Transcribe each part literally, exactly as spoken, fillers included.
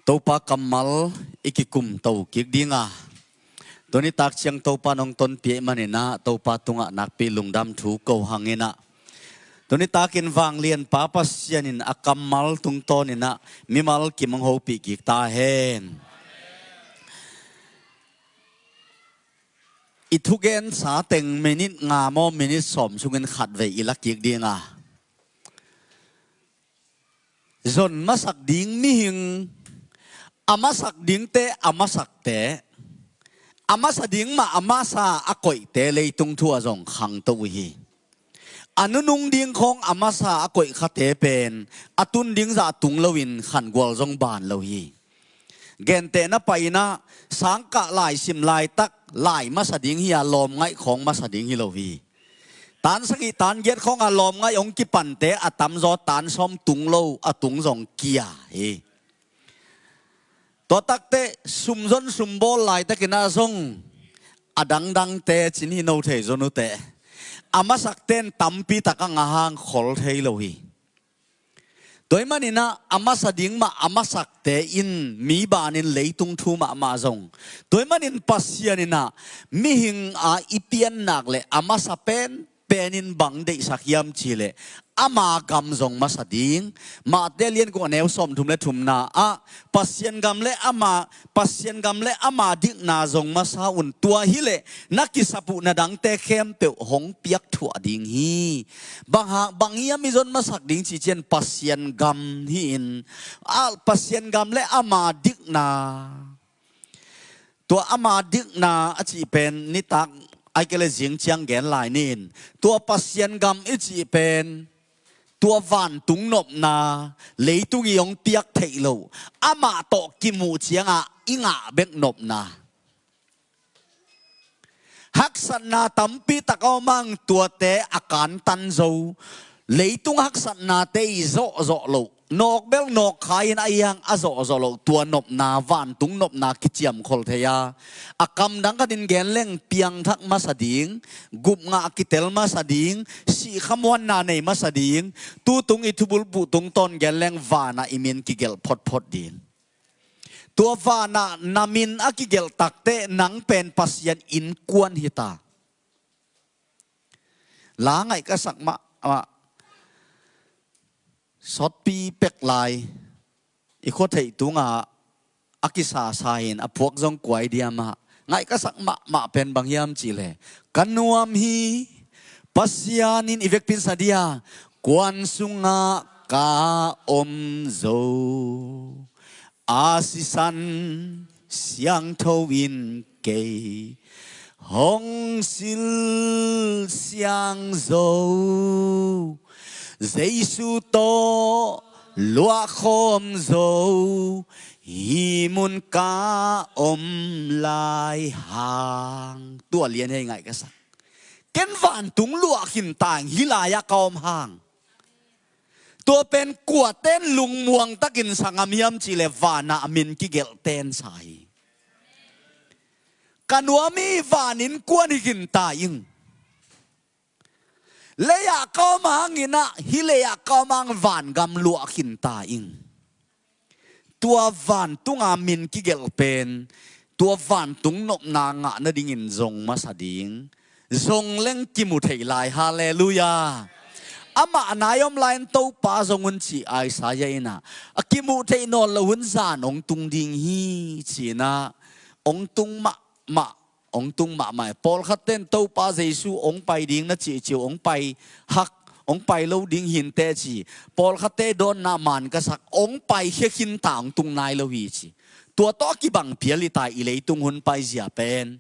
Topa kammal i kikum to kik ding a, tuni tak ciang Topa nong tonpih ahih manin ah Topa tungah nakpi lungdam thu ko hang in ah, tuni takin vanglianpa Pasian in a kammal tungtawn in ah mimal kim hong hopih kik ta hen. I thugensa teng minit nga maw, minit sawm sungin khatvei i la kik ding a, zon masak ding mihing, a masak dingte a masakte, a masa ding mah a masa a koihte leitung thu ah zong khangto uh hi. A nunung ding khawng a masa a koih khate pen a tun ding zah tung loin khangual zong ban lo hi. Gentehna pai in ah, sangkah laisim laitak lai masa ding hi a, lawmngaih khawng masa ding hi lo hi. Tan sagih tan giat khawng a lawmngaih hong kipante a tamzaw tan sawm tung lo, a tung zong kia hi. Tua takteh sumzon sumbawl laitakin ah zong a dangdangte cin hi no thei zon uh teh, a masakte in tampi tak a ngah hang khol thei lo hi. Tua ahih manin ah a masa ding mah a masakte in mi banin leitung thu mahmah zong, tua ahih manin Pasian in ah mihing a i piannak le a masa pen penin bang deihsak hiam cih leh ama gam zong masa ding. Mate lian kua neu sawmthum le thumna ah Pasian gam le ama, Pasian gam le ama dikna zong masa un, tua hileh na kisap uh na dangte khempeuh hong piak thuah ding hi. Bang hang, bang hiam i zon masak ding cih ciang Pasian gam hi-in, a, Pasian gam le ama dikna. Tua ama dikna a cih pen nitak ai kei le zing ciang gen lai ni in, tua Pasian gam i cih pen tua vantung nopna, leitung i hong piak theih loh, amah tawh kimuh ciangah i ngah bek nopna. Haksatna tampi tak a om hang, tuate a kantan zo, leitung haksatnate i zawhzawh loh, nawk bel nawk kha in a hiang a zawhzawh loh, tua nopna, vantung nopna kiciamkhol thei a, a kamdang khatin gen leng piangthak masa ding, gupngah kitel masa ding, sihkhamuanna nei masa ding, tutung i thubulphuh tungtawn gen leng vanah i min kigelh photphot ding. Tua vanah na min a kigelh takteh nang pen Pasian innkuan hi ta. La ngaih ka sak mahmah. Sawtpi pek lai i khua theih tungah a kisasa in a phuak zong kuai diam ah. Ngaih ka sak mahmah pen bang hiam cih leh, ka nuam hi, Pasian in i vekpi in sa dia, kuan sungah ka om zo. A sisan siangtho in kei hong silsiang zo. Jesu tawh luahkhawm zo, hih mun ka om lai hang. Tua lian hi ei ngaih ka sak. Ken vantung luah khin ta ing, hih lai-ah ka om hang. Tua pen kuate in lungmuang takin sa ngam hiam cih leh vanah a min kigelhte in sa hi. Ka nuam hi, van innkuan hi khin ta ing. Lei-ah ka om hangin ah, hih lei-ah ka om hang vangam luah khin ta ing. Tua vantung a min kigelh pen tua vantung nopna ngah nadingin zong masa ding, zong leng kimu thei lai. Halleluiah. Amah nai om lai-in Topa zong un ci Isaiah in ah, a kimuh theih nawn loh hun zan hong tung ding hi ci-in ah, hong tung mahmah, hong tung mahmah. Pawlkhatte in Topa Jesu hong pai ding na cihcih uh, hong pai hak, hong pai lo ding hi inteh ci. Pawlkhatte dawnna man ka sak, hong paikhia khin ta, hong tung nai lo hi ci. Tua tawh a kibang phial hi ta i leitung hun paizia pen.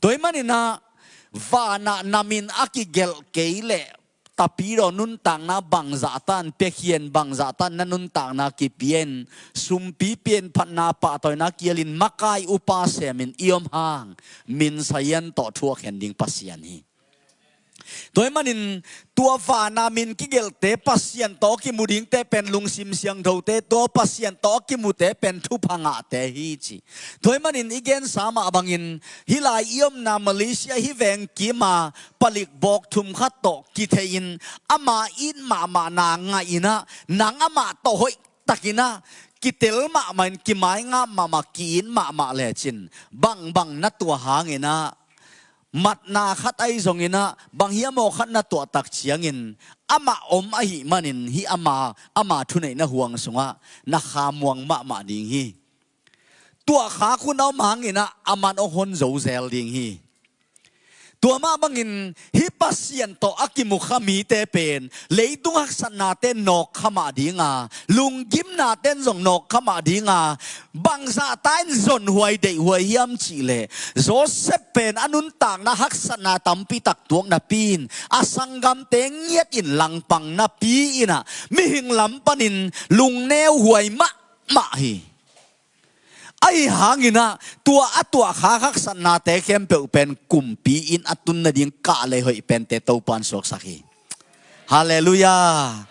Tua ahih manin ah, vanah na min a kigelh kei leh, tapidaw nuntakna bangzah tan piakhia in, bangzah tan na nuntakna kipia in, sumpi pia in, phatna pahtawina kial in, makai upa sem in i om hang, min sayan tawh thuak hen ding Pasian hi. Tua ahih manin tua vana min kigelhte, Pasian tawh kimu dingte pen lungsim siangthote, tua Pasian tawh kimute pen thupha ngahte hi ci. Tua ahih manin i gensa mah bangin hih lai i omna Malaysia hih veng kima palik bawk thum khat tawh kithei in, ama it mahmahna ngah in ah, nang amah tawh hoih takin ah kitel mahmah in, kimaingap mahmah, ki-it mahmah lecin, bangbang na tuah hangin ah, matna khat ahi zongin ah, bang hiam aw khat na tuah tak ciangin, amah om ahih manin, hih ama, ama thuneihna huang sungah na khamuang mahmah ding hi. Tuahkhak hun a om hangin ah, aman hong hon zo zel ding hi. Tua mah bangin, hih Pasian tawh a kimukha mite pen, leitung haksatnate nawkkha mah ding a, lunggimnate'n zong nawkkha mah ding a, bangzahta in zonhuai deihhuai hiam cih leh, Josef pen a nuntakna haksatna tampi tak tuak napi in, a sanggamte ngiat in langpang napi in ah, mihing lam panin lungneuhuai mahmah hi. Ahi hangin ah, tua a tuahkhak haksatnate khempeuh pen kumpi in a tun nading kahlei hoih pente Topa'n suaksak hi. Halleluiah.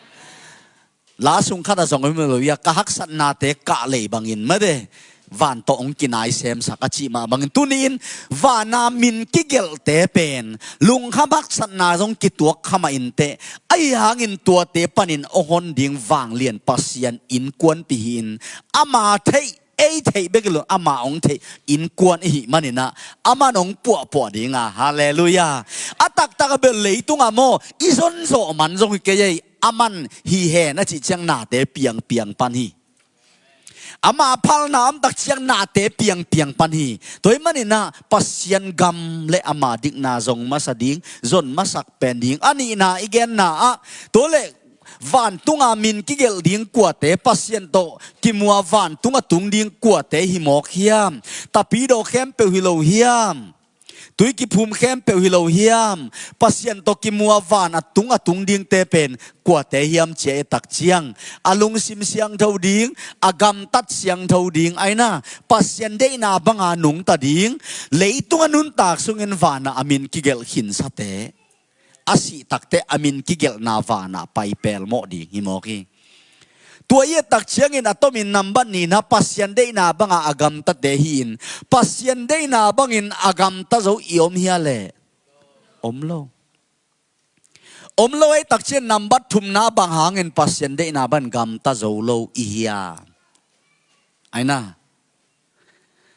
La sung khat ah zong om lo hi a, ka haksatnate kahlei bangin mate, van tawh hong kinaisemsak a cih mah bangin, tuni-in van a min kigelhte pen lungkham haksatna zong kituak kha mah inteh. Ahi hangin tuate panin hong hon ding vanglian Pasian innkuanpih hi-in, ama theih, ei theih bek hi lo, ama hong theih innkuan i hih manin ah, aman hong puahpuah ding a, halleluiah. A taktak a bel leitung ah maw, i zonzawh man zong hi kei ei, aman hi hen a cih ciang nate piangpiang pan hi. Ama phalna om tak ciang nate piangpiang pan hi. Tua ahih manin ah, Pasian gam le ama dikna zong masa ding, zon masak pen ding. A nihna i genna ah, tua leh vantung a min kigelh ding kuate, Pasian tawh kimu a vantung a tung ding kuate hi mawk hiam? Tapidaw khempeuh hi lo hiam? Tui kiphum khempeuh hi lo hiam? Pasian tawh kimu a van a tung a tung dingte pen kuate hiam ci-a i et tak ciang, a lungsim siangtho ding, a gamtat siangtho ding, ahi na, Pasian deihna bang a nungta ding, leitung a nuntak sungin van ah a min kigelh khinsate, a sih tak teh a min kigelhna van ah pai pelmawh ding hi mawk hi. Tua i et tak ciangin a tomin nambat nihna, Pasian deihna bang a a gamtate hi-in, Pasian deihna bangin a gamta zo i om hia leh? Om lo. Om lo ahih tak ciang nambat thumna bang hangin Pasian deihna bangin gamta zo lo i hia? Ahi na,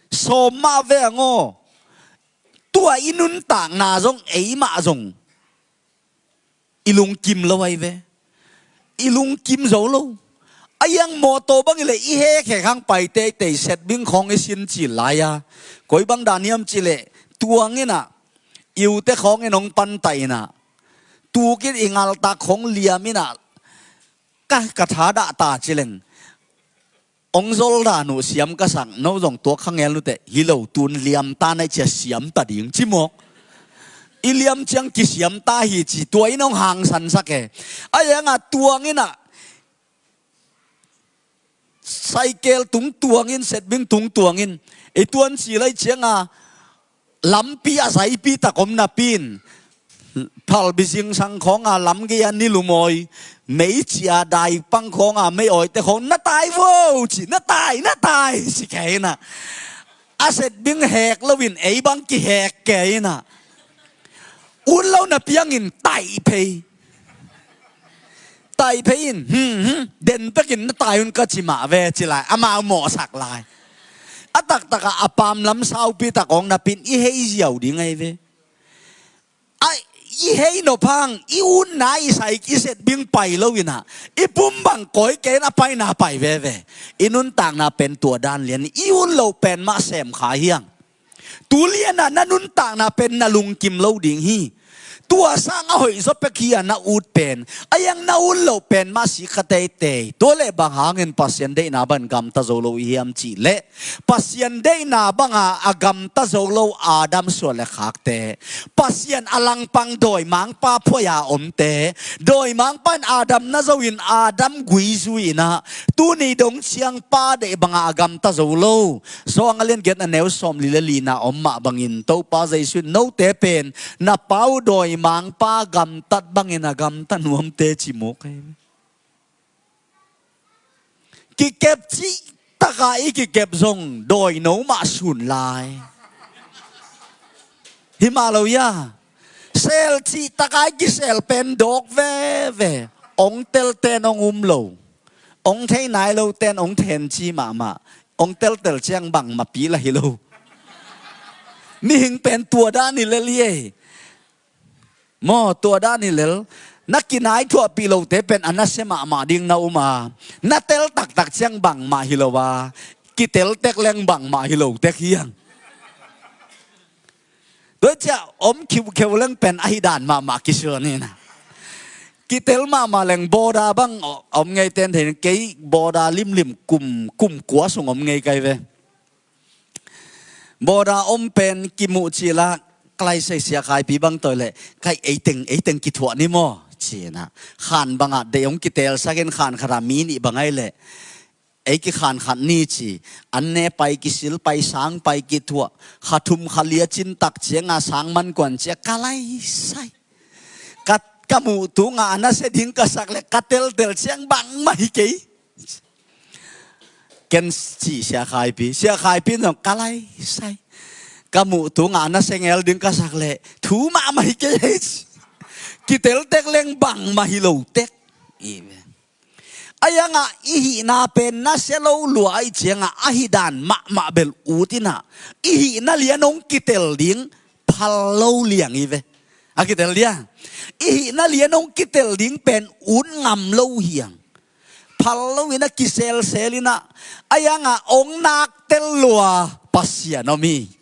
sawm mah veng aw. Tua i nuntakna zong, ei mah zong i lungkim lo ahi ve. I lungkim zo lo. A iang mawtaw bang hi leh i hekhek hang pai teitei, setbing khawng i sin cil lai a, koi bang dan hiam cih leh, tuang in ah, i ute khawng in hong pantah in ah, tuk in i ngaltak khawng liam in ah, ka, ka thadah ta ci leng, hong zol dan uh siam ka sak, no zong tuak kha ngel nuteh, hi lo, tun liam ta na i ci-a siam ta ding ci mawk. I liam ciang kisiam ta hi ci, tua in hong hangsansak e. A iang a tuang in ah, saikel tung tuang in, setbing tung tuang in, i tuan ci lai ciang a, lampi a zaipi tak om napi in, phalbi zingsang khawng a lam gei a ni lumawi, mei ci-a daipang khawng a mei awite khawng, "Na tai vo," ci, "Na tai, na tai," ci kei in ah, a setbing hek lo in ei bang kihek kei in ah, ut lo na piang in tai phei. Tai phei in, "Hmm, hmm, den pek in na tai un ka ci mah ve," ci lai, amau mawhsak lai. A taktak a, a pamlam saupi tak hong napi in i hei ziau ding ahi ve. A, i hei nop hang, i utna, i sai, i setbing pai lo in ah, i pum bang koi kei in a paina pai veve. I nuntakna pen tua dan lian, i ut loh pen mah sem kha hi hang. Tu lian ah na nuntakna pen na lungkim lo ding hi. Tua sang a hoih zaw pek hi a na ut pen, a iang na ut loh pen mah sik kha teitei. Tua leh bang hangin Pasian deihna bangin gamta zo lo i hiam cih leh, Pasian deihna bang a a gamta zo lo Adam suan le khakte, Pasian a langpang dawimangpa phuai a omte, dawimangpa in Adam na zo in Adam gui zui in ah, tuni dong ciang pa deih bang a a gamta zo lo. Sawng a lian giat, a neu sawmli le lina om mah bangin, Topa Jesu in, "Note pen na pa uh dawimangpa gamtat bangin a gamta nuamte," ci mawk hi. Kikep cih tak a i kikep zong dawino mah sun lai. Hi mah lo hia? Sel cih tak a i kisel pen dawk veve. Hong telte'n hong um lo. Ong thei nai lo ten ong thenci mahmah. Ong teltel ciang bangmah pi lah hi lo. Mihing pen tua dan hi lel hi ei. Maw, tua dan hi lel. Na kinai thuahpih lote pen a nasia mahmah ding na um a, na tel taktak ciang bangmah hi lo a, kitel tek leng bangmah hi lo tek hi hang. Tua ciah om khiukheu leng pen ahi dan mahmah kisuan hi na. Kitel mahmah leng bawda bang om ngei ten thei, kei bawda limlim kum, kum kua sung om ngei kai ve. Bawda om pen kimuh cila, kalai sai Sia Khaipi bang toi leh, kai eiteng, eiteng kithuah ni maw, cina. Khan bangah dei hong kitelsakin khan khata mi nih bang ai leh, ei kikhan khat ni ci. An ne pai kisil pai sang pai kithuah. Kha thum kha lia cin tak cianga sang man kuan cia kalai sai. Ka, ka muh tunga a nasia ding ka sak leh ka teltel ciang bangmah hi kei. Ken ci Sia Khaipi, Sia Khaipi nong kalai sai. Ka muh tunga a nasia ngel ding ka sak leh thu mahmah hi kei hei ci. Kitel tek leng bangmah hi lo tek. Ahi hangah i hihna pen nasia lo lua ahi ciangah ahi dan mahmah bel ut inah i hihna lian hong kitel ding phal lo liang hi ve. A kitel dia i hihna lian hong kitel ding pen ut ngam lo hiang. Phal lo inah kiselsel inah ahi hangah hong nak tel lua Pasian om hi.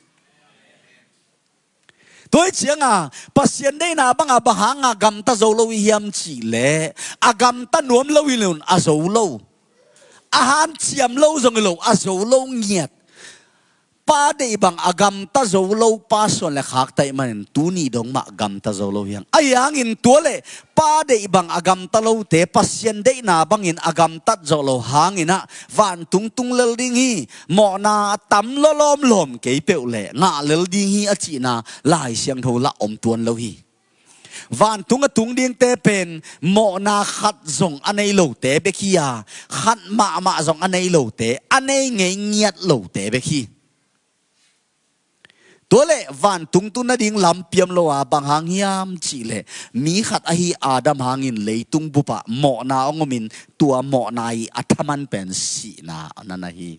Tua hi cianga Pasian deihna banga bang hanga gamta zo lo i hiam cihleh, a gamta nuam lo hi lo in a zo lo. A hanciam lo zong hi lo, a zo lo ngiat. Pa deih bang a gamta zo lo pa suan le khak taih manin tuni dong mah gamta zo lo hiang. Ahi hangin tua le pa deih bang a gamta lote Pasian deihna bangin a gamtat zawh lo hanginah vantung tung lel ding hi. Mawhna a tam lawlawm lawm kei peuh le ngah lel ding hi a cihna Lai Siangtho lah om tuan lo hi. Vantung a tung dingte pen mawhna khat zong a nei lote bek hi a, khat mahmah zong a nei lote, a nei ngei ngiat lote bek hi. Tua leh vantung tu nading lampiam lo a bang hang hiam cihleh mi khat ahi Adam hangin leitung bupah mawhna hong omin tua mawhna i a thaman pen sihna na na hi.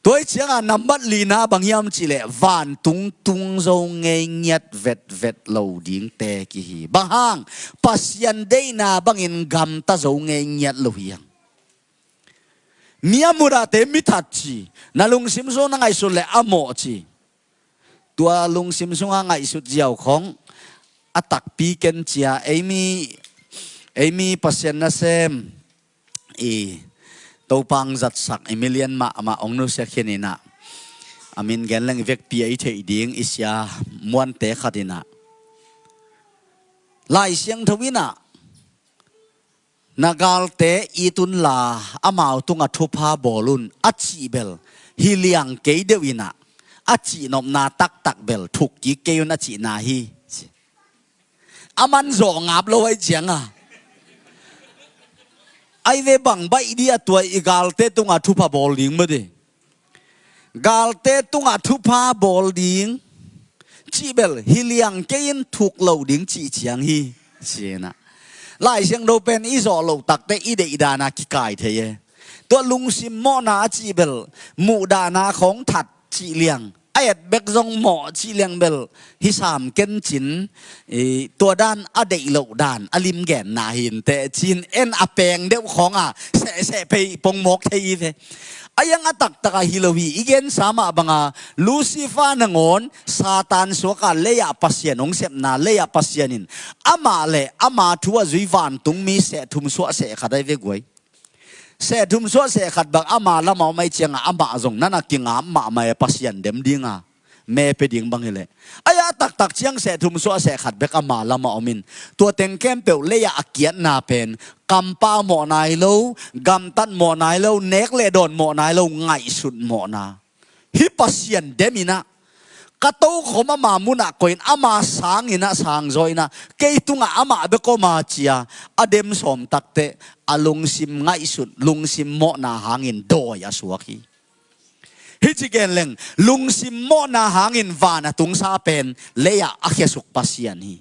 Tua hi cianga nambat lina bang hiam cihleh vantung tung zo ngei ngiat vetvet lo dingte kihi. Bang hang? Pasian deihna bangin gamta zo ngei ngiat lo hiang. Mi a mudahte mi that ci, na lungsim sung na ngaihsut le a mawh ci. Tua lungsim sunga ngaihsut ziau khong a takpi ken cia, eimi, eimi Pasian nasem i Topang zatsak i milian mahmah ong nusia khininah a min gen leng i vekpi a i theih ding i sia muante khatinah Lai Siangtho inah na galte it unla amau tungah thupha bawl un a cih bel hi liang kei deuh inah a cihnopna taktak bel thuk kik kei un a cihna hi. A man zawh ngap lo ahi cianga ai ve bang baih dia tua i galte tungah thupha bawl ding mah di. Galte tungah thupha bawl ding cih bel hi liang kei in thuk lo ding cih ciang hi. Cinah Lai Siangtho pen i zawh loh takte i deih dana kikai thei e. Tua lungsim mawhna a cih bel muhdahna khong that cih liang a et bek zong mawh cih liang bel hi sam ken cin, tua dan a deih loh dan a lim genna hi inteh cin en a peng deuh khawnga sehseh phei pongmawk thei i ve. A iang a taktak a hi lo hi. I gensa mah banga Lucifer nangawn Satan suaka lei-ah Pasian hong sepna lei-ah Pasian in amah le ama thu a zui vantungmi sehthum suah sehkhat ai ve guai. Sehthum suah sehkhat bang ama lamah om ai cianga amah zong nana kingam mahmah e Pasian dem dinga me pe ding bang hileh. Ai a taktak ciang sehthum suah sehkhat bek ama lamah omin tua teng khempeuh lei-ah a kiatna pen kampau mawhna hi lo, gamtat mawhna hi lo, nek le dawn mawhna hi lo, ngaihsut mawhna. Hih Pasian deminah ka tokhom ama munah koihin ama sanginah sangzaw inah kei tungah amah bek oma cia a dem sawm takteh a lungsim ngaihsut lungsim mawhna hangin dawi a suak hi. Hih ci gen leng lungsim mawhna hangin van a tungsa pen lei-ah a khiasuk Pasian hi.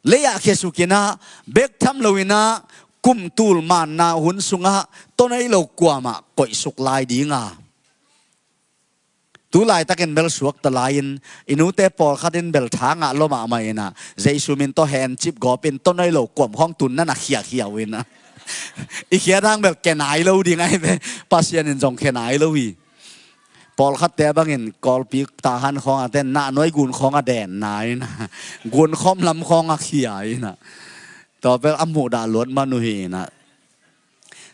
lei-ah khiasuk inah, bek tham loinah, kum tul manna hun sungah, tua nei lo kuamah koihsuk lai dinga. Tu laitakin bel suakta lai-in, i nute pawlkhat in bel tha ngah lua mahmah inah, Jesu min tawh hencip gawpin, tua nei lo kuam khawng tun nana khiakhia uh inah. I khiat hang bel khenai lo ding ahi ve, Pasian in zong khenai lo hi. Pawlkhatte bangin Kawlpi Tahan khawng a ten, nah nuai gun khawng a den nai na. Gun khawm lam khawng a khia inah. Tua bel a muhdah luat man uh hi inah.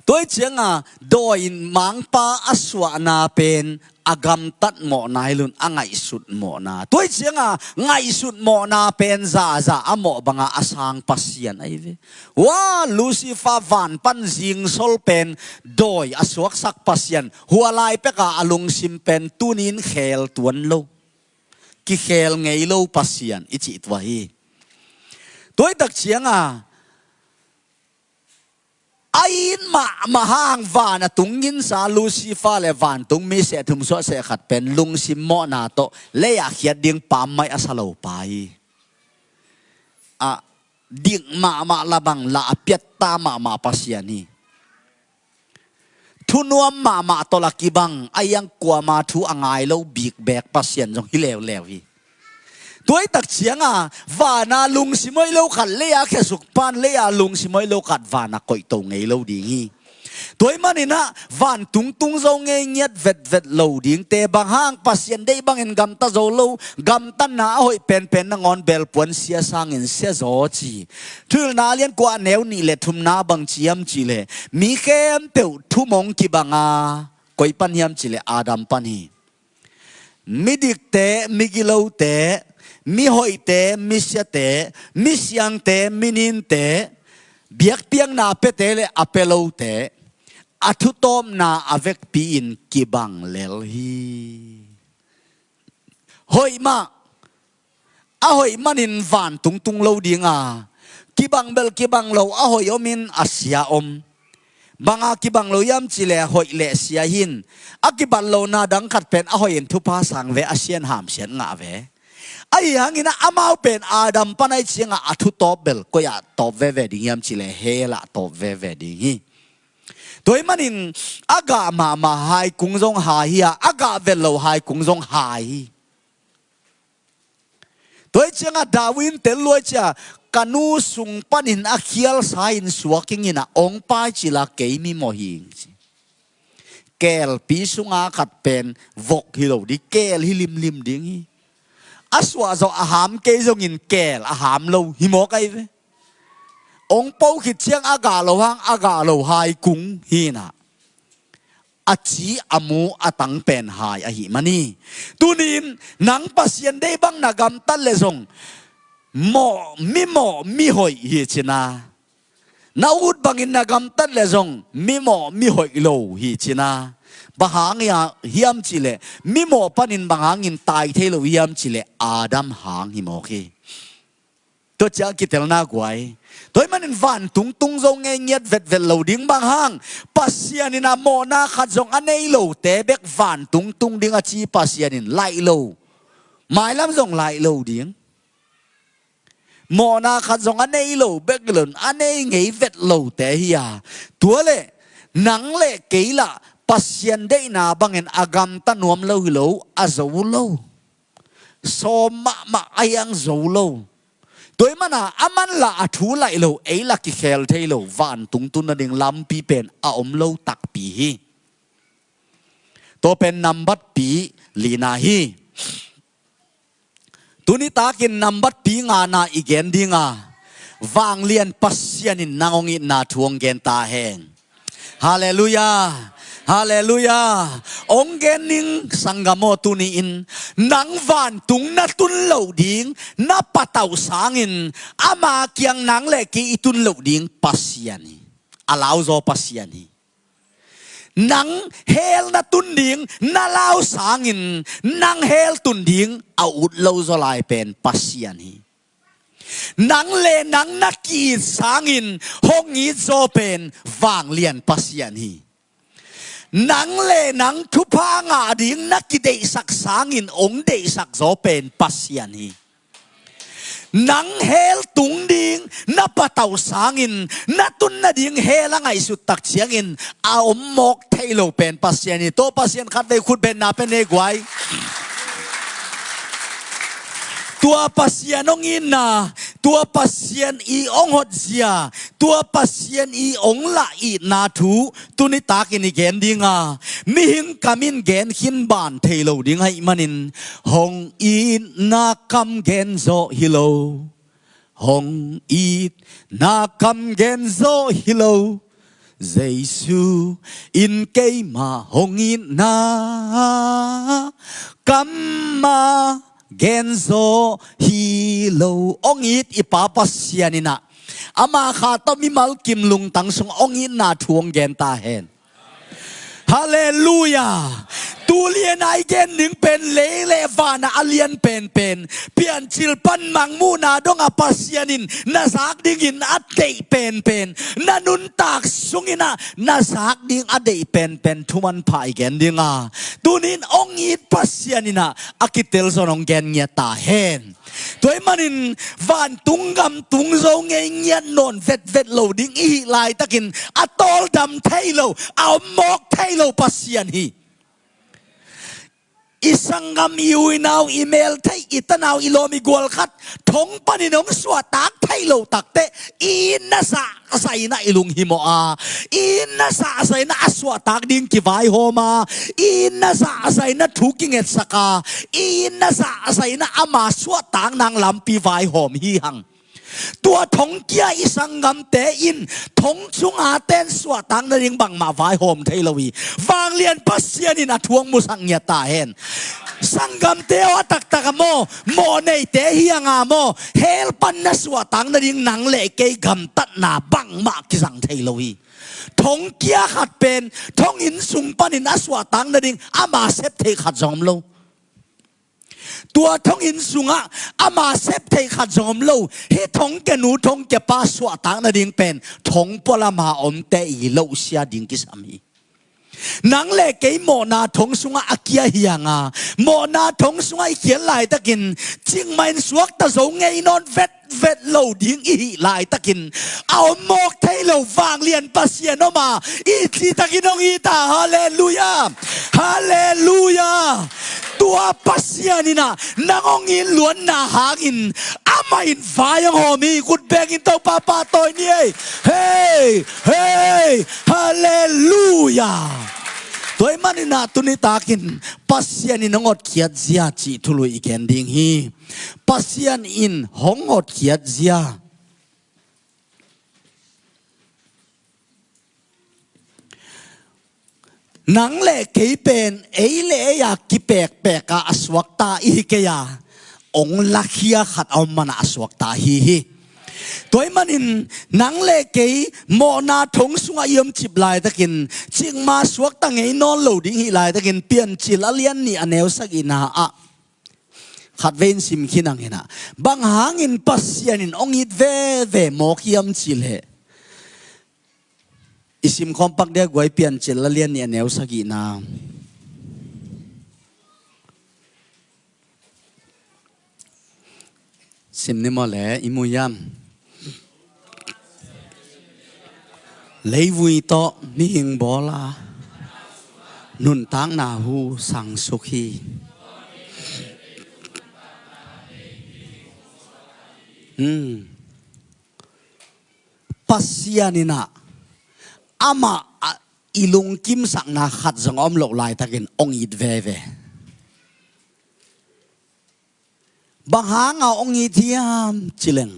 Tua hi cianga dawi mangpa a suahna pen a gamtat mawhna hi lun a ngaihsut mawhna. Tua hi cianga ngaihsut mawhna pen zaza a mawh banga a sang Pasian ahi ve. Wa, Lucifer van pan zingsol pen dawi a suaksak Pasian, hua lai peka a lungsim pen tunin khel tuan lo, kikhel ngei lo Pasian i cih tua hi. Tua hi tak cianga a it mahmah hang van a tung ginsa Lucifer le vantung mi seh thum suah seh khat pen lungsim mawhna tawh lei-ah khiat ding pammaih a sa lo pa hi. A dik mahmah, la bang la a piatta mahmah Pasian hi. Thunuam mahmah tawh la kibang, a hiang kuama thu a ngai lo bikbek Pasian zong hi leuleu hi. Tua hi tak cianga vana lungsim hoih lo khat lei-a khiasuk pan, lei-a lungsim hoih lo khat vana koihto ngei lo ding hi. Tua hi maninah vantung tung zo ngei ngiat vetvet lo dingte, bang hang Pasian deih bangin gamta zo lo, gamtatna a hoih penpen nangawn belpuan sia sangin sia zaw ci. Thuhilhna lian kua a neu nih le thumna bang ciam cihleh, mi khempeuh thumong kibanga, koi pan hiam cihleh Adam pan hi. Midikte, migilote, mihoihte, misiate, misiangte, mininte, biakpiakna pete le a pelote, a thutawpna a vekpi-in kibang lel hi. Hoih mah, a hoih manin vantung tung lo dinga, kibang bel kibang lo, a hoih omin a sia om. Banga kibang lo hiam cihleh hoih le sia hin, a kibat lona dang khat pen a hoih in thupha sang ve, a sian hamsiat ngah ve. Ahi hangin amau pen Adam pan ahi cianga a thutawp bel koi-ah tawp veve ding hiam cihleh hell-ah tawp veve ding hi. Tua hi manin a gah mahmah hai kung zong hai hi a, a gah vet lo hai kung zong hai hi. Tua hi cianga David in tel luai cia, ka nu sung panin a khialsa in suak ing inah ong pai cila kei mimawh hi ing ci. Kelpi sunga khat pen vok hi lo ding, kel hi limlim ding hi. A suahzawh a ham kei zongin kel a ham lo hi mawk ahi ve. Ong po khit ciang a gah lo hang a gah lo hai kung hi inah, a ci a mu a tang pen hai ahi mani. Tunin nang Pasian deih bang na gamtat le zong mawh, mimawh mihoih hi cina. Na ut bangin na gamtat le zong mimawh mihoih lo hi cina. Bang hang hiam cihleh, mimawh panin bang hangin tai thei lo hiam cihleh Adam hang hi mawk hi. Tua ciang kitelna guai. Tua hi manin vantung tung zo ngei ngiat vetvet lo ding, bang hang Pasian in a mawhna khat zong a nei lote bek vantung tung ding a ci Pasian in laih lo. Mailam zong laih lo ding. Mawhna khat zong a nei lo bek lo, a nei ngei vet lote hi a. Tua le nang le kei lah Pasian deihna bangin a gamta nuam lo hi lo, a zo lo. Sawm mahmah a hiang zo lo. Tua hi mana a man lah a thu laih lo, ei lah kikhel thei lo, vantung tun nading lampi pen a om lo takpi hi. Tua pen nambat pi lina hi. Tuni takin nambat pi ngana i gen dinga, vanglian Pasian in nang hong itna thu hong gen ta hen. Halleluiah. Halleluiah. Hong gen ning sanggam aw, tuni-in nang vantung na tun loh ding na patauh sangin ama kiang nang le kei i tun loh ding Pasian hi. A lauzaw Pasian hi. Nang hell na tun ding na lau sangin nang hell tun ding a ut lo zaw lai pen Pasian hi. Nang le nang na ki-it sangin hong it zaw pen vanglian Pasian hi. Nang le nang thupha ngah ding na kideihsak sangin hong deihsak zaw pen Pasian hi. Nang hell tung ding na patauh sangin na tun nading hell a ngaihsut tak ciangin a om mawk thei lo pen Pasian hi. Tua Pasian khatvei khutbetna pen nei guai. Tua Pasian hong itna, tua Pasian i hong hotzia, tua Pasian i hong lah itna thu tuni takin i gen ding a, mihing kam in gen khin ban thei lo ding ahih manin, hong itna kam gen zawh hi lo, hong itna kam gen zawh hi lo, Jesu in keima hong itna kam a gen zawh hi lo. Hong it i Pa Pasian in ah, ama kha tawh mimal kim lungtang sung hong itna thu hong gen ta hen. Halleluiah. Tu lian a i gen ding pen lei le van ah a lian penpen, Piancil pan Mangmuhna dong a Pasian in na zak dingin a deih penpen, na nuntak sungin ah na zak ding a deih penpen thu manpha i gen ding a, tunin hong it Pasian in ah a kitel zong hong gen ngiat ta hen. Tua ahih manin vantung gam tung zo ngei ngiat nawn vetvet lo ding i hih laitakin a tawldam thei lo, a om mawk thei lo Pasian hi. I sanggam, i u i nau, i mel theih, i tanau, i lawm i gual khat thong panin hong suahtak thei lo takteh, i itna zahzah in ah i lunghimawh a, i itna zahzah in ah a suahtak ding kivaihawm a, i itna zahzah in ah thu kingetsak a, i itna zahzah in ah ama suahtak nang lampi vaihawm hi hang. Tua thong kia i sanggamte in thong sunga ten suahtak nading bangmah vaihawm thei lo hi. Vanglian Pasian in a thu hong musak ngiat ta hen. Sanggamte aw, a taktak a maw, mawhneite hi hang a maw, hell pan na suahtak nading nang le kei gamtatna bangmah kizang thei lo hi. Thong kia khat pen thong inn sung panin a suahtak nading ama sep theih khat zong om lo. Tua thong inn sungah ama sep theih khat zong om lo. Hih thong kia nu, thong kia pa suahtak nading pen thong pualam a omte i lohsia ding kisam hi. Nang le kei mawhna thong sungah a kia hi hang a, mawhna thong sungah i khial laitakin cikmah in suakta zo ngei nawn vet vet lo ding i hih laitakin a om mawk thei lo vanglian Pasian om a, i cihtakin hong it a. Halleluiah. Halleluiah. Tua Pasian in ah nang hong it luatna hangin amah in vai hong hawm hi. Khut bengin Topa pahtawi ni ei. Hei, hei. Halleluiah. Tua ahih manin ah tuni takin Pasian in hong hotkhiat zia cih thulu i gen ding hi. Pasian in hong hotkhiat zia. Nang le kei pen ei le ei a kipekpek a a suakta i hi kei a, hong lakhia khat a om man a a suakta hi hi. Tua ahih manin nang le kei mawhna thong sungah i om cip laitakin, cikmah suakta ngei nawn lo ding hih laitakin Piancil a lian nih a neu sagihna ah khatvei in sim khin hang in ah, bang hangin Pasian in hong it veve mawk hiam cih leh, i sim khawm pak dia guai, Piancil a lian nih a neu sagihna. Sim ni maw le, i mu hiam? Leivui tawh mihing bawl a, nuntakna hu sangsuk hi. Hmm. Pasian in ah amah a i lungkimsakna khat zong a om loh laitakin hong it veve. Bang hanga hong it hiam ci leng,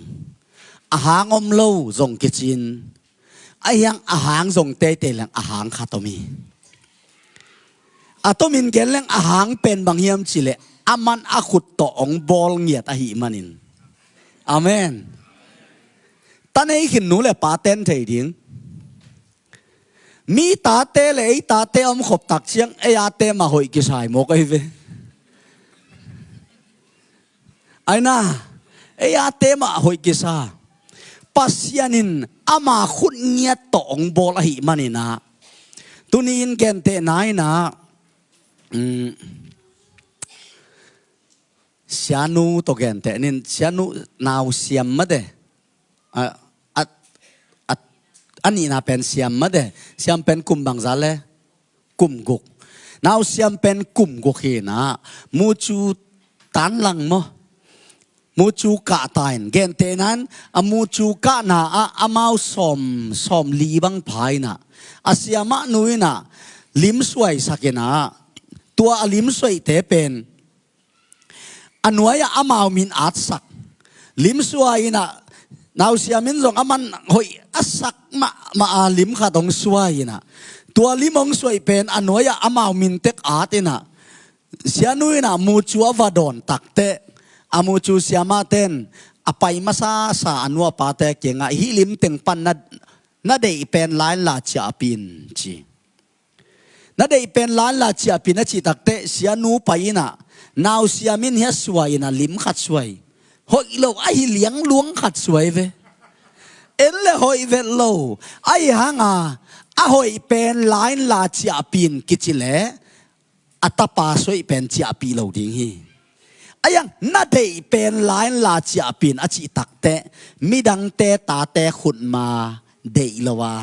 a hang om lo zong kici-in, ahi hang a hang zong teitei leng a hang khat om hi. A tomin gen leng a hang pen bang hiam cih leh, a man a khut tawh hong bawl ngiat ahih manin. Amen. Ta nei khin nu le pa ten thei ding. Mi tate le ei tate a om khop tak ciang ei ate mah hoih kisai mawk ahi ve. Aina, ei ate mah hoih kisa. Pasian in ama khut ngiat tawh hong bawl ahih manin ah, tuni in gentehna in ah, um, Sianu tawh genteh nin, sianu nau siam mate. A, a, a, a nihna pen siam mate. Siam pen kum bangza le? Kum guk. Nau siam pen kum guk hi na. Mucu tanlang maw? Mucu kah ta in. Gentehna in a mucu kahna ah amau sawm, sawm li bang pha in ah, a siamah nu in ah lim suaisak in ah, tua a lim suaihte pen a nuai-ah amau min atsak. Lim suai in ah, nausiam in zong a man hoih a sak mahmah a lim khat hong suai in ah, tua lim hong suaih pen a nuai-ah amau min tek at in ah, sianu in ah mucu a va dawn takteh, a mucu siamahte in a pai masasa a nu a pate kiangah, "Hih lim teng pan na, na deih pen la in la ciahpih in," ci. "Na deih pen la in la ciahpih in," a cih takteh, sianu pai in ah, "Nausiam in hiah suai in ah lim khat suai. Hoih lo, ahi liangluang khat suai ve. En le hoih vet lo. Ahi hang a, a hoih pen la in la ciahpih in," kici leh a tapa suaih pen ciahpih lo ding hi. Ahi hang, "Na deih pen la in la ciahpih in," a cih takteh, midangte tate khutma deih lo a,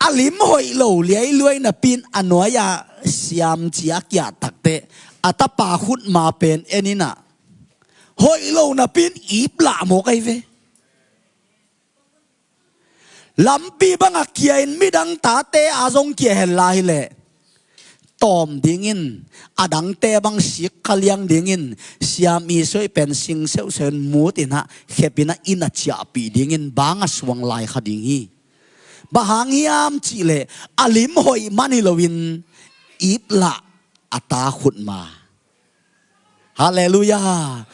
a lim hoih lo liailuai napi in a nuai-ah siam ci a kiah takteh, a tapa khutma pen en in ah, hoih lo napi in ip lah mawk ahi ve. Lampi bangah kia in midang tate a zong kia hen la hileh, tawm dingin, a dangte bang sik kha liang dingin, siam i suaih pen sing seuhseuh in mut in ah, khep in ah, inn ah ciahpih dingin, bang ah suang lai kha ding hi. Bang hang hiam cih leh, a lim hoih man hi loin, ip lah a ta khutma. Halleluiah.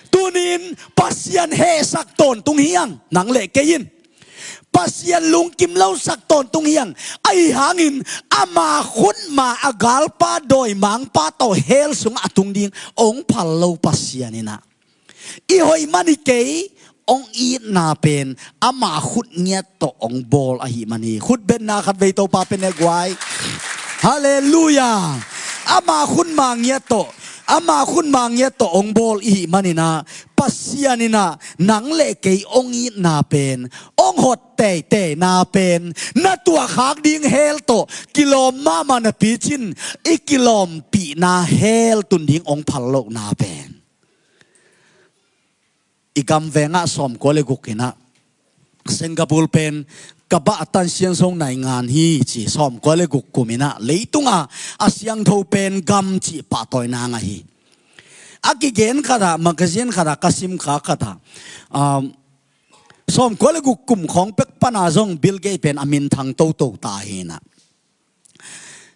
Tuni in Pasian hehsak tawntung hi hang, nang le kei in. Pasian lungkim losak tawntung hi hang. Ahi hangin ama khutma a galpa dawimangpa tawh hell sungah a tung ding hong phal lo Pasian in ah, i hoih man i kei, hong itna pen ama khut ngiat tawh hong bawl ahih man hi. Khut betna khatvei Topa pen e guai. Halleluiah. Ama khutma ngiat tawh, ama khutma ngiat tawh hong bawl i hih man in ah, Pasian in ah nang le kei hong itna pen, hong hot teiteina pen, na tuahkhak ding hell tawh kilawm mahmah napi cin, i kilawmpihna hell tun ding hong phal lohna pen. I gam vengah sawmkua le guk in ah, Singapore pen ka bah tan sian song nai ngan hi ci, sawmkua le guk kum in ah, leitungah a siangtho pen gam cih pahtawina ngah hi. A kigen khatah, magazine khatah, ka sim kha khatah, um, sawmkua le guk kum khawng pek pana zong Bill Gates pen a minthang toto ta hi in ah.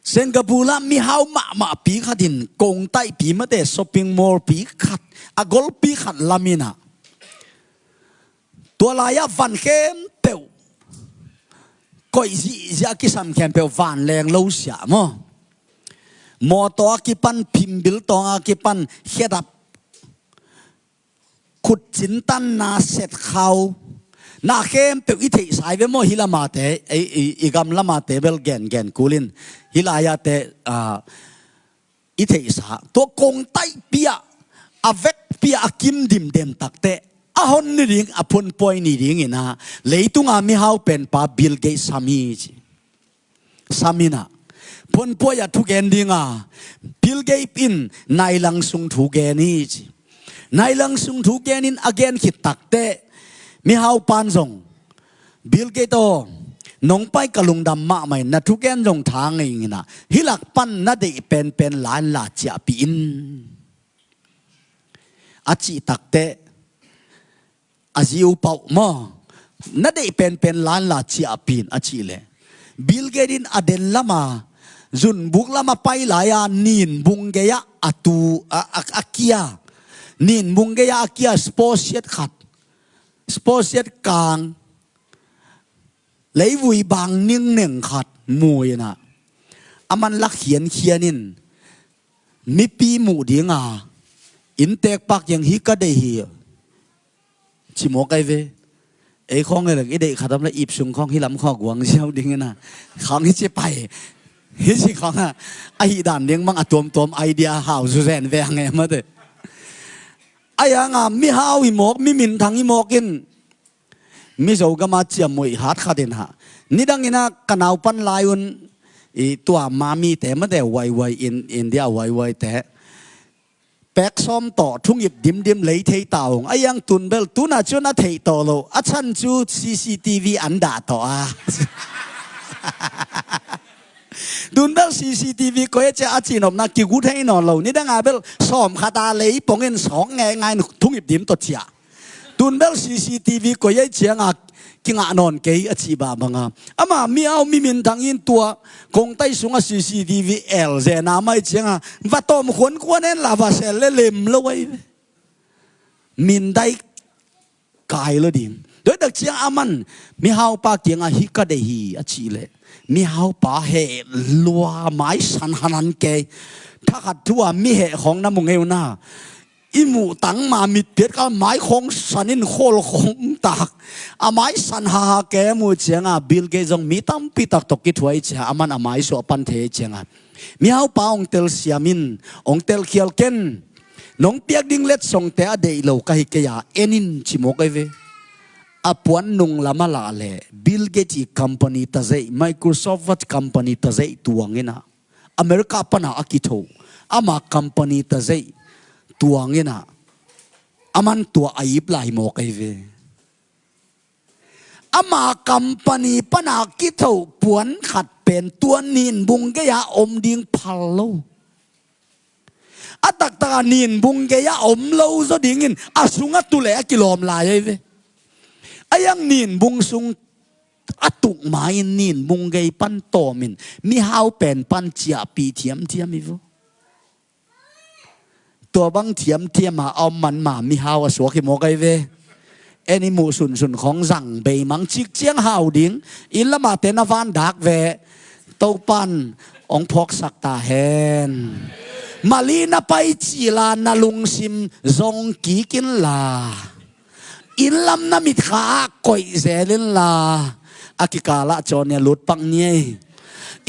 Singapore ah mihau mahmahpi khat in kongtaihpi mate shopping mall pi khat, a golpi khat lam in ah, tua lai-ah van khempeuh koih zihziah a kisam khempeuh vanleng lo siah maw. Mawtaw a kipan, phimbil tawng a kipan, khedap, khutcin tanna, setkhau, na khempeuh i theihsa hi ve maw, hih lamate, i, i, i gam lamate bel gengen kul in, hih lai-ate, ah, i theihsa. Tua kongtaihpi ah, a vekpi ah a kim dimdem takteh, a hon ni ding, a phunpuai ni ding in ah, leitunga mihau penpa Bill Gates sam hi ci. Sam in ah, phunpuai ah thugen ding a, Bill Gates in nailang sung thugen hi ci. Nailang sung thugen in a gen khit takteh, mihau pan zong, Bill Gates aw, nong pai ka lungdam mahmah in, na thugen zong tha ngei ing in ah, hih lak pan na deih penpen la in la ciahpih in, a cih takteh, a zi uh pauh maw, na deih penpen la in la ciahpih in a cih leh, Bill Gates in a den lama, zunbuk lama pai lai-a, nin bung gei-ah a tu, a, a, a kia, nin bung gei-ah a kia spawsiat khat, spawsiat kang, leivui bang ningneng khat mu in ah, a man lak khiankhian in, mipi muh dinga, innteekpa kiang hi ka deih hi, ci mawk ahi ve. Ei khawng e lek i deih khat om le ip sung khawng hih lam khawng guang ziau ding in ah, khawng hi ci pai, hi ci khawng ah, a hih dan ding mang a tuamtuam idea hau zu zen ve ang e mate. A yanga mihau hi mawk, mi minthang hi mawk in, Mizo gama ciammuih hat khat in hah. Nidang ina ka naupan lai un, i tua mami te mate waiwai in, India waiwai te. Pek sawm tawh thungip dimdim lei thei ta ung. A yang tun bel tuna cun a theih tawh lo. A chan cu C C T V an dah tawh a. Tun bel C C T V koi a cia a cinopna kigu thei nawn lo. Nidang a bel sawm khat a lei pongin sawk ngeingai in thungip dim tawh cia. Tun bel C C T V koi a cianga kingah nawn kei a cih bah banga. Ama mihau mi minthang in tua kongtai sunga C C T V el zena mai cianga va tawm khuankhuan en la va sel le lem lo ai ve. Mindai kai lo ding. Doi tak ciang aman mihaupa kianga hi ka dei hi a cih leh mihaupa heh lua mai san hanan kei. Thakhat thu a mi heh khong na mu ngei uh na. I muh tang ma mitpiat kal mai khong san in khawl khong tak. A mai san haha ke mu cianga Bill Gates zong mi tampi tak tawh kithuai cia aman a mai suah pan thei cianga. Mihaupa ong tel siamin, ong tel khial ken. Nong piak ding letsongte a deih lo ka hi kei a, en in ci mawk ai ve. A puan nung lam a lah leh Bill Gates i company tazeih, Microsoft company tazeih tuang ina. America pana a kitho. Ama company tazeih tuang ina. Aman tua a ip lai mawk ai ve. Ama company pana kitho puan khat pen tua nin bung gei-a om ding phal lo. A taktaka nin bung gei-a om lo zaw dingin a sungah tu le a kilawm lai ai ve. A yang nin bung sung a tuk ma-in nin bung gei pan tawmin mihau pen pan ciahpih thiamthiam hi vo. Tua bang thiamthiam a om man ma mihau a suak hi mawk ai ve. En i muh sunsun khong zang beimang cik ciang hau ding. Inn lamah te na van dak ve. Topan ong phawksak ta hen. Mali na pai cila na lungsim zong kik inla. Inn lam na mitkha ah koih zel inla. A kikalah cawnia lutpak ni ei.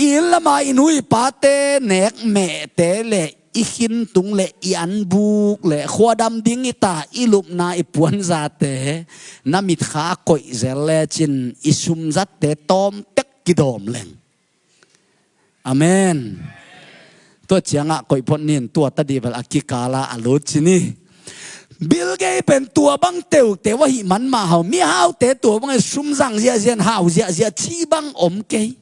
Inn lama i nu i pate nek mehte le i khintung le i anbuk le khuadam ding i ta i lupna i puanzate na mitkha koih zel lecin i sumzatte tawm tek kidawm leng. Amen. Tua ciangah koih phot nin tua tadih bel a kikala a lut cini. Bill Gates pen tua bang teuteu ahih man mah hau mihaute tua bangin sumzang ziahziah in hau ziahziah cih bang om kei.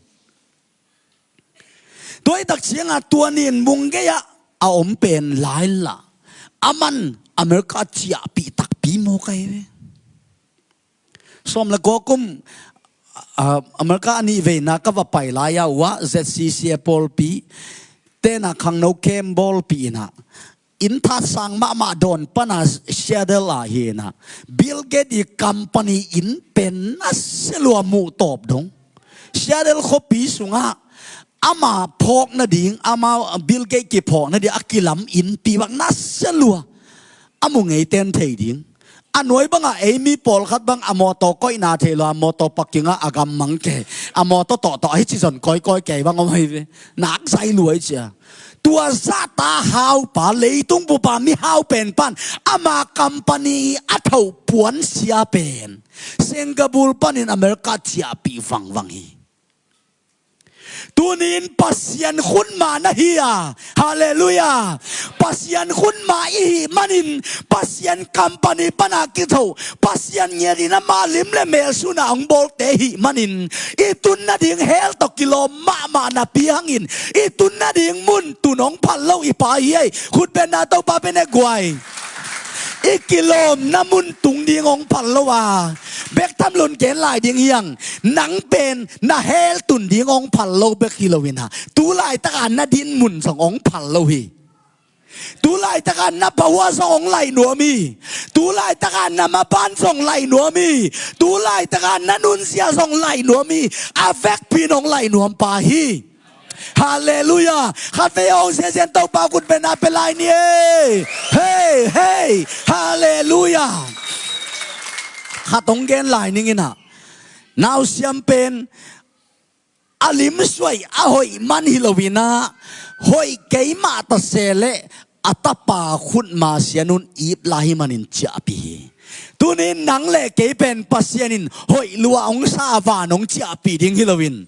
Tua i tak ciangah tua nin bung gei-ah a om pen laila aman America ciahpih takpi maw kai ve. Sawm le kua kum, ah, America a nih veina ka va pai lai-a uh ah Z C C a pawlpi tena khangno kem bawlpi inah inn that sang mahmah dawn pana Seattle ah hi inah Bill Gates i company inn pen nasia lua muh tawp dong. Seattle khuapi sungah ama phawk nading, ama Bill Gates kiphawk nading a kilam innpi bak nasia lua a mu ngei ten thei ding. A nuai bangah ei mi pawlkhat bang a mawtaw koihna thei lo a mawtaw pakingah a gammang kei a mawtaw tawhtawh a hici zon kawikawi kei bang om hi ve. Nak zai luai cia. Tua zahta haupa leitung bupa mihau pen pan ama company a thoh puansia pen Singapore panin America ciahpih vangvang hi. Tunin Pasian khunma na hi a, halleluiah. Pasian khunma i hih manin Pasian company pana kithoh Pasian ngiatin ama lim le mel suna hong bawlte hih manin i tun nading hell tawh kilawm mahmah napi hangin i tun nading mun tun hong phal lo i pa hi ei. Khutbenna Topa pen e guai. I kilawmna mun tung ding hong phal lo a bek tham lun ken lai ding hiang. Nang pen na hell tun ding hong phal lo bek hi lo inah tu laitaka na din mun zong hong phal lo hi. Tu laitaka na bahua zong hong laih nuam hi. Tu laitaka na maban zong laih nuam hi. Tu laitaka na nunzia zong laih nuam hi. A vekpin hong laih nuam pa hi. Halleluiah. Khatvei hong siasian Topa khutbenna pe lai ni ei. Hei hei. Halleluiah. Khat hong gen lai ning inah nausiam pen a limsuai a hoih man hi lo inah hoih keimah ta se leh a tapa khutma sianun it lai hi manin ciahpih hi. Tunin nang le kei pen Pasian in hoih lua hong sa a van hong ciahpih ding hi loin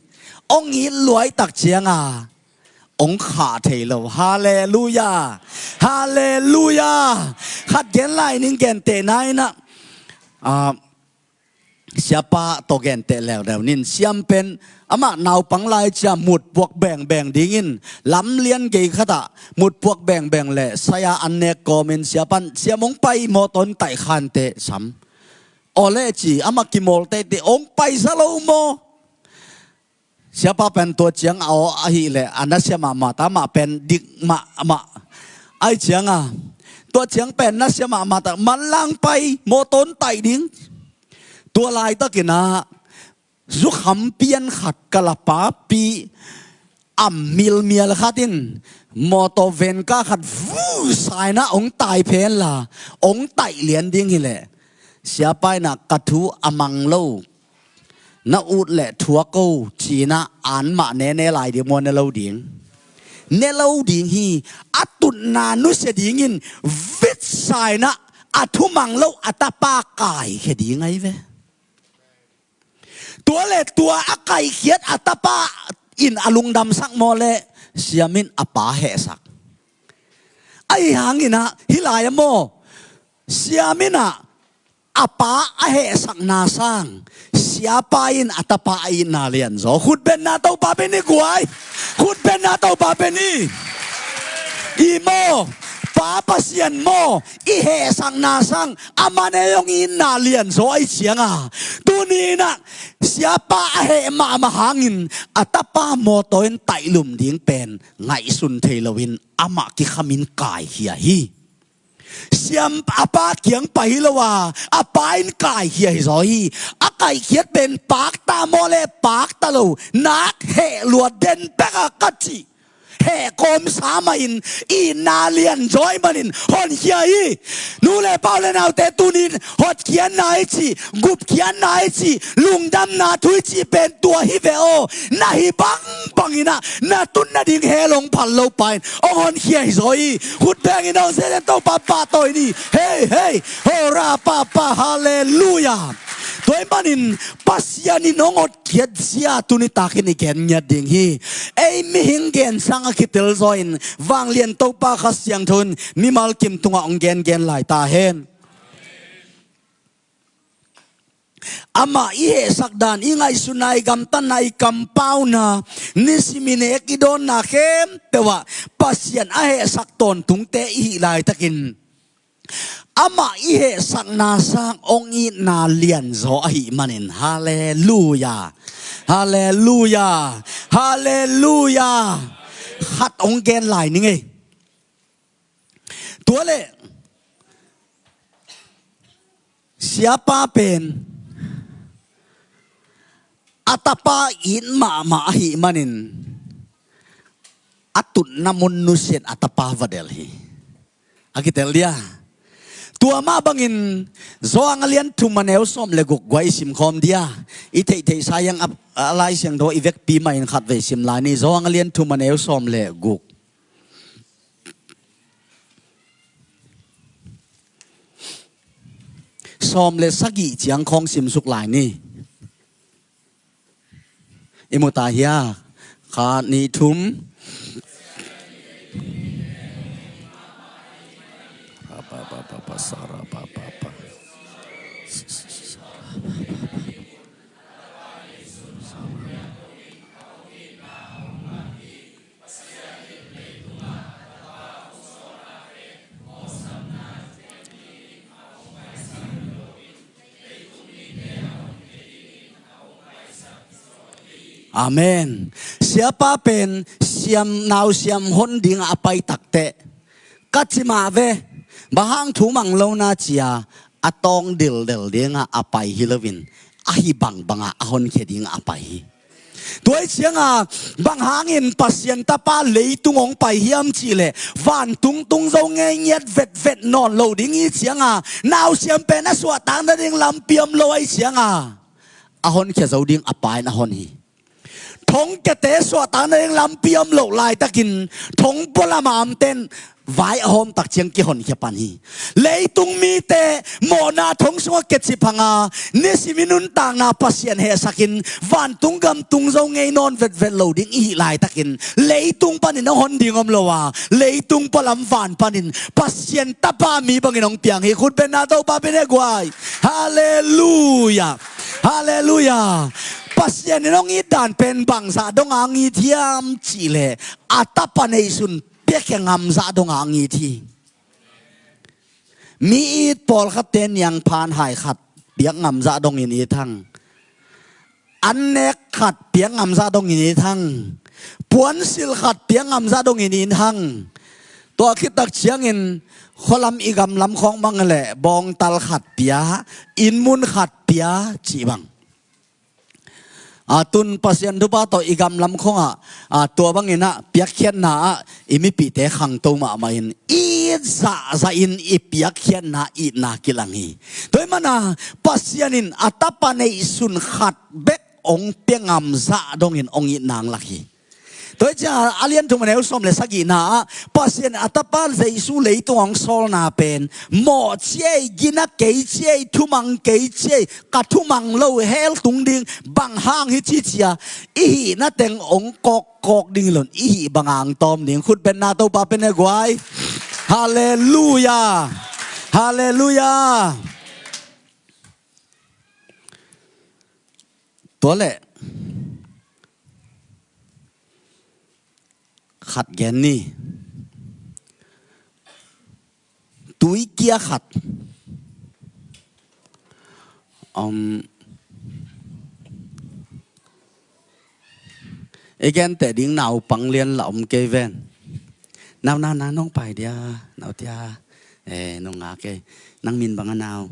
hong it luaitak cianga hong khah thei lo. Halleluia. Halleluia. Khat gen lai ning, gentehna in ah, ah, siapa tawh genteh leuleu ning. Siam pen amah naupang lai cia mutpuak bengbeng dingin lamlian gei khatah mutpuak bengbeng le saya an nek kawmin siapan, "Siam, hong pai, mawtaw in taih khante sam." Aw le ci, amah kimawl teitei, "Hong paisa lo maw?" Siapa pen tua ciang a aw ahih leh a nasia mahmah ta, amah pen dik mahmah. Ahih cianga tua ciang pen nasia mahmah ta, "Manlang pai, mawtaw in taih ding." Tua laitakin ah zukham pian khat, kalapapi am milmial khat in mawtaw venka khat vu sa in ah hong tai phen la, hong taih lian ding hi leh, siapa in ah, "Ka thu a mang lo, na ut le thuak o," ci-in ah an mah ne, ne lai ding maw? Ne lo ding. Ne lo ding hi. A tutna nusia dingin vit sa in ah a thu mang lo a tapa kaikhia ding ahi ve. Tua le tua a kaikhiat a tapa in a lungdamsak maw le, siam in a pa hehsak. Ahih hangin ah hih lai-ah maw, siam in ah a pa a hehsakna sang siapa in a tapa a itna lianzaw. Khutbetna Topa pe ni guai. Khutbetna Topa pe ni. I maw, Pa Pasian maw, i hehsakna sang amah ne hong itna lianzaw ahih cianga, tuni in ah siapa a heh mahmah hangin a tapa mawtaw in taihlum ding pen ngaihsun thei loin amah kikhamin kaikhia hi. Siam a pa kiang pai hi lo a, a pa in kaikhia hi zaw hi. A kaikhiat pen pakta maw le pakta lo, nak heh lua den bek a ka cih heh kawmsa mah in itna lianzaw ahih manin honkhia hi. Nu le pa u le naute, tunin hotkhiatna i cih, gupkhiatna i cih, lungdamna thu i cih pen tua hi ve aw. Na hih bangbang in ah na tun nading hell hong phal lo pa in hong honkhia hi zaw hi. Khut bengin hong sia den, Topa pahtawi ni. Hei, hei. Hora papa, halleluia. Tua ahih manin Pasian in hong hotkhiat zia tuni takin i gen ngiat ding hi. Ei mihing gen sang a kitel zaw in, Vanglian Topa Kha Siangtho in mimal kim tungah hong gengen lai ta hen. Amah i hehsak dan, i ngaihsutna, i gamtatna, i kampauna, nisim i nek i dawnna khempeuh ah Pasian a hehsak tawntungte i hih laitakin amah i hehsakna sang hong itna lianzaw ahih manin, halleluia, halleluia, halleluia. Khat hong gen lai ning ei. Tua leh siapa pen a tapa it mahmah ahih manin a tutna mun nusiat a tapa va delh hi. A kitel dia. Tua mah bangin Johan a lian thum a neu sawm le guk guai i simkhawm dia. I theihtheihsa hiang a, a Lai Siangtho i vekpi mah in khatvei sim lai ni. Johan a lian thum a neu sawm le guk. Sawm le sagih ciang khawng simsuk lai ni. I mu ta hia? Khat, nih, thum. Amen. Siapa pen siam, nausiam hon dingah a pai takteh, ka ci mah ve, bang hang thu mang lo na ci-a a tawng dildel dingah a pai hi loin, ahi bangbangah a honkhia dingah a pai hi. Tua hi cianga, bang hangin Pasian tapa leitung hong pai hiam cihleh, vantung tung zo ngei ngiat vetvet nawn lo ding hi cianga, nausiam pen a suahtak nading lampi om lo ahi cianga, a honkhia zo ding a Pa in a hon hi. Thongkiate suahtakna ding lampi om loh laitakin thong pualam a omten vai a hawmtak ciang kihonkhia pan hi. Leitung mite mawhna thong sungah kecip hanga nisim i nuntakna Pasian hehsakin vantung gam tung zo ngei nawn vetvet lo ding i hih laitakin leitung panin hong hon ding om lo a, leitung pualam van panin Pasian tapa mi bangin hong piang hi. Khutbenna Topa pia ni guai. Halleluia. Halleluia. Pasian in hong it dan pen bangzah dong a hong it hiam cihleh a tapa neihsun piakhia ngam zah dong a hong it hi. Mi it pawlkhatte niangphan hai khat piak ngam zah dongin it hang. Annek khat piak ngam zah dongin it hang. Puansilh khat piak ngam zah dongin it hang. Tua khittak ciangin khualam i gamlam khawng bang leh bawngtal khat pia, innmun khat pia cih bang. A, tun Pasian thupha tawh i gamlam khawngah, a, tua bangin ah piakkhiatna ah i mipihte khangto mahmah in it zahzah in i piakkhiatna itna kilang hi. Tua ahih manin Pasian in a tapa neihsun khat bek hong pia ngam zah dongin hong it nang lak hi. Tua hi ciangin a lian thum a neu sawm le sagihna ah Pasian a tapa Jesu leitung hong sawlna pen mawh ciai, gina kei ciai, thumang kei ciai, ka thumang lo hell tung ding bang hang hi ci cia i hihna teng hong kawkkawk ding hi lo in i hih banga hong tawm ding. Khutbenna Topa pia ni guai. Halleluia. Halleluia. Tua leh khat gen ni. Tuikia khat. Um, i genteh ding naupang lian la om kei ven. Nau, nau, nau, nong pai dia, nau tia. Eh, nong ngak ei. Nang min bang a nau?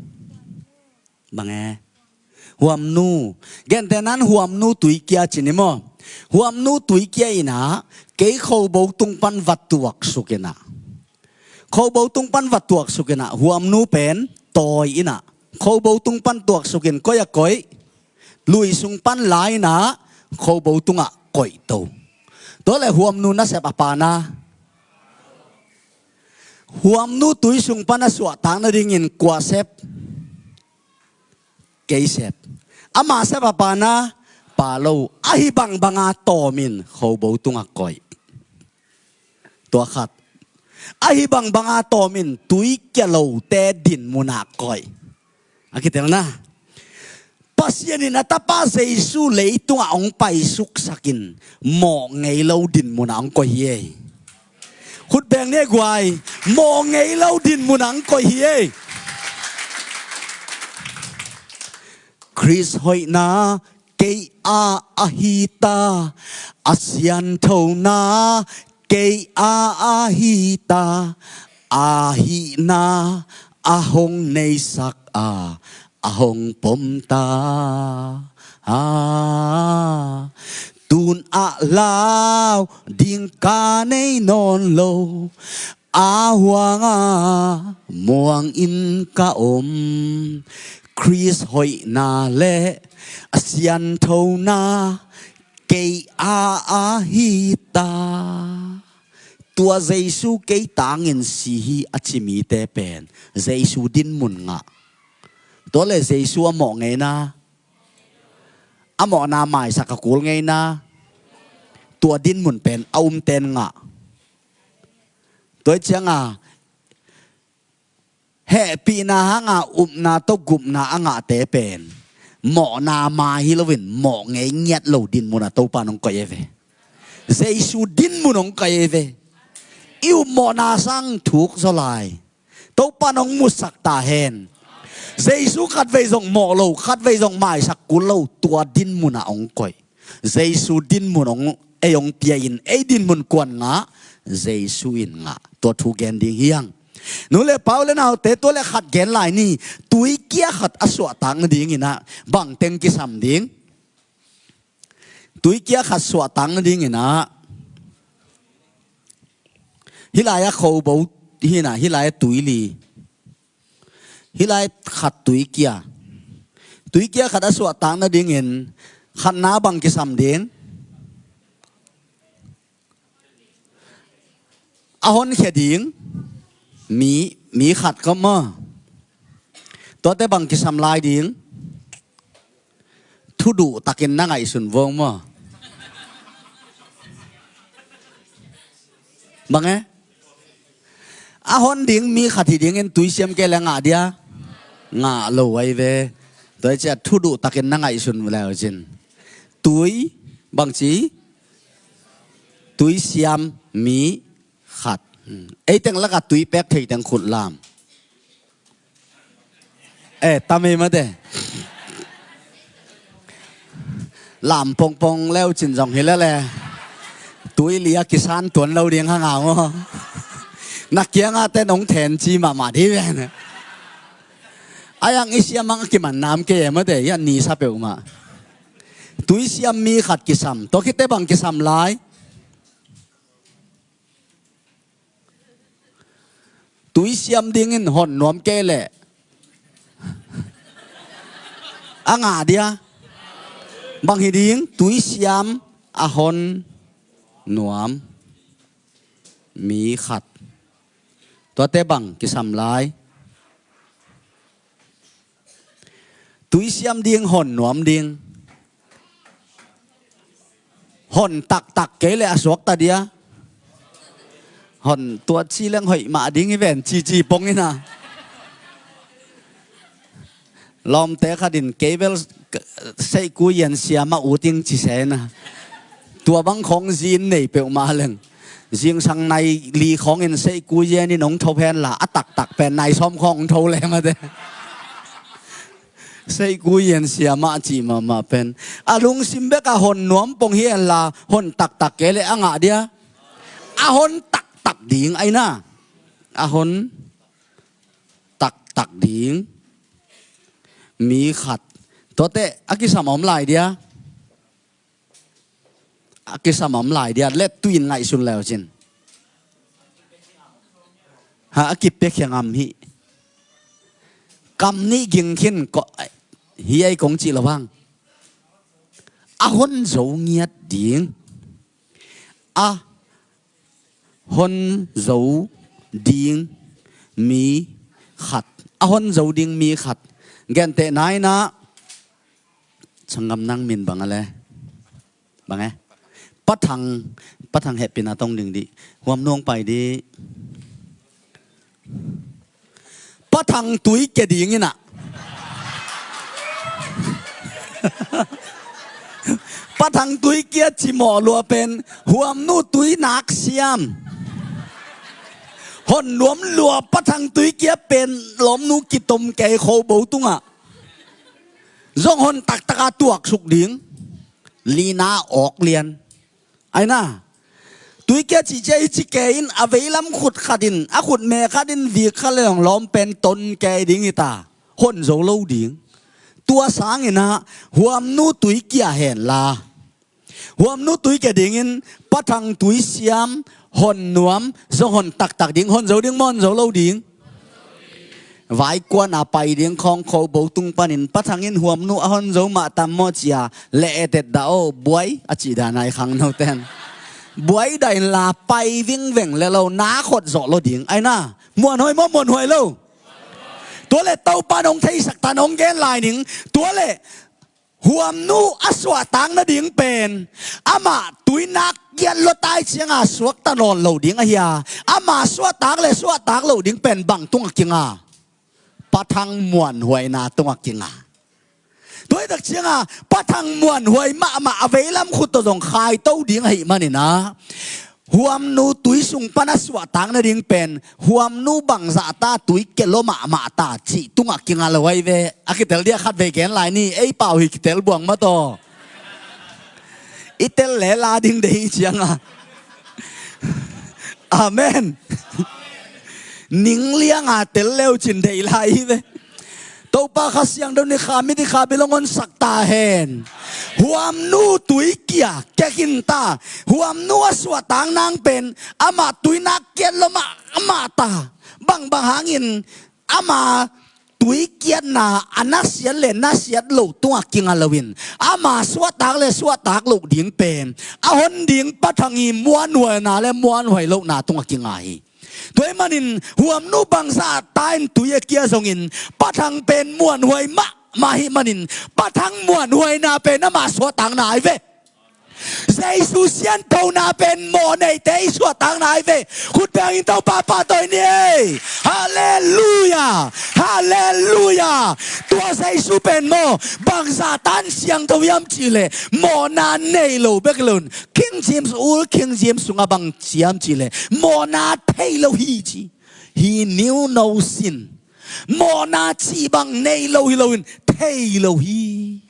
Bang e? Huamnu. Gentehna in Huamnu Tuikia ci ni maw. Huamnu Tuikia in ah kei Khobo tung pan va tuaksuk in ah. Khobo tung pan va tuaksuk in ah Huamnu pen tawi in ah Khobo tung pan tuaksuk in koih a koih, lui sung pan la in ah Khobo tungah koihto. Tua leh Huamnu nasep a pa na. Huamnu tui sung pan a suahtak nadingin kua sep? Kei sep. Ama sep a pa na? Pa lo. Ahi bangbanga tawmin Khobo tungah koih. Tua khat. Ahi bangbanga tawmin tuikia lote dinmunah koih. A kitelna. Pasian in a tapa Jesu leitungah hong paisuksakin mawh ngei lo dinmunah hong koih hi ei. Khut beng ni guai. Mawh ngei lo dinmunah hong koih hi ei. Khrist hoihna kei a ahi ta, a sianthona kei a ahi ta, a hihna a hong neisak a, a hong pom ta. A, tun ah lau ding ka nei nawn lo, a huanga muang in ka om. Khrist hoihna le a sianthona kei a ahi ta. Tua Jesu kei tangin si hi a ci mite pen Jesu dinmun ngah. Tua leh Jesu a mawh ngeina, a mawhna maisak a kul ngeina, tua dinmun pen a umten ngah. Tua hi cianga hehpihna hanga upna tawh gupna a ngahte pen mawhna mai hi loin mawh ngei ngiat lo dinmun a Topa in hong koih ei ve. Jesu dinmun hong koih ei ve. I up mawhna sang thuk zaw lai. Topa in hong musak ta hen. Jesu khatvei zong mawh lo, khatvei zong maisak kul lo, tua dinmun ah hong koih. Jesu dinmun hong, ei hong pia in, ei dinmun kuan ngah? Jesu in ngah. Tua thu gen ding hi hang. Nu le pa u le naute, tua le khat gen lai ni. Tuikia khat a suahtak nadingin ah bangteng kisam ding? Tuikia khat suahtak nadingin ah hih lai-ah Khobo hi in ah, hih lai-ah tuili. Hih lai khat tuikia. Tuikia khat a suahtak nadingin khatna bang kisam ding? A honkhia ding mi, mi khat kawm maw? Tuate bang kisam lai ding? Thuduh takin na ngaihsun vong maw? Bang e? A hon ding mi khat hi dingin tuisiam kei le ngah dia? Ngah lo ai ve. Tua hi ciah thuduh takin na ngaihsun le cin. Tui, bangci? Tuisiam mi khat. Hmm. Ei teng lakah tui pek thei teng khut lam. Eh, tamei mate. Lam pongpong leu cin zong hi lele. Tui lia kisan tuan lo ding hang a maw? Na kianga te nong then ci mahmah di ven. Ayang i siam ang a kiman nam kei e mate, ya ni sa peuhmah. Tuisiam mi khat kisam. Tua khit te bang kisam lai? Tuisiam dingin hon nuam kei leh a ngah dia? Bang hi ding? Tuisiam a hon nuam mi khat. Tuate bang kisam lai? Tuisiam ding, hon nuam ding. Hon taktak kei le a suakta dia? Hon tuat si leng hoih mah ding hi ven, cici pong ina. Lawmte khatin kei bel seihku ian siam a uting ci sena. Tua bang khong zin nei peuhmah leng. Zingsang nai li khawngin seihku yenin hong tho henla, a taktak pen nai sawm khawng hong tho lem a te. Seihku yen siamah cih mahmah pen a lungsim bek a hon nuam pong hi henla, hon taktak kei le a ngah dia? A hon taktak ding aina. A hon taktak ding mi khat. Tuate a kisam om lai dia? A kisam om lai dia, let tuin ngaihsun leu cin. Ha, a kipia khiang am hi. Kam nih ging khin ko, hi ai kong cih lo hang. A hon zo ngiat ding. A hon zo ding mi khat. A hon zo ding mi khat. Gente naina. Sanggam nang min bang a le? Bang e? Pathang, pathang hehpihna tong ding dih. Huam nung pai dih. Pathang tui kia ding ina. Pathang tui kia cimawh lua pen huamnu tui nak siam. Hon nuam lua pathang tui kia pen lawmnu kitom kei kho bo tungah. Zong hon taktak a tuak suk ding. Lina awk lian. Aina. Tui kia cih cia hi ci kei in a veilam khut khat in, a khut me khat in vik khat le hong lawm pen ton kei ding hi ta. Hon zo lo ding. Tua sangin ah huamnu tui kia hen la. Huamnu tui kia dingin pathang tui siam, hon nuam, zong hon taktak ding, hon zo ding maw, hon zo lo ding. Vaikuan a pai ding khawng kho bo tung panin pathang in huamnu a hon zo mah tam maw cia, le etet dah aw, buai a cih dah nai khang no ten. Buai dah in la pai vingveng le lo, na khot zawh lo ding. Aina, muanhuai maw, muanhuai lo. Tua le Topa nong theisak ta nong gen lai ning. Tua le huamnu a suahtak nading pen amah tuinak kiat lua tai cianga suakta nawn lo ding ahi a, ama suahtak le suahtak lo ding pen bang tungah kinga? Pathang muanhuaina tungah kinga. Tuaitak cianga pathang muanhuai mahmah a veilam khut tawh zong khaito ding ahih manin ah, huamnu tui sung pan a suahtak nading pen huamnu bangzah ta tui kia lua mahmah ta cih tungah kinga lo ai ve. A kitel dia khat vei gen lai ni, ei pau hi kitel buang mataw. I tel le la ding dei cianga. Amen. Ning lianga tel leu cin dei lai hi ve. Topa Kha Siangtho ni kha mit i kha bilong honsak ta hen. Huamnu tui kia kekin ta. Huamnu a suahtak nang pen amah tuinak kiat lua mahmah ta. Bangbang hangin ama tuikiatna a nasiat le nasiat loh tungah kinga loin, ama suahtak le suahtak loh ding pen a hon ding Pa Thang i muanhuaina le muanhuai lohna tungah kinga hi. Tua ahih manin huamnu bangzah ta in tui a kia zongin Pa Thang pen muanhuai mahmah ahih manin Pa Thang muanhuaina pen ama suahtakna ahi ve. Jesu sianthona pen mawh neite i suahtakna ahi ve. Khut beng in Topa pahtawi ni ei. Halleluia. Halleluia. Tua Jesu pen maw bangzah tan siangtho hiam cihleh mawhna nei lo bek lo in King James, Old King James sungah bang ci hiam cihleh mawhna thei lo hi ci. He knew no sin. Mawhna cih bang nei lo hi loin thei lo hi.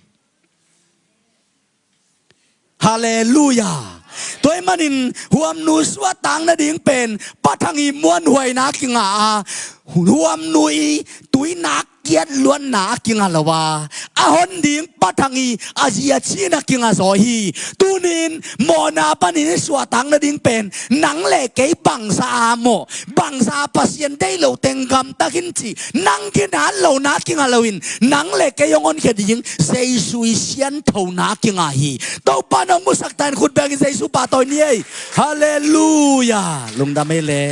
Halleluia. Tua ahih manin huamnu suahtak nading pen Pa Thang i muanhuaina kinga a, huamnu i tuinak kiat luatna a kinga lo a, a hon ding Pa Thang i a zi a cina kinga zaw hi. Tunin mawhna panin i suahtak nading pen nang le kei bangzah a mawh, bangzah Pasian deih lo teng gamta khin cih nang ginat lohna kinga loin nang le kei hong honkhia ding Jesu i sianthona kinga hi. Topa nong musak ta in khut bengin Jesu pahtawi ni ei. Halleluia. Lungdam ei le.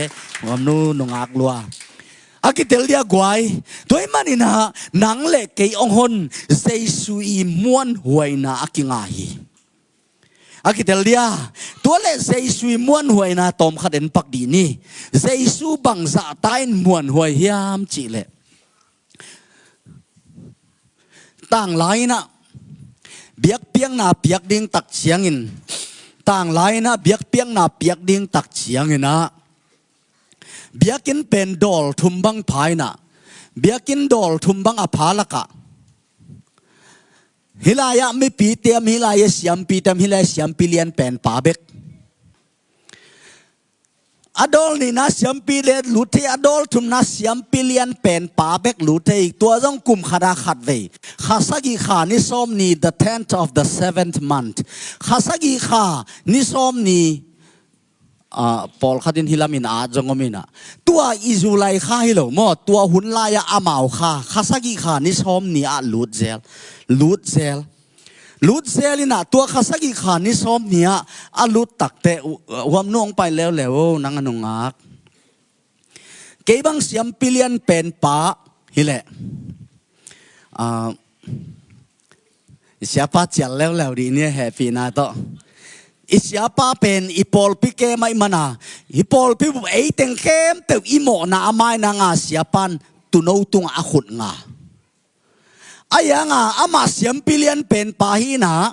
Huamnu nungak lua. A kitel dia guai. Tua ahih manin ah nang le kei hong hon Jesu i muanhuaina a kinga hi. A kitel dia. Tua le Jesu i muanhuaina tawmkhat en pak dih ni. Jesu bangzah ta in muanhuai hiam cihleh, tanglai in ah biakpiakna piak ding tak ciangin, tanglai in ah biakpiakna piak ding tak ciangin ah biakinn pen dawl thum bang pha in ah, biakinn dawl thum bang a pha lakah hih lai-ah mipite om, hih lai-ah siampite om, hih lai-ah siampi lian pen pa bek. A dawl nihna siampi lian lut thei, a dawl thumna siampi lian pen pa bek lut thei. Tua zong kum khat a khat vei. Kha sagih kha ni sawm ni, the tenth of the seventh month. Kha sagih kha ni sawm ni, ah, pawlkhat in hih lamin at zong om in ah. Tua i July kha hi lo maw, tua hun lai-ah amau kha, kha sagih kha ni sawm ni ah lut zel, lut zel. Lut zel in ah tua kha sagih kha ni sawm ni ah a lut takteh, u-, huamnu hong pai leuleu o, nang a nungak. Kei bang siampi lian pen pa hileh, ah, i siapa cial leuleu dih ni, hehpihna tawh. I siapa pen i pawlpi kem ahih mana, i pawlpi bup ei teng khempeuh i mawhna a mai nanga siapan tuuno tungah a khut nga. A hianga amah siampi lian pen pa hi in ah,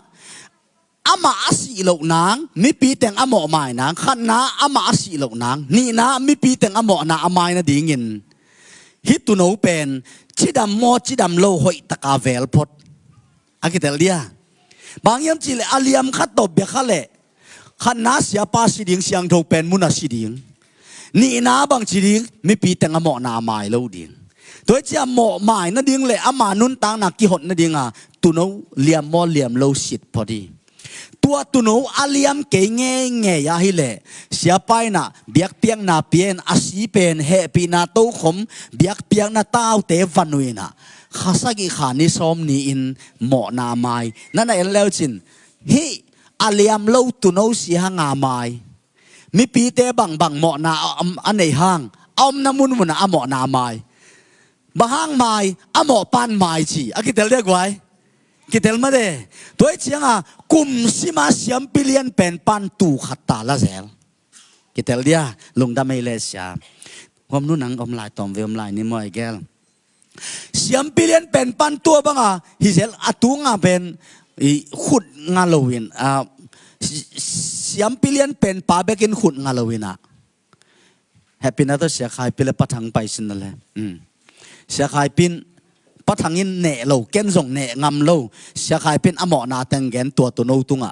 amah a sih loh nang, mipi teng a mawh mai nang, khatna amah a sih loh nang, nihna mipi teng a mawhna a mai nadingin hih tuuno pen cidam maw cidam lo hoih taka vel phot. A kitel dia. Bang hiam cihleh a liam khat tawh bia kha leh, khatna siapa si ding, siangtho pen mun a si ding. Nihna bang ci ding, mipi teng a mawhna a mai lo ding. Tua hi ciah mawh mai nading le ama nuntakna kihot nadinga tuuno liam maw liam lo sit phot hi. Tua tuuno a liam kei ngeingei ahileh, siapa in ah biakpiakna pia in a si pen hehpihna tokhom biakpiakna taute van uh in ah, kha sagih kha ni sawm ni-in mawhna a mai. Na na en leucin, hih a liam lo tuuno si hanga mai. Mipite bangbang mawhna a, a, a nei hang, a omna munmunah a mawhna a mai. Bang hang mai, a mawhpan mai ci. A kitel dia guai. Kitel mah de. Tua hi cianga kum sima siampi lian pen pan tuu khat ta la zel. Kitel dia, lungdam ei le sia. Huamnu nang om lai tawm ve om lai ni maw i gel. Siampi lian pen pan tua banga hi zel, a tunga pen i khut nga loin, a, si-, siampi lian pen pa bekin khut nga loin ah. Hehpihna tawh Sia Khaipi le Pa Thang pai sin na le. Mm. Sia Khaipi in, Pa Thang in neh lo, ken zong neh ngam lo. Sia Khaipi in a mawhna teng gen tua tuuno tungah.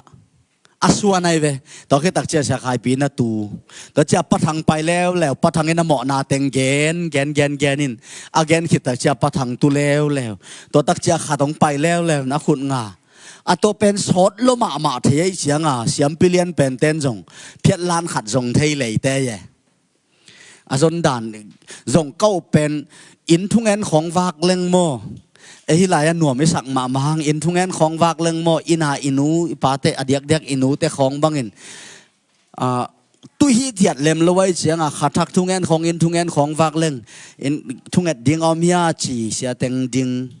A suan ahi ve. Tua khit takcia Sia Khaipi na tu. Tua cia Pa Thang pai leuleu. Pa Thang in a mawhna teng gen, gen, gen, gen in. A gen khit takcia Pa Thang tu leuleu. Tua takcia khat hong pai leuleu. Na khut nga. A tua pen sawt lo mahmah thei ei cianga. Siampi lian pen ten zong. Phiatlan khat zong thei leite ye. A zon dan zong ka up pen inn thungen khawng vak leng maw, e, hih lai-ah nuam i sak mahmah hang, inn thungen khawng vak leng maw, inn-a i nu i pate, a diakdiak i nute khawng bangin, ah, tuih hi ciat lem lo ahih ciangah, kha thak thungen khawng, inn thungen khawng vak leng, inn thunget ding a om hia ci, sia teng ding.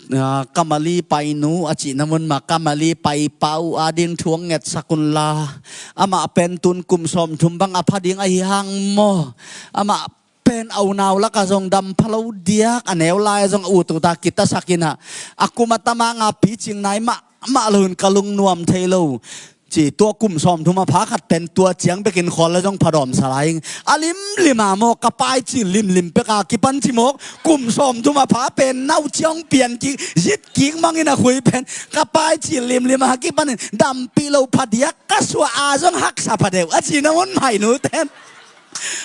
Ah, ka mali painu a cihna mun mah, ka mali paipa uh ading thu hong ngetsak unla, amah pen tun kum sawmthum bang a pha ding ahi hang maw, amah pen a unau lakah zong dam pha lo diak, a neu lai-ah zong a ut uta kitasak inah, a kum a tam a nga picing nai mahmah lo in ka lungnuam thei lo. Ci, tua kum sawmthum a pha khat pen tua ciang bekin khawl le zong phadawm sa lai ing. A limlim a maw, ka paicil limlim pek a kipan ci mawk, kum sawmthum a pha pen nau ciang pian kik, zit kik mangin a khui pen, ka paicil limlim a kipanin dampih lo phadiak, ka suah a zong haksa phadeuh a cihna mun mah i nuten.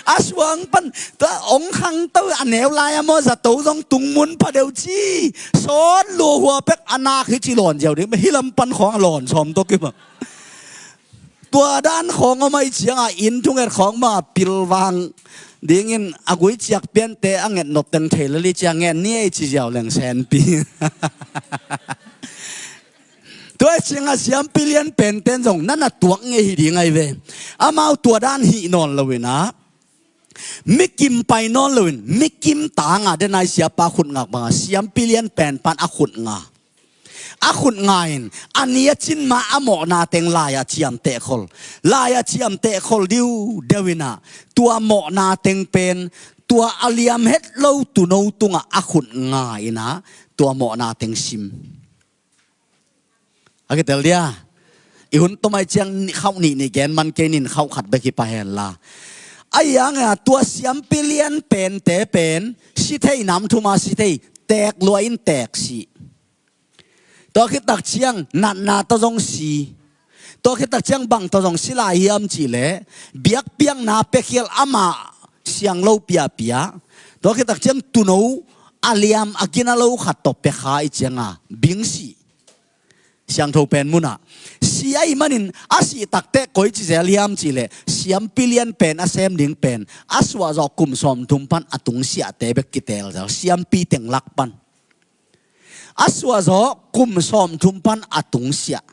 A suang pan, tua ong khangto a neu lai-ah maw, zato zong tung mun phadeuh ci, sawt lua hua pek a nak hi ci lawn ziau ding, hih lam pan khawng a lawn sawm tawh kibang. Tua dan khawng om ahih ciangah inn thunget khawng mah pilvang dingin a gui ciak piante a nget nop teng thei lel hi ciang ngen ni ei ci ziau leng senpi. Tua ahih ciangah siampi lian penten zong na na tuak ngei hi ding ahi ve. Amau tua dan hih nawn lo inah, mi kim pai nawn loin, mi kim tangah, den ai siapa khut ngak bangah siampi lian pen pan a khut nga. A khut nga in, a ni a cin ma a mawhna teng lai-ah ciamteh khol. Lai-ah ciamteh khol diu deuh inah, tua mawhna teng pen, tua a liam het lo tuuno tungah a khut nga inah, tua mawhna teng sim. A kitel dia. I hun tom ahih ciang khauh nih nih gen man kei nin, khauh khat bek hi pah hen la. Ahi hangah tua siampi lian pente pen si thei, nam thum a si thei, teek lua in teek si. Tua khit tak ciang natna tawh zong si. Tua khit tak ciang bang tawh zong si lai hiam cih leh, biakpiakna pia khial, amah siang lo piapia. Tua khit tak ciang tuuno a liam a gina lo khat tawh pia kha ahih ciangah bing si. Siangtho pen munah si ahih manin, a sih tak teh koi ci zel hiam cih leh, siampi lian pen a sem ding pen a suahzawh kum sawmthum pan a tungsiahte bek kiteel zel, siampi teng lak pan. A suahzawh kum sawmthum pan a tungsiah.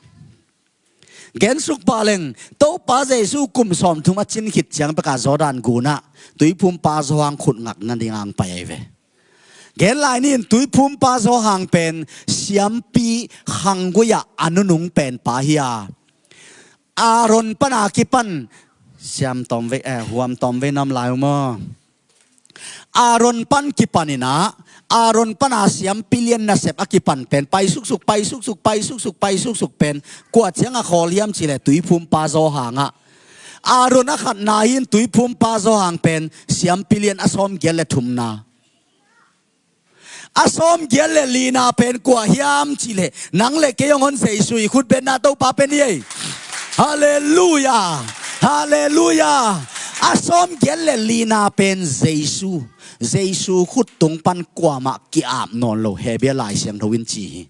Gensuk pah leng, Topa Jesu kum sawmthum a cin khit ciang pekah Jordan gunah Tuiphumpa Johan khut ngak nading hong pai ahi ve. Gen lai nin, Tuiphumpa Johan pen siampi khanggui-ah a nunung pen pa hi a, Aaron pana kipan, siam tawmvei, eh, huam tawmvei nam lai uh maw? Aaron pan kipan inah, Aaron pana siampi lian nasep a kipan pen pai suksuk, pai suksuk, pai suksuk, pai suksuk pen kua ciangah khawl hiam cih leh Tuiphumpa Johan ah. Aaron a khatna hi in, Tuiphumpa Johan pen siampi lian a sawmgiat le thumna. A sawmgiat le lina pen kua hiam cih leh, nang le kei hong hon Jesu i khut betna Topa pen hi ei. Halleluia. Halleluia. A sawmgiat le lina pen Jesu. Jesu khut tung pan kuamah ki-ap nawn lo, Hebru Lai Siangtho in ci hi.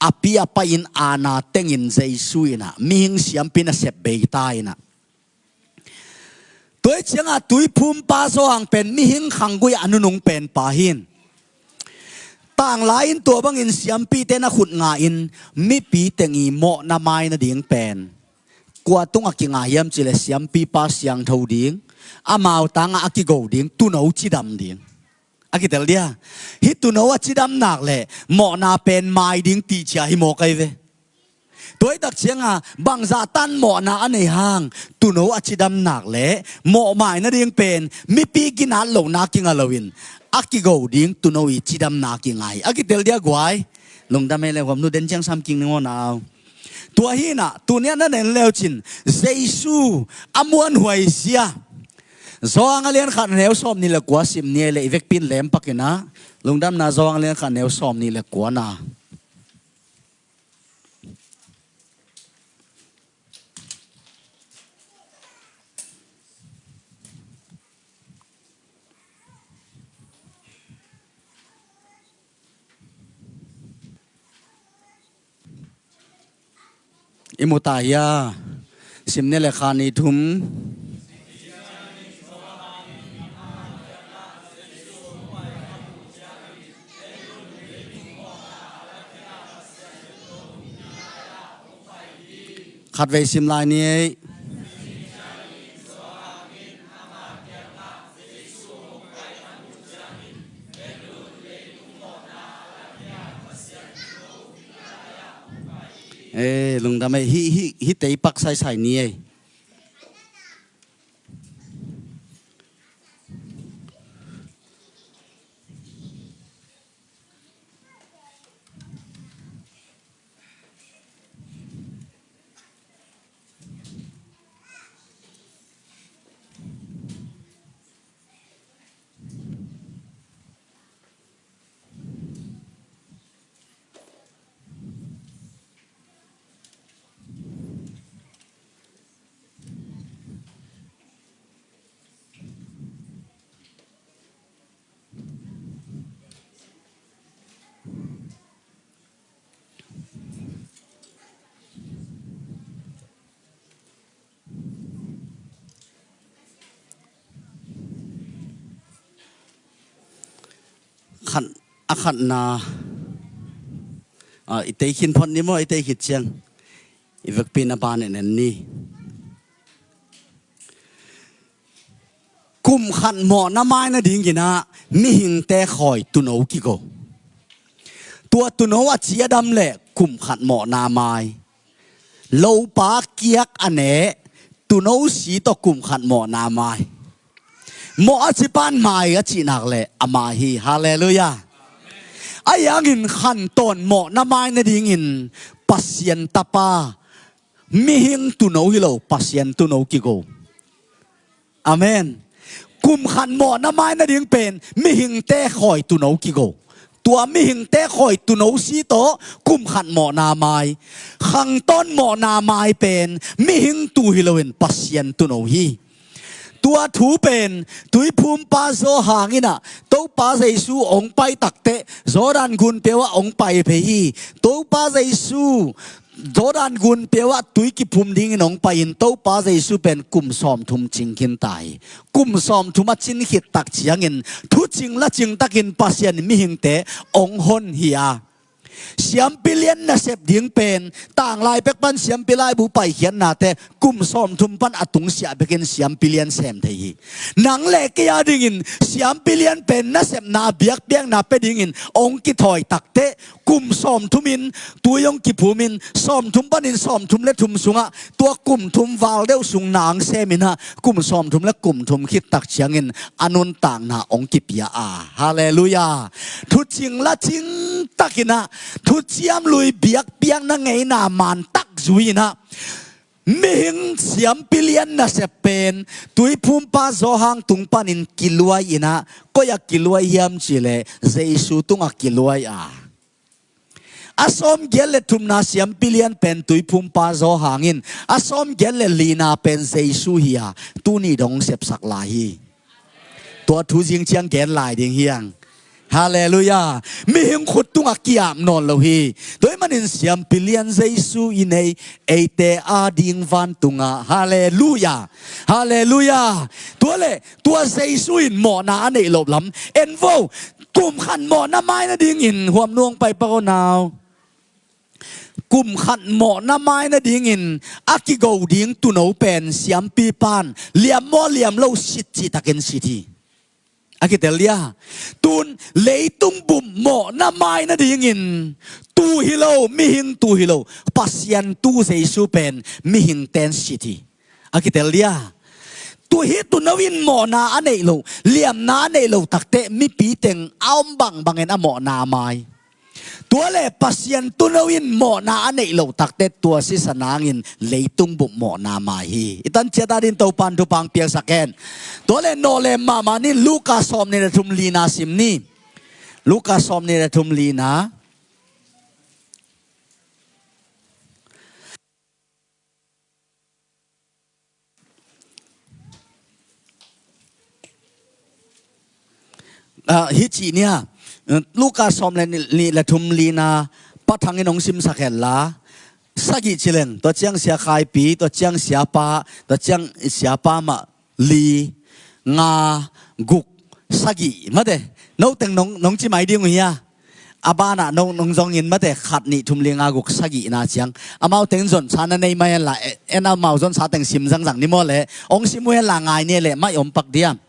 A pi a pa in aana tengin Jesu inah mihing siampi nasep bei ta inah. Tua ahih ciangah Tuiphumpa Johan pen mihing khanggui-ah a nunung pen pa hi in. Tanglai in tua bangin siampite na khut nga in, mipi teng i mawhna mai nading pen kua tungah kinga hiam cih leh siampipa siangtho ding, amau tangah a kigo ding tuuno cidam ding. A kitel dia. Hih tuuno a cidam nak leh mawhna pen mai ding tihcia hi mawk ahi ve. Tua hi tak ciangah bangzah tan mawhna a nei hang, tuuno a cidam nak leh mawhmai nading pen mipi ginat lohna kinga loin, a kigo ding tuuno i cidamna kinga hi. A kitel dia guai. Lungdam ei le huam, nu den ciang sam king ning aw nau. Tua hi inah, tuni-ah na nen leucin, Jesu a muanhuai zia. Johan a lian khat a neu sawmnih le kua sim ni ei leh, i vekpi in lem pak inah. Lungdamna Johan a lian khat a neu sawmnih le kuana. I mu ta hia? Sim ni le kha, nih, thum. Khatvei sim lai ni ei. Eh, lungdam ei, hih, hih, hih tei pak saisai ni ei. Khat, a khatna, a, i tei khin phot ni maw, i tei khit ciang i vekpi na ban en en ni. Kum khat mawhna mai nadingin ah mihingte khawi tuuno kigo. Tua tuuno a ci a dam leh kum khat mawhna mai. Lopa kiak a neh tuuno si tawh kum khat mawhna mai. Mawh a ci pan mai a cih nak leh a mai hi. Halleluiah. Ahi hangin khantawn mawhna mai nadingin Pasian Tapa, mihing tuuno hi lo, Pasian tuuno kigo. Amen. Kum khat mawhna mai nading pen mihingte khawi tuuno kigo. Tua mihingte khawi tuuno si tawh kum khat mawhna mai. Khantawn mawhna mai pen mihing tuu hi loin Pasian tuuno hi. Tua thu pen Tuiphumpa Johan in ah Topa Jesu hong pai takteh Jordan gun peuh ah hong pai phei hi. Topa Jesu Jordan gun peuh ah tui kiphum dingin hong pai-in Topa Jesu pen kum sawmthum cing khin ta hi. Kum sawmthum a cin khit tak ciangin thucing lacing takin Pasian mihingte hong hon hi a. Siampi lian nasep ding pen tanglai pek pan siampi laibu paikhiatnate kum sawmthum pan a tungsiah bekin siampi lian sem thei hi. Nang le kei a dingin siampi lian pen nasepna biakpiakna pia dingin hong kithawi takteh kum sawmthum in tui hong kiphumin sawmthum panin sawmthum le thum sungah tua kum thum val deuh sung na hong semin ah kum sawmthum le kum thum khit tak ciangin a nuntakna hong kipia a. Halleluiah. Thucing lacing takin ah thuciam lui biakpiakna ngeina man tak zui-in ah mihing siampi lian nasep pen Tuiphumpa Johan tung panin kiluai-in ah, koi ah kiluai hiam cih leh Jesu tungah kiluai a. A sawmgiat le thumna siampi lian pen Tuiphumpa Johan in, a sawmgiat le lina pen Jesu hi a, tuni dong sepsak lai hi. Tua thu zing ciang gen lai ding hi hang. Halleluiah. Mihing khut tungah ki-ap nawn lo hi. Tua ahih manin siampi lian Jesu i nei, eite a ding vantungah. Halleluiah. Halleluiah. Tua leh tua Jesu in mawhna a neih loh lam en vo. Kum khat mawhna mai nadingin huam nuang pai pak aw nau. Kum khat mawhna mai nadingin a kigo ding tuuno pen siampi pan liam maw liam lo sit cihtakin sit hi. A kitel dia. Tun leitung bup mawhna mai nadingin tuu hi lo, mihing tuu hi lo, Pasian tuu Jesu pen mihingten sit hi. A kitel dia. Tua hi tuuno in mawhna a neih loh, liamna a neih loh takteh mipi teng a om bangbangin a mawhna mai. Tua leh Pasian tuuno in mawhna a neih loh takteh tua sisan hangin leitung bup mawhna mai hi. I tan ciat a din Topan thupha piaksak hen. Tua leh nawlem mahmah ni, Luka sawmnih le thum lina sim ni. Luka sawmnih le thum lina. Ah, hi cih nia, Luka sawm le nih le thum lina, Pa Thang in hong simsak hen la, sagih ci leng, tua ciang Sia Khaipi, tua ciang Siapa, tua ciang Siapa mah li, nga, guk, sagih, mate, noteng nong, nong ci mai ding uh hia? A banah no nong zongin mate, khat nih thum li nga guk sagihna ciang. Amau teng zonsa na nei mah henla, e, en amau zonsa teng sim zangzang ni maw le. Ong sim uh henla ngai ni le, mai om pak diam.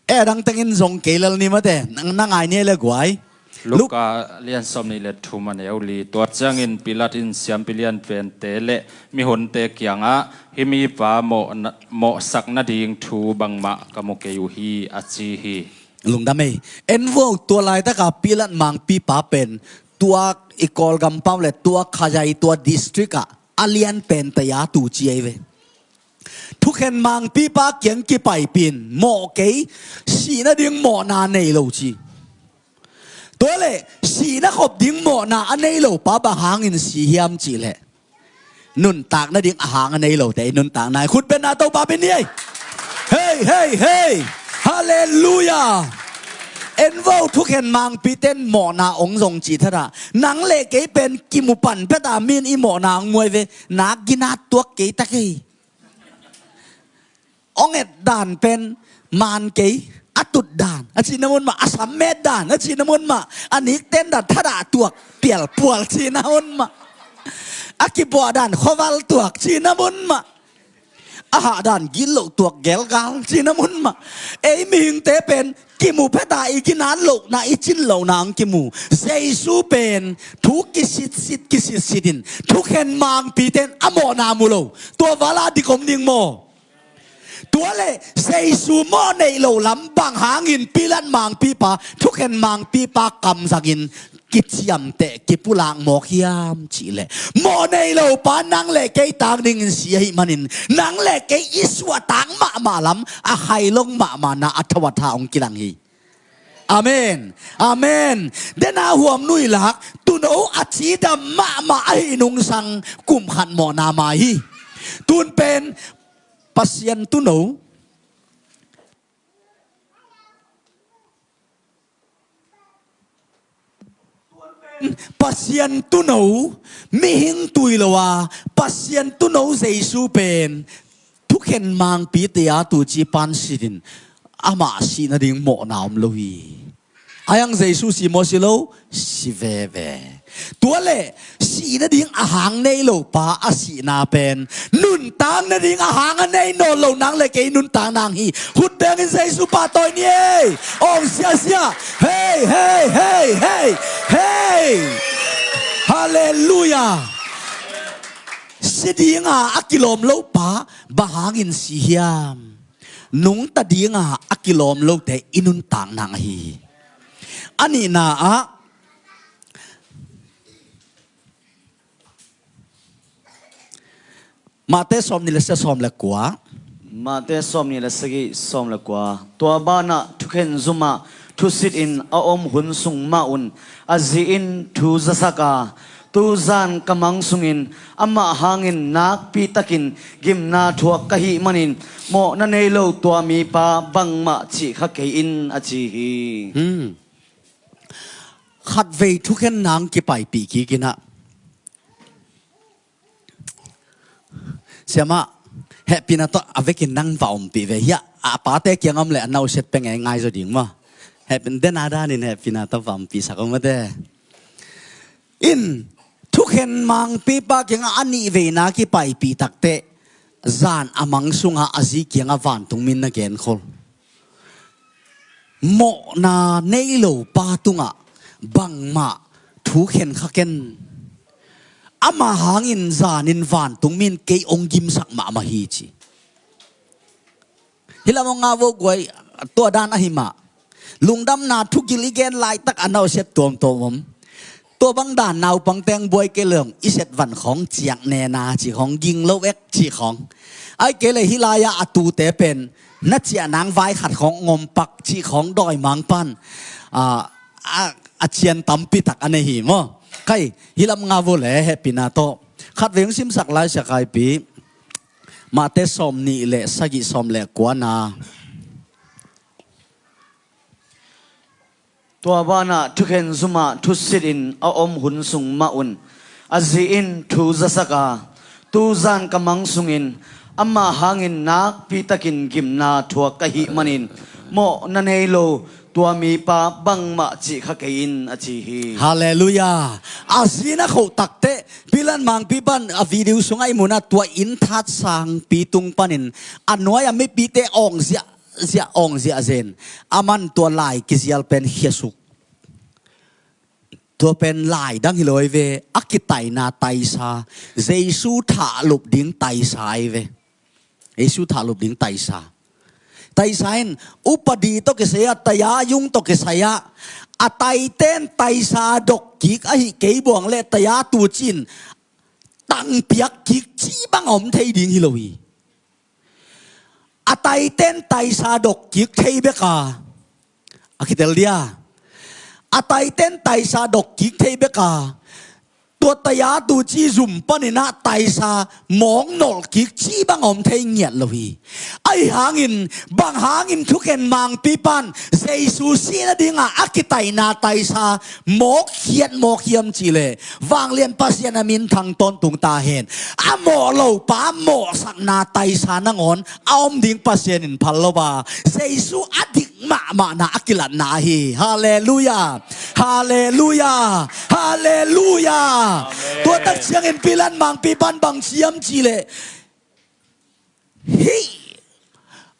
E, a dang tengin zong kei lel ni mate, na, na ngai ni le guai. Luka lian sawm nih le thum a neu li. Tua ciangin Pilat in siampi lian pente le mihonte kiangah, "Hih mipa mawhna, mawhsak nading thu bangmah ka mu kei uh hi," a ci hi. Lungdam ei. En vo, tua laitaka Pilat mangpipa pen tua i Kawlgam pau le tua khazai tua district ah a lian pente a tu ci ei ve. Thukhen mangpipa kiang kipaipih in, mawh kei, sih nading mawhna nei lo ci. Tua le, sihna khop ding mawhna a nei lo pa bang hangin si hiam cih leh, nuntak nading a hang a nei lote i nuntakna hi. Khut bengna Topa min hi ei. Hei, hei, hei. Halleluiah. En vo, thukhen mangpite in mawhna ong zong cih thatah, nang le kei pen kimu pan peta min i mawhna ong muai ve. Nak ginat tuak kei ta kei. Ong et dan pen man kei, a tut dan a cihna mun mah, a sam met dan a cihna mun mah, a nik ten dan thadah tuak pialpual cihna mun mah, a kibuah dan khuaval tuak cihna mun mah, a hah dan gitloh tuak gelgal cihna mun mah. Ei mihingte pen kimu pheta i ginat lohna, i cin lohna ang kimu. Jesu pen thu kisitsit, kisitsit in, thukhen mangpite in a mawhna mu lo. Tua vala dik om ding maw? Tua le Jesu mawh neih loh lam bang hangin Pilat mangpipa, thukhen mangpipa kamzangin kiciamteh, kipulak mawk hiam cih leh, mawh neih lo pa nang le kei tang dingin si ahih manin, nang le kei i suahtak mahmah lam a khailong mahmahna a tho a tha hong kilang hi. Amen. Amen. Dena huam nuilak, tuuno a cidam mahmah ahih nungsang kum khat mawhna mai hi. Tun pen Pasian tuuno, Pasian tuuno, mihing tui lo a, Pasian tuuno Jesu pen thukhen mangpite a tu ci pan sitin, amah sih nading mawhna om lo hi. Ayang Jesu si maw si lo, si veve. Tua le sih nading a hang nei lo pa a sihna pen nuntak nading a hang a nei nawn lo nang le kei nuntak nang hi. Khut bengin Jesu pahtawi ni ei. Ong siasia. Hei, hei, hei, hei, hei. Halleluiah. Si dinga a kilawm lo pa bang hangin si hiam? Nungta dinga a kilawm lote i nuntak nang ahi hi. A nihna ah, Mate sawm nih le sagih, sawm le kua. Mate sawm nih le sagih, sawm le kua. Tua banah thukhen zumah thusitin a om hun sung mah un a zi in thu zasak a, tu zan ka mang sungin amah hangin nakpitakin gimna thuak ka hih manin mawhna nei lo tua mipa bangmah cih kha kei in, a ci hi. Hmm. Khatvei thukhen nang kipaipih kikin ah, siamah, hehpihna tawh a vekin nang va ompih ve. Hiah a pate kiang om le a nausiat peng ei ngai zaw ding maw? Hehpih, dena danin hehpihna tawh va ompihsak om mate. In, thukhen mangpipa kiangah a nihveina kipaipih takteh, zan a mang sungah a zi kiangah vantung min na genkhol. Mawhna nei lo pa tungah bangmah thu khen kha ken. Ama hangin zanin vantung min kei ong gimsak mahmah hi ci. Hih lam ong ngah vo guai, tua dan ahi mah. Lungdamna thugil i gen laitak a nausiat tuamtuam om. Tua bang dan naupang teng buai kei leng i set van khawng ciak nena cih khawng, ging lo ek cih khawng. Ai kei le hih lai-ah a tute pen na ciah nang vai khat khawng ngom pak cih khawng dawi mang pan, a, a, a cian tampi tak a nei hi maw? Kai, hih lam ngah vo le hehpihna tawh. Khatvei hong simsak lai sia kaipi. Mate sawm nih le sagih, sawm le kuana. Tua banah thukhen zumah thusitin a om hun sung mah un a zi in thu zasak a, tu zan ka mang sungin amah hangin nakpitakin gimna thuak ka hih manin Mawhna nei lo tua mipa bangmah cih kha kei in, a ci hi. Halleluiah. A zin a khoh takteh Pilan Mangpi pan a video sungah i munah tua inn that sangpi tung panin a nuai a mipite awng ziahziah, awng ziahzen. Aman tua lai kizial pen khiasuk. Tua pen lai dang hi lo ahi ve, a kitaina taisa, Jesu thahlup ding taisa ahi ve. Jesu thahlup ding taisa. Taisa in upadi tawh kisai ah, taya yung tawh kisai ah, a taiten taisa dok kik ahi kei buang le taya tu cin tangpiak kik ci bang a om thei ding hi lo hi. A taiten taisa dok kik thei bek a, a kitel dia. A taiten taisa dok kik thei bek a, tua taya tu ci zum paninah taisa mawng nolh kik ci bang a om thei ngiat lo hi. Ahi hangin, bang hangin thuken Mangpi pan Jesu sihna dingah a kitaina taisa mawk khiat mawk hiam cihleh, Vanglian Pasian a minthang tawntung ta hen. A mawh lo pa mawhsakna taisa nangawn a om ding Pasian in phal lo a, Jesu a dik mahmahna a kilatna ahi. Halleluiah. Halleluiah. Halleluiah. Amen. Tua tak ciangin Pilan Mangpi pan bang ciam cihleh, hih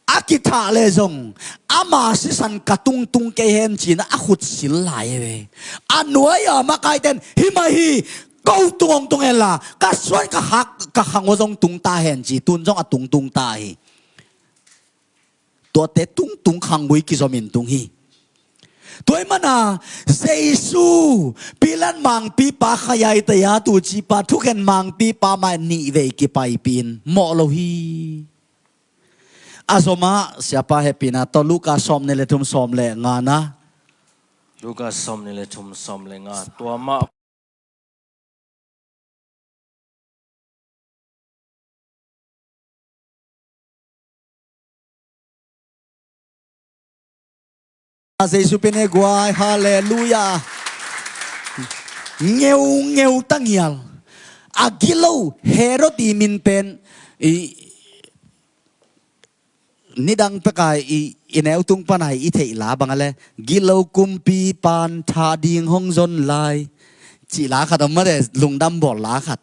a kithah le zong ama sisan ka tungtung kei hen cin a khut sil lai ve. A nuai a makaiten himah hi, ko tung hong tung henla ka suan ka khak ka khang aw zong tung ta hen ci, tun zong a tungtung ta hi. Tuate tungtung khanggui kizomin tung hi. Tua ahih mana Jesu Pilan Mangpipa khayaitaya tucipa thuken Mangpipa mai nihvei kipaipihin mawh lo hi. A zomah siapa hehpihna tawh Luka sawmnih le thum sawm le nga na. Luka sawmnih le thum sawm le nga. Tua mah Jesu pen he guai, halleluiah. Ngeungeu tangial. A gilo Herod i min pen i nidang peka i, i neutung pana i theih la bang a le, gilo kumpipan thah ding hong zon lai, cih la khat om mate, lungdam bawl la khat.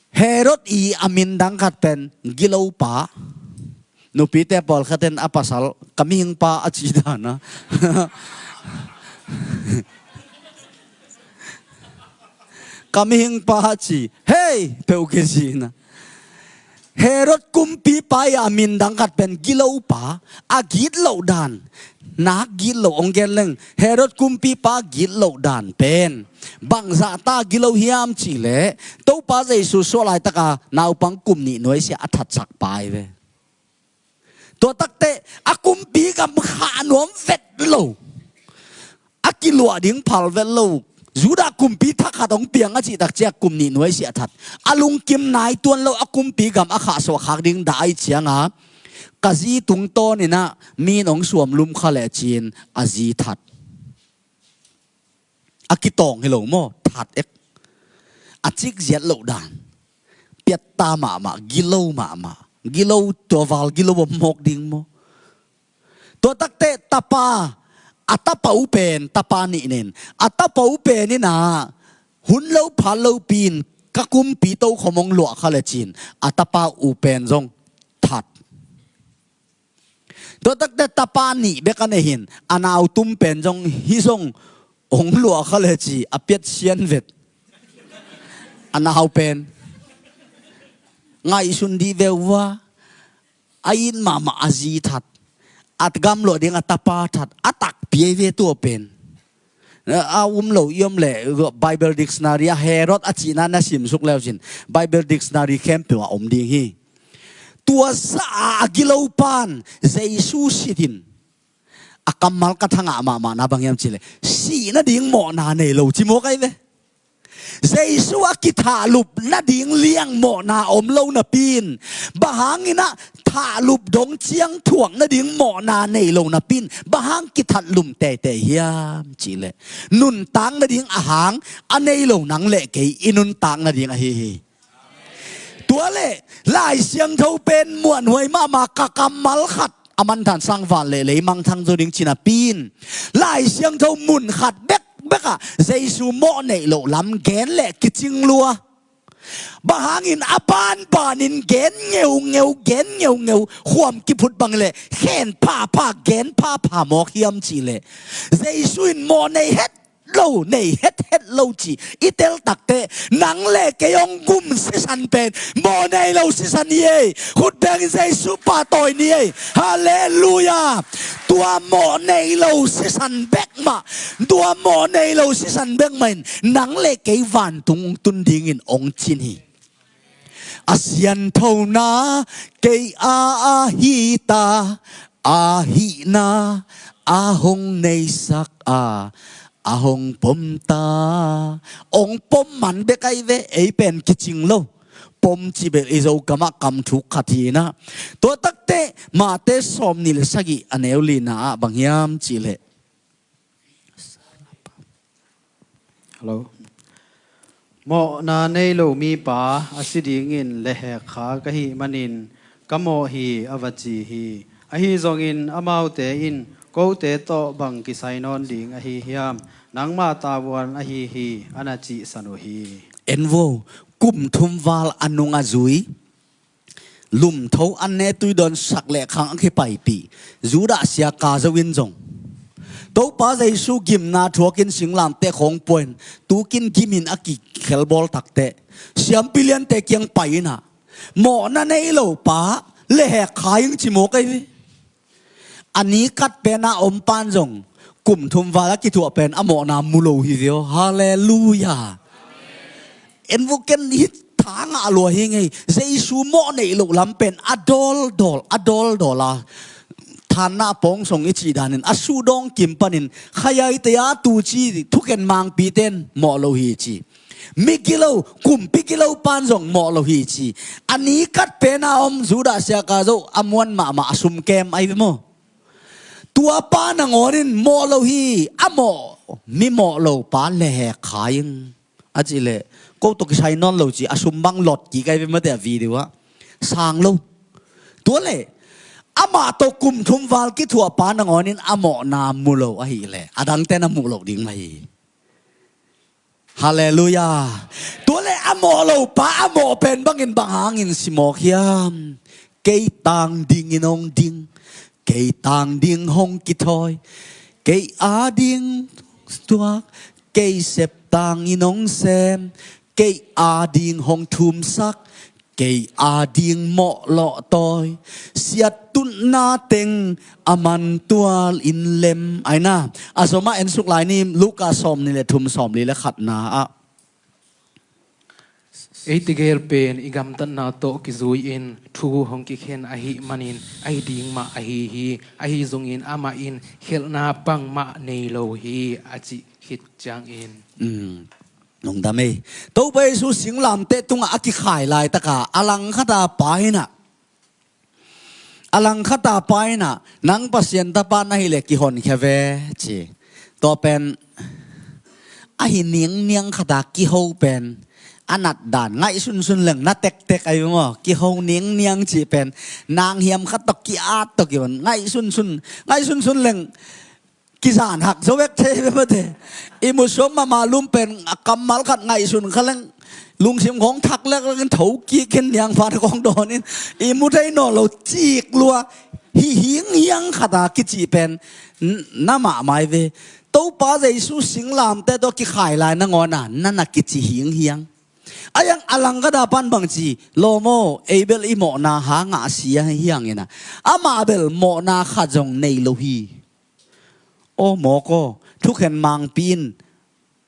Herod i a min dang khat pen gilopa. Nupite pawlkhatin a pasal ka mihingpa a ci dana. Ka mihingpa a ci, hei, peuh kizina. Herod kumpipa i a min dang khat pen gilopa, a git loh dan. Nak git loh hong gen leng, Herod kumpipa git loh dan pen bangzah ta gilo hiam cihleh, Topa Jesu suah laitaka naupang kum nih nuaisiah a thatsak pa hi ve. Tua takte a kumpi gam khah nuam vet lo. A kiluah ding phal vet lo. Judah kumpi thakhat hong piang a cih takciang kum nih nuaisiah that. A lungkim nai tuan lo, a kumpi gam a khahsuah khak ding dah ahih cianga ka zi tungtawninah mi in hong suamlum kha lecin a zi that. A kitawng hi lo maw, that ek. A cikziat loh dan. Piatta mahmah, gilo mahmah. Gilo, tua val gilo a mawk ding maw. Tua takte tapa, a tapa u pen, tapa nih nen. A tapa u pen inah, hun lo phat lopi in, ka kumpi tokhom hong luah kha lecin. A tapa u pen zong that. Tua takte tapa nih bek a nei hin, a nautum pen zong hih zong hong luah kha leci a piat sian vet. A nau pen ngaihsun dih veuva, a it mahmah a zi that, a gamluah ding a tapa that, a takpi ei ve tua pen. A um lo i om leh Bible Dictionary a Herod a cihna na simsuk leucin Bible Dictionary khempeuh a om ding hi. Tua zah a gilopan Jesu sitin a kammal ka thangah mahmahna bang hiam cihleh, sih nading mawhna nei lo ci mawk ahi ve. Jesu a kithahlup nading liang mawhna om lo napi in, bang hangin ah thahlup dong ciang thuak nading mawhna nei lo napi in, bang hang kithatlum teitei hiam cihleh, nuntak nading a hang a nei lo nang le kei i nuntak nading ahi hi. Tua le Lai Siangtho pen muanhuai mahmah, ka kammal khat a manthan sang van le lei mangthang zo ding ci-in a pi in, Lai Siangtho mun khat bekbek ah Jesu mawh neih loh lam gen le kicing lua. Bang hangin a banbanin gen ngeungeu, gen ngeungeu, khuam kiphut bang le khen phapha, gen phapha mawk hiam cih leh, Jesu in mawh nei het lo, nei hethet lo ci i tel takteh, nang le kei hong gum sisan pen mawh nei lo sisan hi ei. Khut bengin Jesu pahtawi ni ei. Halleluia. Tua mawh nei lo sisan bek mah, tua mawh nei lo sisan bek mah in nang le kei vantung tun dingin hong cin hi. A sianthona kei a, a hi ta, a hihna a hong neisak a, a hong pom ta. Hong pom man bek ahi ve, ei pen kicing lo. Pom cih bel i Zo kamah kam thuk khat hi in ah. Tua takteh Mate sawmnih le sagih a neu lina ah bang hiam cih leh, Hello. Mawhna nei lo mipa a si dingin lehhek kha ka hih manin ka mawh hi, a va ci hi. Ahi zongin amaute in, kote tawh bang kisai nawn ding ahi hiam? Nangmah tavuan ahi hi, a na cihsan uh hi. En vo, kum thum val a nung a zui, lumtho an ne tuidawn sak le khang a kipaipih Judah sia ka zo in zong Topa Jesu gimna thuakin singlamteh khawng pua in, tukin gimin a kikhelbawl takteh, siampi liante kiang pai in ah, mawhna nei lo pa lehhek kha ing ci mawk ahi ve. A ni kat pen a om pan zong kum thum val a kithuah pen a mawhna mu lo hi ve aw. Halleluia. En vo, ken hi tha ngah lua hi ngei. Jesu mawh neih loh lam pen a dawldawl, a dawldawl a, thanna pawngsong i cih danin a suhdawng kim panin, khayaite a tuci thukhen mangpite in mawh lo hi ci. Migilo, kumpi gilo pan zong mawh lo hi ci. A ni kat pen a om Judah sia ka zo a muan mahmah a sumkem ahi ve maw. Tua pa nangawn in mawh lo hi, a mawh, mi mawh lo pa lehhek kha ing, a cih leh, ko tawh kisai nawn lo ci, a sum bang lot kik ahi ve mate a video ah. Sang lo. Tua leh, amah tawh kum thum val kithuah pa nangawn in a mawhna mu lo ahih leh, a dangte na muh loh ding mah hi. Halleluia. Tua leh a mawh lo pa a mawh pen bangin bang hangin si mawk hiam? Kei tang dingin hong ding, kei tang ding hong kithawi, kei a ding tuak, kei sep tangin hong sem, kei a ding hong thumsak, kei a ding mawh lawh tawi, siattutna teng a man tual in lem. Aina, a zomah en suk lai ni, Luka sawmnih le thum, sawmli le khatna ah. Ei tegel pen i gamtatna tawh kizui-in thu hong kikhen ahih manin ahi ding mah ahi hi. Ahi zongin amah in khelhna bangmah nei lo hi, a cih khit ciangin. Mm. Lungdam ei. Topa Jesu singlamteh tungah a kikhai laitaka a langkhata pa in ah, a langkhata pa in ah, nang Pasian tapa na hileh kihonkhia ve ci. Tua pen ahi ningniang khata kiho pen a natdan ngaihsunsun leng na tektek ahi maw. Kiho ningniang cih pen nang hiam khat tawh ki-at tawh kihon ngaihsunsun, ngaihsunsun leng kizan hak zo vek thei ve mate. I mu suak mahmah lum pen a kammal khat ngaihsun kha leng, lungsim khawng thak leklek in tho kik in niangpha khawng dawn in, i mu thei nawn lo cik lua hi hinghiang khata kici pen na mahmah hi ve. Topa Jesu singlamteh tawh kikhai lai nangawn a na na kici hinghiang. A hiang a langkhata pan bang ci, lawm aw, ei bel i mawhna hangah a si ahi hiangin a, amah bel mawhna khat zong nei lo hi. Aw mawk aw, thukhen mangpi in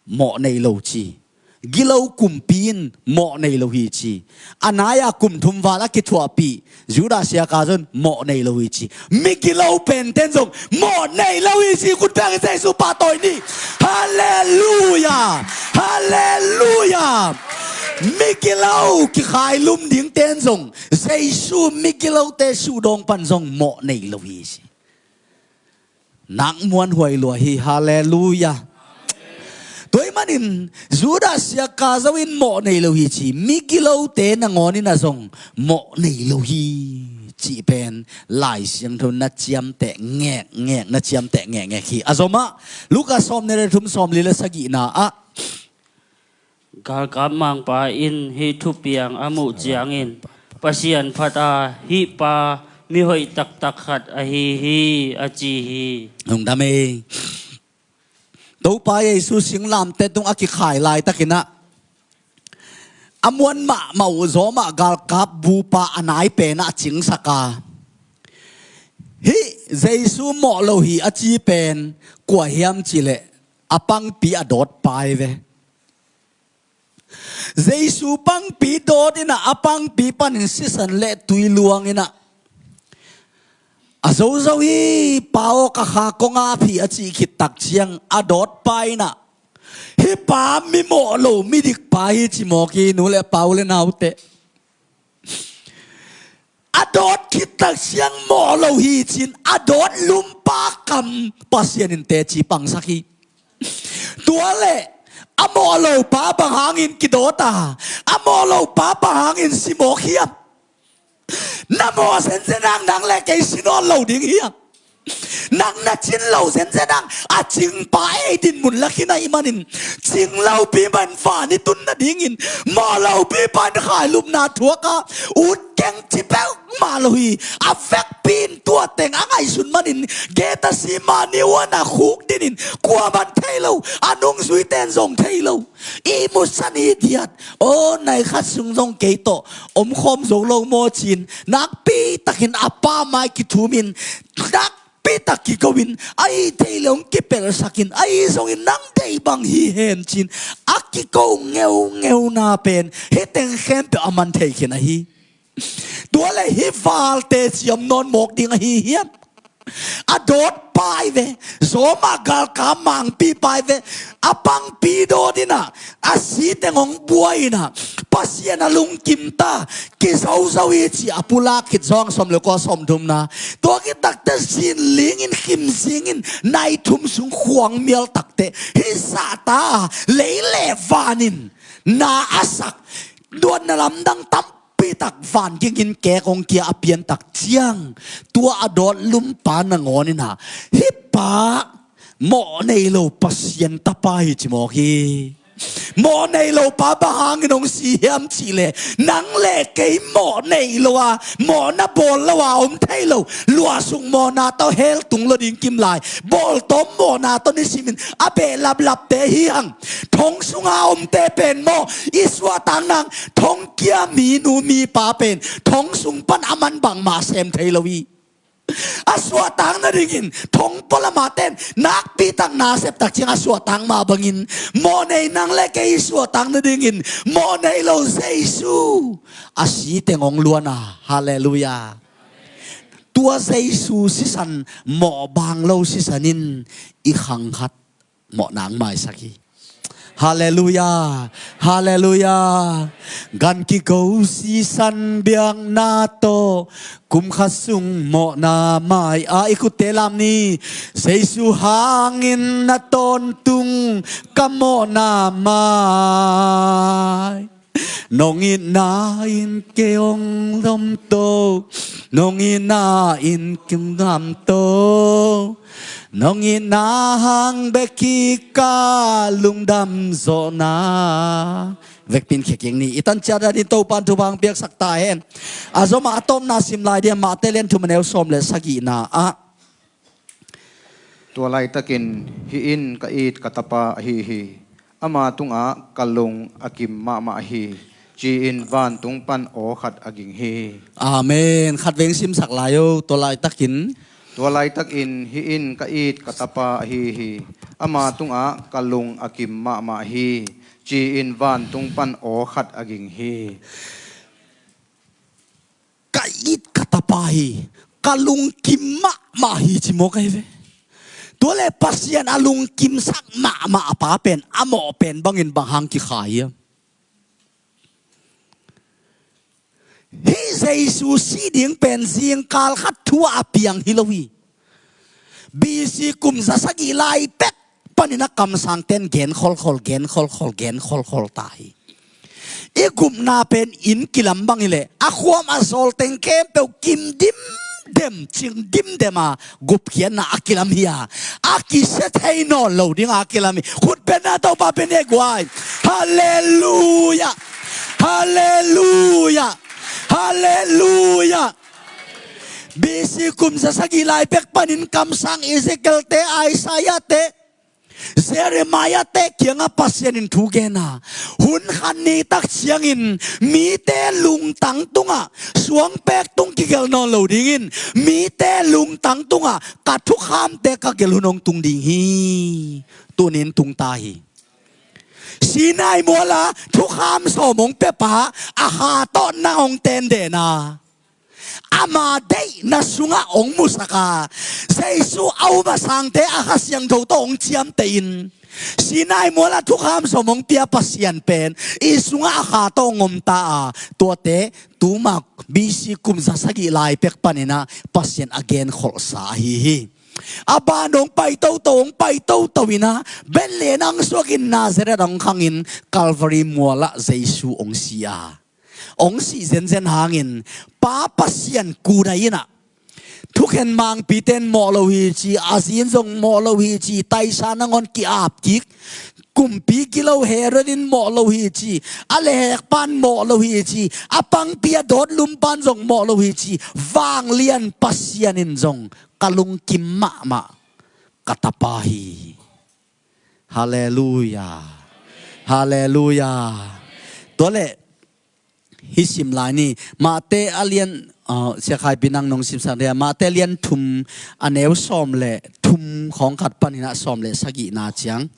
mawh nei lo ci. Gilo kumpi in mawh nei lo hi ci. A nai-a kum thum val a kithuahpih Judah sia ka zong mawh nei lo hi ci. Migilo penten zong mawh nei lo hi ci. Khut bengin Jesu pahtawi ni. Halleluia. Halleluia. Migilo kikhailum dingten zong Jesu migilote suhdawng pan zong mawh nei lo hi ci. Nak muanhuai lua hi. Halleluia. Tua ahih manin Judah sia ka zo in mawh nei lo hi ci, migilote nangawn in a zong mawh nei lo hi cih pen Lai Siangtho na ciamteh ngekngek, na ciamteh ngekngek hi. A zomah Luka sawmnih le thum, sawmli le sagihna ah, galkap mangpa in hih thupiang a muh ciangin, Pasian phat a, hih pa mihoih taktak khat ahi hi, a ci hi. Lungdam ei. Topa Jesu singlamteh tung a kikhai laitakin ah, a muan mahmah uh zawmah galkap bupa a nai pen ah a cingsak a, hih Jesu mawh lo hi a ci pen kua hiam cih leh a pangpi a dawtpa hi ve. Jesu pangpi dawt in ah, a pangpi panin sisan le tui luang in ah, a zozo hi, Pa aw, ka kha kong ap hi, a cih khit tak ciang a dawtpa in ah, hih pa mi mawh lo, midikpa hi, ci mawk hi, nu le pa, u le naute. A dawt khit tak ciang mawh lo hi ci-in a dawt lumpa kam Pasian in teci pangsak hi. Tua leh a mawh lo pa bang hangin kidawt a, a mawh lo pa bang hangin si mawk hiam? Na mawh zenzen hang nang le kei si nawn lo ding hiam? Nang na cin lo zenzen hang, a cingpa ei dinmun lak hi na hih manin, cing lopi pan van i tun nadingin, mawh lopi pan khailupna thuak a, ut keng ci peuhmah lo hi. A vekpi in tua teng a ngaihsun manin, Gethsemane huan a khukdin in, kuaman thei lo, a nungzuite in zong thei lo. I musan hi diat. Aw, nai khat sung zong kei tawh omkhawm zo lo maw ci-in, nakpi takin a pa mai kithum in, nakpi tak kiko in, a hih theih leh hong kipelhsak in, ahi zongin nang deih bang hi hen ci-in a kiko ngeungeuna pen hih teng khempeuh a man thei khin ahi. Tua leh hih val teci om nawn mawk ding ahi hiam? A dawtpa hi ve, zawmah galkap mangpipa hi ve, a pangpi dawt in ah, a si teng hong buai in ah, Pasian a lungkim ta, kizozo hi ci a pulak khit zawng sawm le kua, sawmthumna. Tua khit tak teh zinling in, khim zing in, nai thum sung khuang mial tak teh, hih zahta lei le van in na a sak, duatna lamdang tam pitak van ging in kek hong kia a pian tak ciang, tua a dawt lumpa nangawn in ah, hih pa mawh nei lo Pasian tapa hi ci mawk hi. Mawh nei lo pa bang hangin hong si hiam cih leh, nang le kei mawh nei lo a, mawhna bawl lo a om thei lo, luahsuk mawhna tawh hell tung lo ding kim lai, bawltawm mawhna tawh nisimin a behlaplapte hi hang. Thong sunga omte pen maw, i suahtak nang, thong kia mi nu mi pa pen thong sung pan a man bangmah sem thei lo hi. A suahtak nadingin thong pualamah ten nakpi tak nasep tak ciang a suahtak mah bangin, mawh nei nang le kei i suahtak nadingin mawh nei lo Jesu a si teng hong luan a. Halleluiah. Tua Jesu sisan, mawh bang lo sisan in i khang khat mawhna hong maisak hi. Halleluiah. Halleluiah. Gan kiko sisan biakna tawh, kum khat sung mawhna mai a, i khutte lam ni. Jesu hangin na tawntung ka mawhna mai. Nong itna in kei hong damto, nong itna in kei hong damto, nong itna hang bek hi ka lungdam zawhna. Vekpi in khekik ni. I tan ciat a ding Topa'n thupha hong piaksak ta hen. A zomah a tawpna sim lai ding a, Mate lian thum a neu sawm le sagihna ah, tua laitakin, "Hih in ka it ka tapa ahi hi. Ama tungah ka lung a kim mahmah hi," ci-in vantung pan aw khat a ging hi. Amen. Khatvei simsak lai o, tua laitakin. Tua laitakin, "Hih in ka it ka tapa ahi hi. Ama tungah ka lung a kim mahmah hi," ci-in vantung pan aw khat a ging hi. Ka it ka tapa hi, ka lungkim mahmah hi ci mawk ahi ve. Tua leh Pasian a lungkimsak mahmah a pa pen, a mawh pen bangin bang hang kikhai hiam? Hih Jesu sih ding pen zingkal khat thu a piang hi lo hi. B C kum za sagih lai pek panin a kamsangte'n gen kholkhol, gen kholkhol, gen kholkhol ta hi. i gupna pen inn kilam bang hileh a khuam a sawl teng khempeuh kim dimdem, cing dimdem a gupkhiatna a kilam hi a, a kisia thei nawn lo ding a kilam hi. Khut beng a, Topa beng e guai. Halleluia. Halleluia. Halleluia. B C kum za sagih lai pek panin kamsang Ezekiel te, Isaiah te, Jeremiah te kiangah Pasian in thu gen a, hun khat ni tak ciangin mite lungtang tungah suangpek tung kigelh nawn lo dingin, mite lungtang tungah ka thukhamte ka gelh hun hong tung ding hi. Tunin tung ta hi. Sinai mual ah thukham sawm hong pia pa, a kha tawh nang hong tenden a, ama deihna sungah hong musak a, Jesu a um a sangte a Kha Siangtho tawh hong ciamteh in, Sinai mual ah thukham sawm hong pia Pasian pen i sungah a kha tawh hong om ta a, tuate tuma B C kum za sagih lai pek panin ah Pasian a genkholhsa ahi hi. A ban hong pai toto, hong pai toto in ah Bethlehem hong suakin Nazareth hong khangin Calvary mual ah Jesu hong si a, hong sih zenzen hangin Pa Pasian kudai in ah, thukhen mangpite in mawh lo hi ci, a zi in zong mawh lo hi ci, taisa nangawn ki-ap kik, kumpi gilo Herod in mawh lo hi ci, a lehhekpa in mawh lo hi ci, a pangpi a dawtlumpa in zong mawh lo hi ci, vanglian Pasian in zong ka lungkim mahmah ka tapa hi. Halleluia. Halleluia. Tua leh hih sim lai ni. Mate a lian, ah, Sia Khai Pi nang nong simsak dia, Mate a lian thum, a neu sawm le thum khawng khat panin ah sawm le sagihna ciang.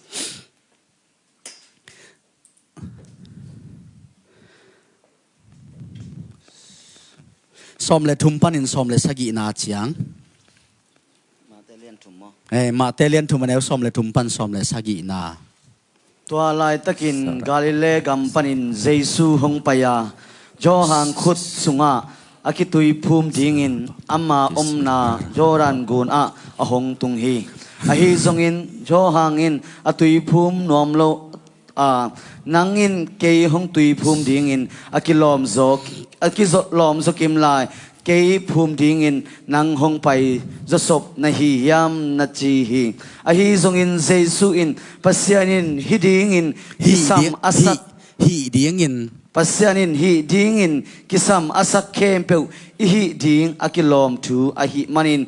Sawm le thum panin sawm le sagihna ciang. Mate lian thum maw? Eh, Mate lian thum, a neu sawm le thum pan sawm le sagihna. Tua laitakin Galilee gam panin Jesu hong pai a, Johan khut sungah a kituiphum dingin ama omna Jordan gun ah a hong tung hi. Ahi zongin Johan in a tuiphum nuam lo a, nang in kei hong tuiphum dingin a kilawm zaw, a kilawm zaw kim lai, kei phum dingin nang hong pai zawsop na hi hiam, na ci hi. Ahi zongin Jesu in, Pasian in hih dingin kisam a sak, hih dingin, Pasian in hih dingin kisam a sak khempeuh i hih ding a kilawm thu ahih manin,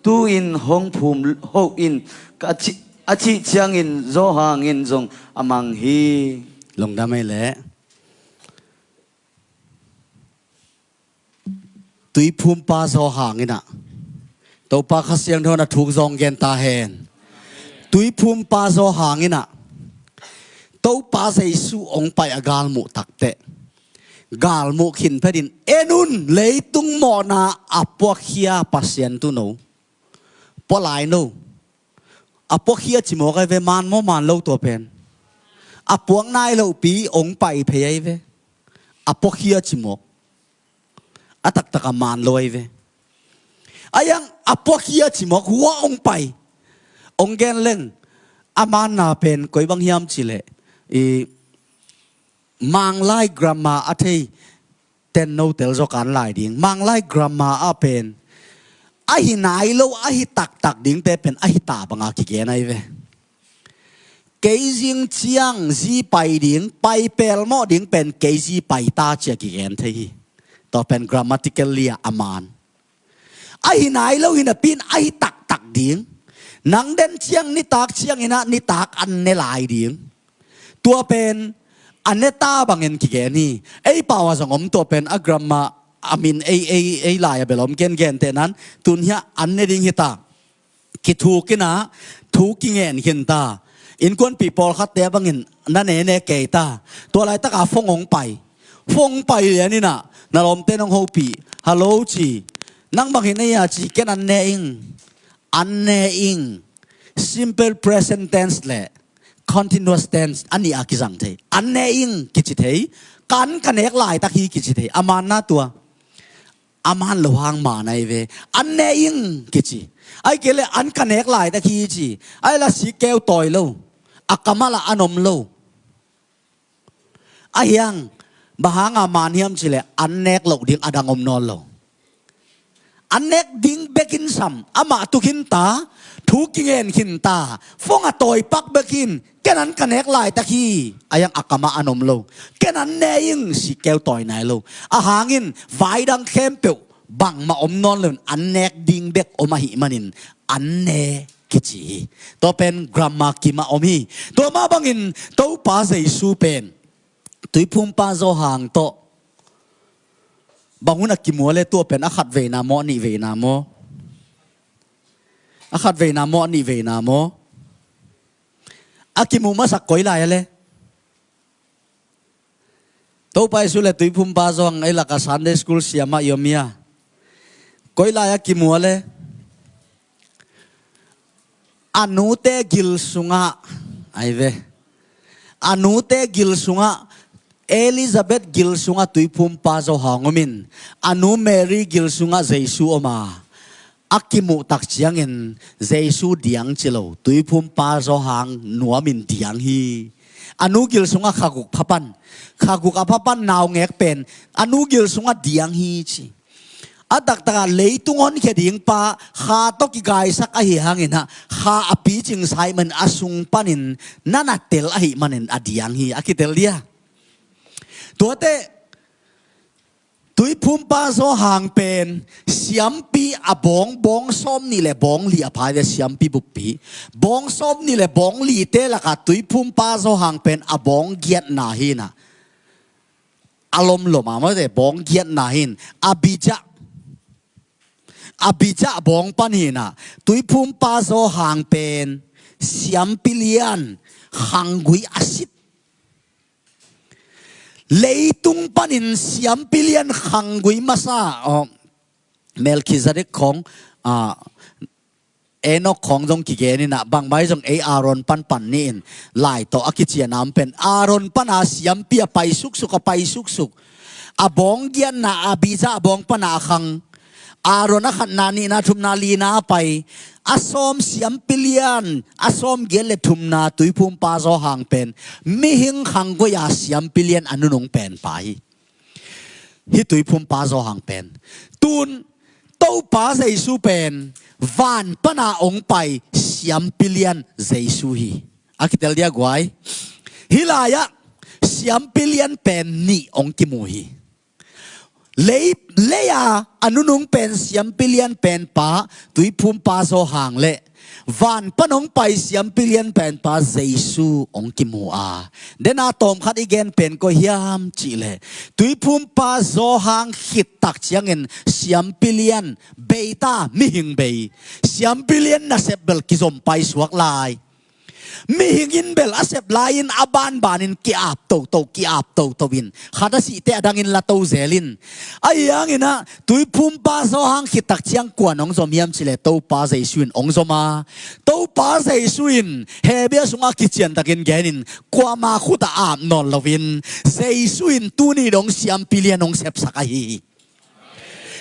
tu-in hong phum hoh in, ka ci, a cih ciangin Johan in zong a mang hi. Lungdam ei leh. Tuiphumpa Johan in ah, Topa Kha Siangtho in a thuk zawng gen ta hen. Tuiphumpa Johan in ah, Topa Jesu hong pai a galmuh takteh, galmuh khin phetin, en un, leitung mawhna a puakkhia Pasian tuuno, pua lai no. A puakkhia cimawk ai ve, man maw man lo tua pen. A puak nai lohpi hong pai phei ai ve. A puakkhia cimawk. A taktak a man lo ai ve. A yang a puakkhia cimawk hua hong pai. Hong gen leng, a manna pen koi bang hiam cih leh, i, Manglai grammar a thei ten no tel zaw kan lai ding. Manglai grammar ah pen, ahi nai lo, ahi taktak dingte pen ahi ta banga kigen ai ve. Kei zing ciang zi pai ding, pai pelmawh ding pen kei zi pai ta ci-a kigen thei hi. Tua pen grammatically a man. Ahi nai lo hi napi-in ahi taktak ding. Nang den ciang nitak ciangin ah nitak an ne lai ding. Tua pen a ne ta bangin kigen hi. Ei pau ah zong om tua pen a grammar a min ei, ei, ei lai a bel om kengente nan. Tun hiah an ne ding hi ta. Kithuk in ah thu kingen khin ta. Innkuanpih pawlkhatte a bangin na ne ne kei ta. Tua laitaka phone hong pai. Phone pai lian in ah na lawmte nong hopih. Hello ci. Nang bang hi na hia ci, ken an ne ing. An ne ing. Simple present tense le continuous tense a nih a kizang thei. An ne ing kici thei. Kan ka nek laitak hi kici thei. A manna tua. A man lo hang man ai ve. An ne ing kici. Ai kei le an ka nek laitak hi ci. Ai la si keu tawi lo. A kamal ah an om lo. Ahi hang, Bang hanga man hiam cileh an nek loh ding a dang om nawn lo. An nek ding bekin sam, amah tu khin ta, thu kingen khin ta, fong a tawi pak bekin, ken an ka nek laitak hi, a yang a kamah an om lo. Ken an ne ing si keu tawi nai lo. A hangin vai dang khempeuh bangmah om nawn lo in an nek ding bek om ahih manin an ne kici hi. Tua pen grammar kimah om hi. Tua mah bangin Topa Jesu pen Tuiphumpa Johan tawh bang hun a kimu a le tua pen a khat veina maw, a nih veina maw? A khat veina maw, a nih veina maw? A kimu masak koi lai a le? Topa Jesu le Tuiphumpa Johan ei laka Sunday school siamah i om ia. Koi lai a kimu a le? A nute gil sungah, ai ve. A nute gil sungah, Elizabeth gil sungah Tuiphumpa Johan om in, a nu Mary gil sungah Jesu om a, a kimuh tak ciangin Jesu diang ci lo, Tuiphumpa Johan nuamin diang hi. A nu gil sungah khaguk phapan, khaguk a phapan naungek pen a nu gil sungah diang hi ci. A taktakah leitung honkhia ding pa kha tawh kigaisak ahi hangin ah, kha a picing sa ahih manin a sung panin na na tel ahih manin a diang hi, a kitel dia. Tuate Tuiphumpa Johan pen siampi a bawng, bawng sawm nih le bawng li a phai ve, siampi buppi. Bawng sawm nih le bawng lite lakah Tuiphumpa Johan pen a bawng giatna hi na. A lomlom a mawte bawng giatna hin, Abijah. Abijah bawng pan hi na, Tuiphumpa Johan pen siampi lian khanggui a sit. Leitung panin siampi lian khanggui masa, oh, Melchizedek khong, ah, Enok khong zong kigen in ah, bangmah hi zong ei Aaron pan pan ni in, lai tawh a kician a om pen Aaron pana siampi a pai suksuk, a pai suksuk. A bawng giatna Abijah a bawng pana a khang. Aaron a khatna, nihna, thumna, lina a pai. A sawm siampi lian, a sawm giat le thumna Tuiphumpa Johan pen mihing khanggui a siampi lian a nunung pen pa hi. Hih Tuiphumpa Johan pen tun Topa Jesu pen van pana hong pai siampi lian Jesu hi. A kitel dia guai. Hih lai-ah siampi lian pen nih hong kimu hi. Lei, lei-a a nunung pen siampi lian pen pa Tuiphumpa Johan le van pan hong pai siampi lian pen pa Jesu hong kimu a. Dena tawmkhat i gen pen koi hiam cihleh, Tuiphumpa Johan khit tak ciangin siampi lian bei ta, mihing bei. Siampi lian nasep bel kizom pai suak lai. Mihing in bel a sep lai-in a banbanin ki-ap toto, ki-ap toto in khat a sihte a dangin la to zel in. Ahi hangin ah Tuiphumpa Johan khit tak ciang kuan hong zom hiam cihleh Topa Jesu in hong zom a. Topa Jesu in Hebru sungah kician takin gen in, kuama khut a ap nawn loin Jesu in tuni dong siampi lian hong sepsak ahi hi.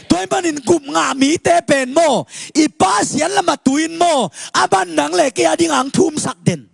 Tua ahih manin gupngah mite pen maw, i Pa sial lamah tu-in maw, a man nang le kei a dingah hong thumsak den.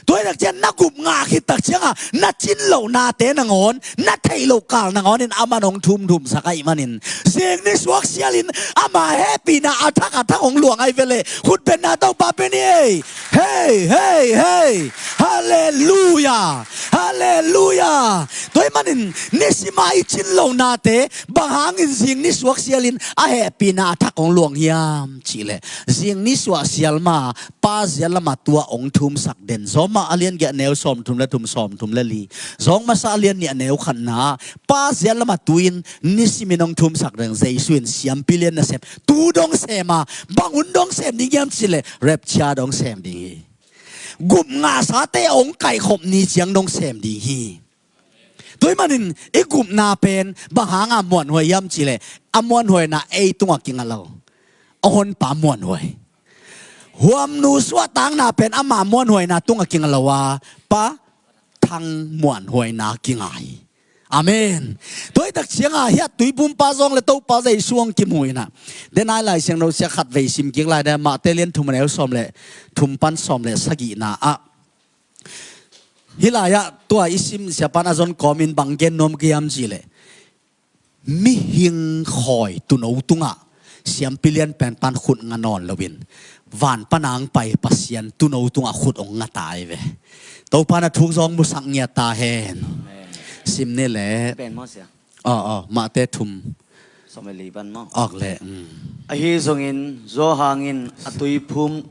Tua ahih tak ciang na gupngah khit tak ciangah na cin loh nate nangawn, na theih loh kal nangawn in a man hong thumthumsak ahih manin, zing nisuak sialin ama hehpihna a thak a thak hong luang ahi ve leh, khut beng na, Topa pe ni ei. Hei, hei, hei. Halleluia. Halleluia. Tua ahih manin nisim a i cin loh nate bang hangin zing nisuak sialin a hehpihna a thak hong luang hiam cihleh, zing nisuak sial ma Pa sial lamah tua hong thumsak den. Roma a lian giat neu sawmthum le thum, sawmthum le li. Roma masa a lian nih a neu khatna. Pa sial lamah tu-in nisimin hong thumsak den Jesu in siampi lian nasep tu dong sem a, bang hun dong sem ding hiam cihleh rapture dong sem ding hi. Gupngah sate hong kaihkhop ni ciang dong sem ding hi. Tua ahih manin i gupna pen bang hanga muanhuai hiam cihleh, a muanhuaina ei tungah kinga lo, a honpa muanhuai. Huamnu suahtakna pen ama muanhuaina tungah kinga lo a, Pa thang muanhuaina kinga hi. Amen. Tua ahih tak ciangah hiah Tuiphumpa Johan le Topa Jesu hong kimu in ah, dena i Lai Siangtho sia khat vei sim kik lai deh, Mate lian thum a neu sawm le thum pan sawm le sagihna ah. Hih lai-ah tua i sim siapan a zon kawmin bang gen nuam ka hiam cih leh, mihing khawi tuuno tungah siampi lian pen pan khut nga nawn loin, van pan a hong pai Pasian tuuno tungah khut hong nga ta hi ve. Topa na thuk zong musak ngiat ta hen. Amen. Sim ni leh. Pen maw sia? Aw, aw, Mate thum. Sawm le li pan maw? Awk leh, mm. Ahi zongin Johan in a tuiphum,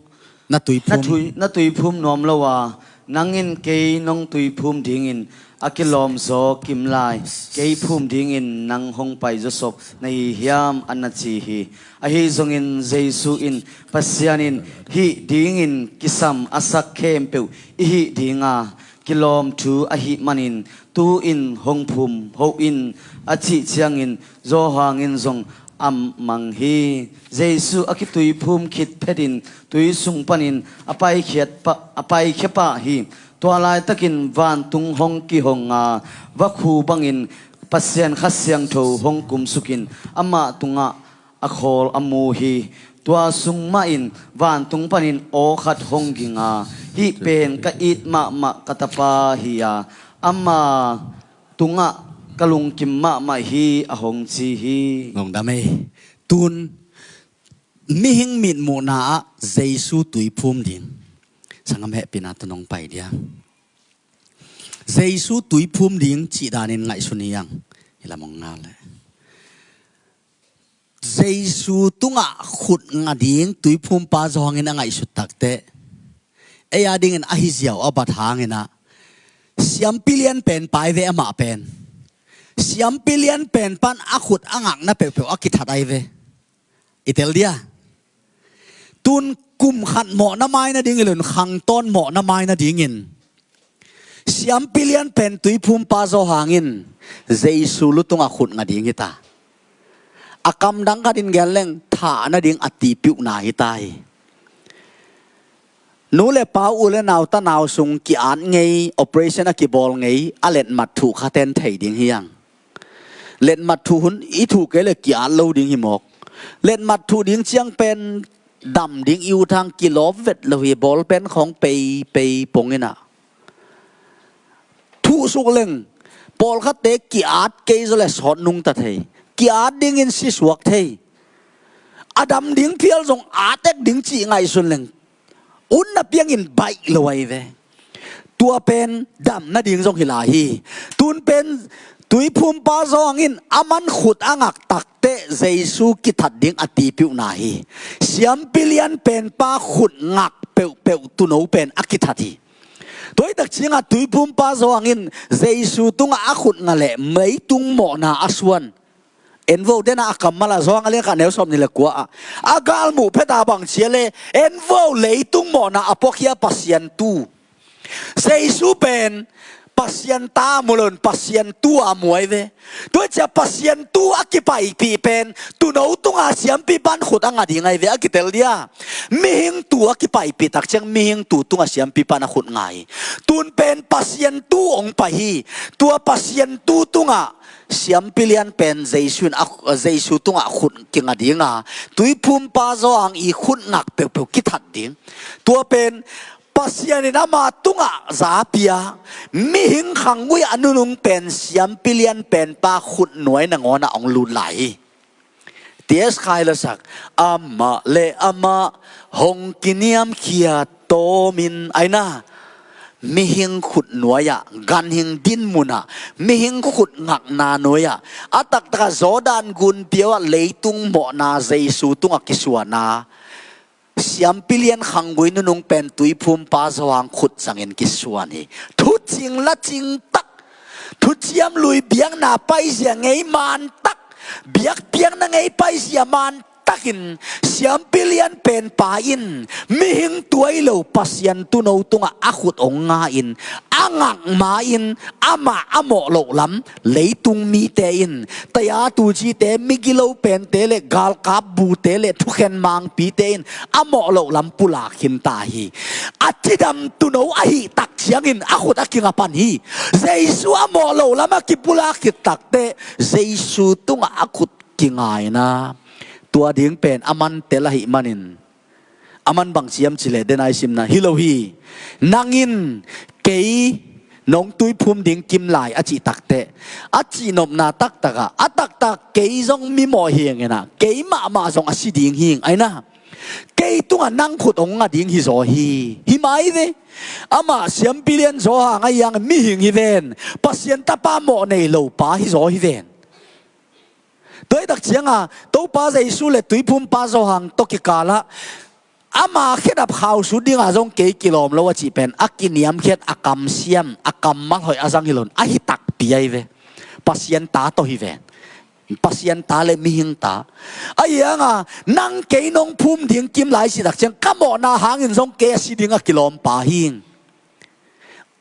na tuiphum, na tui, na tuiphum nuam lo a, nang in kei nong tuiphum dingin a kilawm zaw kim lai, kei phum dingin nang hong pai zawsop na hi hiam, a na ci hi. Ahi zongin Jesu in, Pasian in hih dingin kisam a sak khempeuh i hih dinga kilawm thu ahih manin, tu-in hong phum hoh in, a cih ciangin Johan in zong a mang hi. Jesu a kituiphum khit phetin tui sung panin a paikhiat pah, a paikhia pah hi. Tua laitakin vantung hong kihong a, vakhu bangin Pasian Kha Siangtho hong kumsukin amah tungah a khawl a mu hi. Tua sung mahin vantung panin aw khat hong ging a, hih pen ka it mahmah ka tapa hi a, ama tungah ka lungkim mahmah hi, a hong ci hi. Lungdam ei. Tun mihing mitmuhna ah Jesu tuiphum ding. Sanggam hehpihna tawh nong pai dia. Jesu tuiphum ding cih danin ngaihsun hi hang. Hih lam hong ngal leh. Jesu tungah khut nga ding tuiphumpa Johan in a ngaihsut takteh, ei a dingin ahi ziau a bat hangin ah, siampi lian pen pai ve amah pen. Siampi lian pen pan a khut a ngakna peuhpeuh a kithat ahi ve. I tel dia. Tun kum khat mawhna mai nading hi loin, khangtawn mawhna mai nadingin siampi lian pen tuiphumpa Johan in Jesu lu tungah khut nga ding hi ta. A kamdang khatin gen leng thah nading a tipiuhna hi ta hi. Nu le pa, u le nau, tanau sung ki-at ngei, operation a kibawl ngei, a letmat thuh khaten thei ding hi hang. Letmat thuh hun i thuh kei le ki-at lo ding hi mawk. Letmat thuh ding ciang pen dam ding i ut hang, kilawp vet lo hi, ball pen khawng pei pei pong in ah. Thuh suk leng, pawlkhatte ki-at kei zaw le sawt nungta thei. Ki-at dingin si suak thei. A dam ding phial zong at ek ding cih ngaihsun leng, un na piangin baih lo ahi ve. Tua pen dam nading zong hi lai hi. Tun pen tuiphumpa Johan in aman khut a ngak takteh Jesu kithat ding a tipiuhna hi. Siampi lian penpa khut ngak peuhpeuh tuuno pen a kithat hi. Tua hi tak ciangah tuiphumpa Johan in Jesu tungah a khut nga leh leitung mawhna a suan. En vo, dena a kammal ah Johan a lian khat neu sawm nih le kua ah, a galmuh phet a bang ci a leh, en vo, leitung mawhna a puakhia Pasian tu. Jesu pen Pasian ta mu loin Pasian tu a mu ahi ve. Tua hi ciah Pasian tu a kipaipih pen tuuno tungah siampipan khut a nga ding ahi ve, a kitel dia. Mihing tu a kipaipih tak ciang mihing tu tungah siampipan a khut nga hi. Tun pen Pasian tu hong pai hi. Tua Pasian tu tungah siampi lian pen Jesu in a, Jesu tungah khut kinga ding a, tuiphumpa Johan i khut ngak peuhpeuh kithat ding. Tua pen Pasian in ama tungah za pia, mihing khanggui a nunung pen siampi lian penpa khut nuai nangawnah hong lut lai hi. T S Khai lasak, amah le amah hong kiniamkhiat tawmin, aina, mihing khut nuai-ah, ganhing dinmunah, mihing khut ngakna nuai-ah, a taktakah Jordan gunpio ah leitung mawhna Jesu tungah kisuana, siampi lian khanggui nunung pen tuiphumpa Johan khut zangin kisuan hi. Thucing lacing tak, thuciam lui biakna paizia ngei man tak, biakpiakna ngei paizia man takin siampi lian penpa in mihing tuai lo Pasian tuuno tungah a khut hong nga in, a ngak ma-in amah a mawh loh lam leitung mite in, taya tucite, migilo pente le galkap bute le thukhen mangpite in a mawh loh lam pulak khinta hi. A cidam tuuno ahih tak ciangin a khut a kinga pan hi. Jesu a mawh loh lam a kipulak khit takteh Jesu tungah a khut kingaina. Tua ding pen aman tel ahih manin, aman bang ciam cileh, dena i simna hi lo hi. Nang in kei Nong tuiphum ding kim lai a cih takteh, a cihnopna taktakah a taktak kei zong mimawh hi ing inah, kei mahmah zong a si ding hi ing aina. Kei tungah nang khut hong nga ding hi zaw hi. Hi mai ve. Amah siampi lian Johan a hiang mihing hi ven. Pasian tapa mawh nei lo pa hi zaw hi ven. Tua hi tak cianga Topa Jesu le tuiphumpa Johan tawh kikalah ama khedap khausut dinga zong kei kilawm lo a cih pen a kiniamkhiat, a kamsiam, a kammal hoih a zang hi loin a hi takpi ahi ve. Pasian ta tawh hi ven. Pasian ta le mihing ta. A hianga nang kei nong phum ding kim lai cih tak ciang ka mawhna hangin zong kei a si ding a kilawm pa hi ing.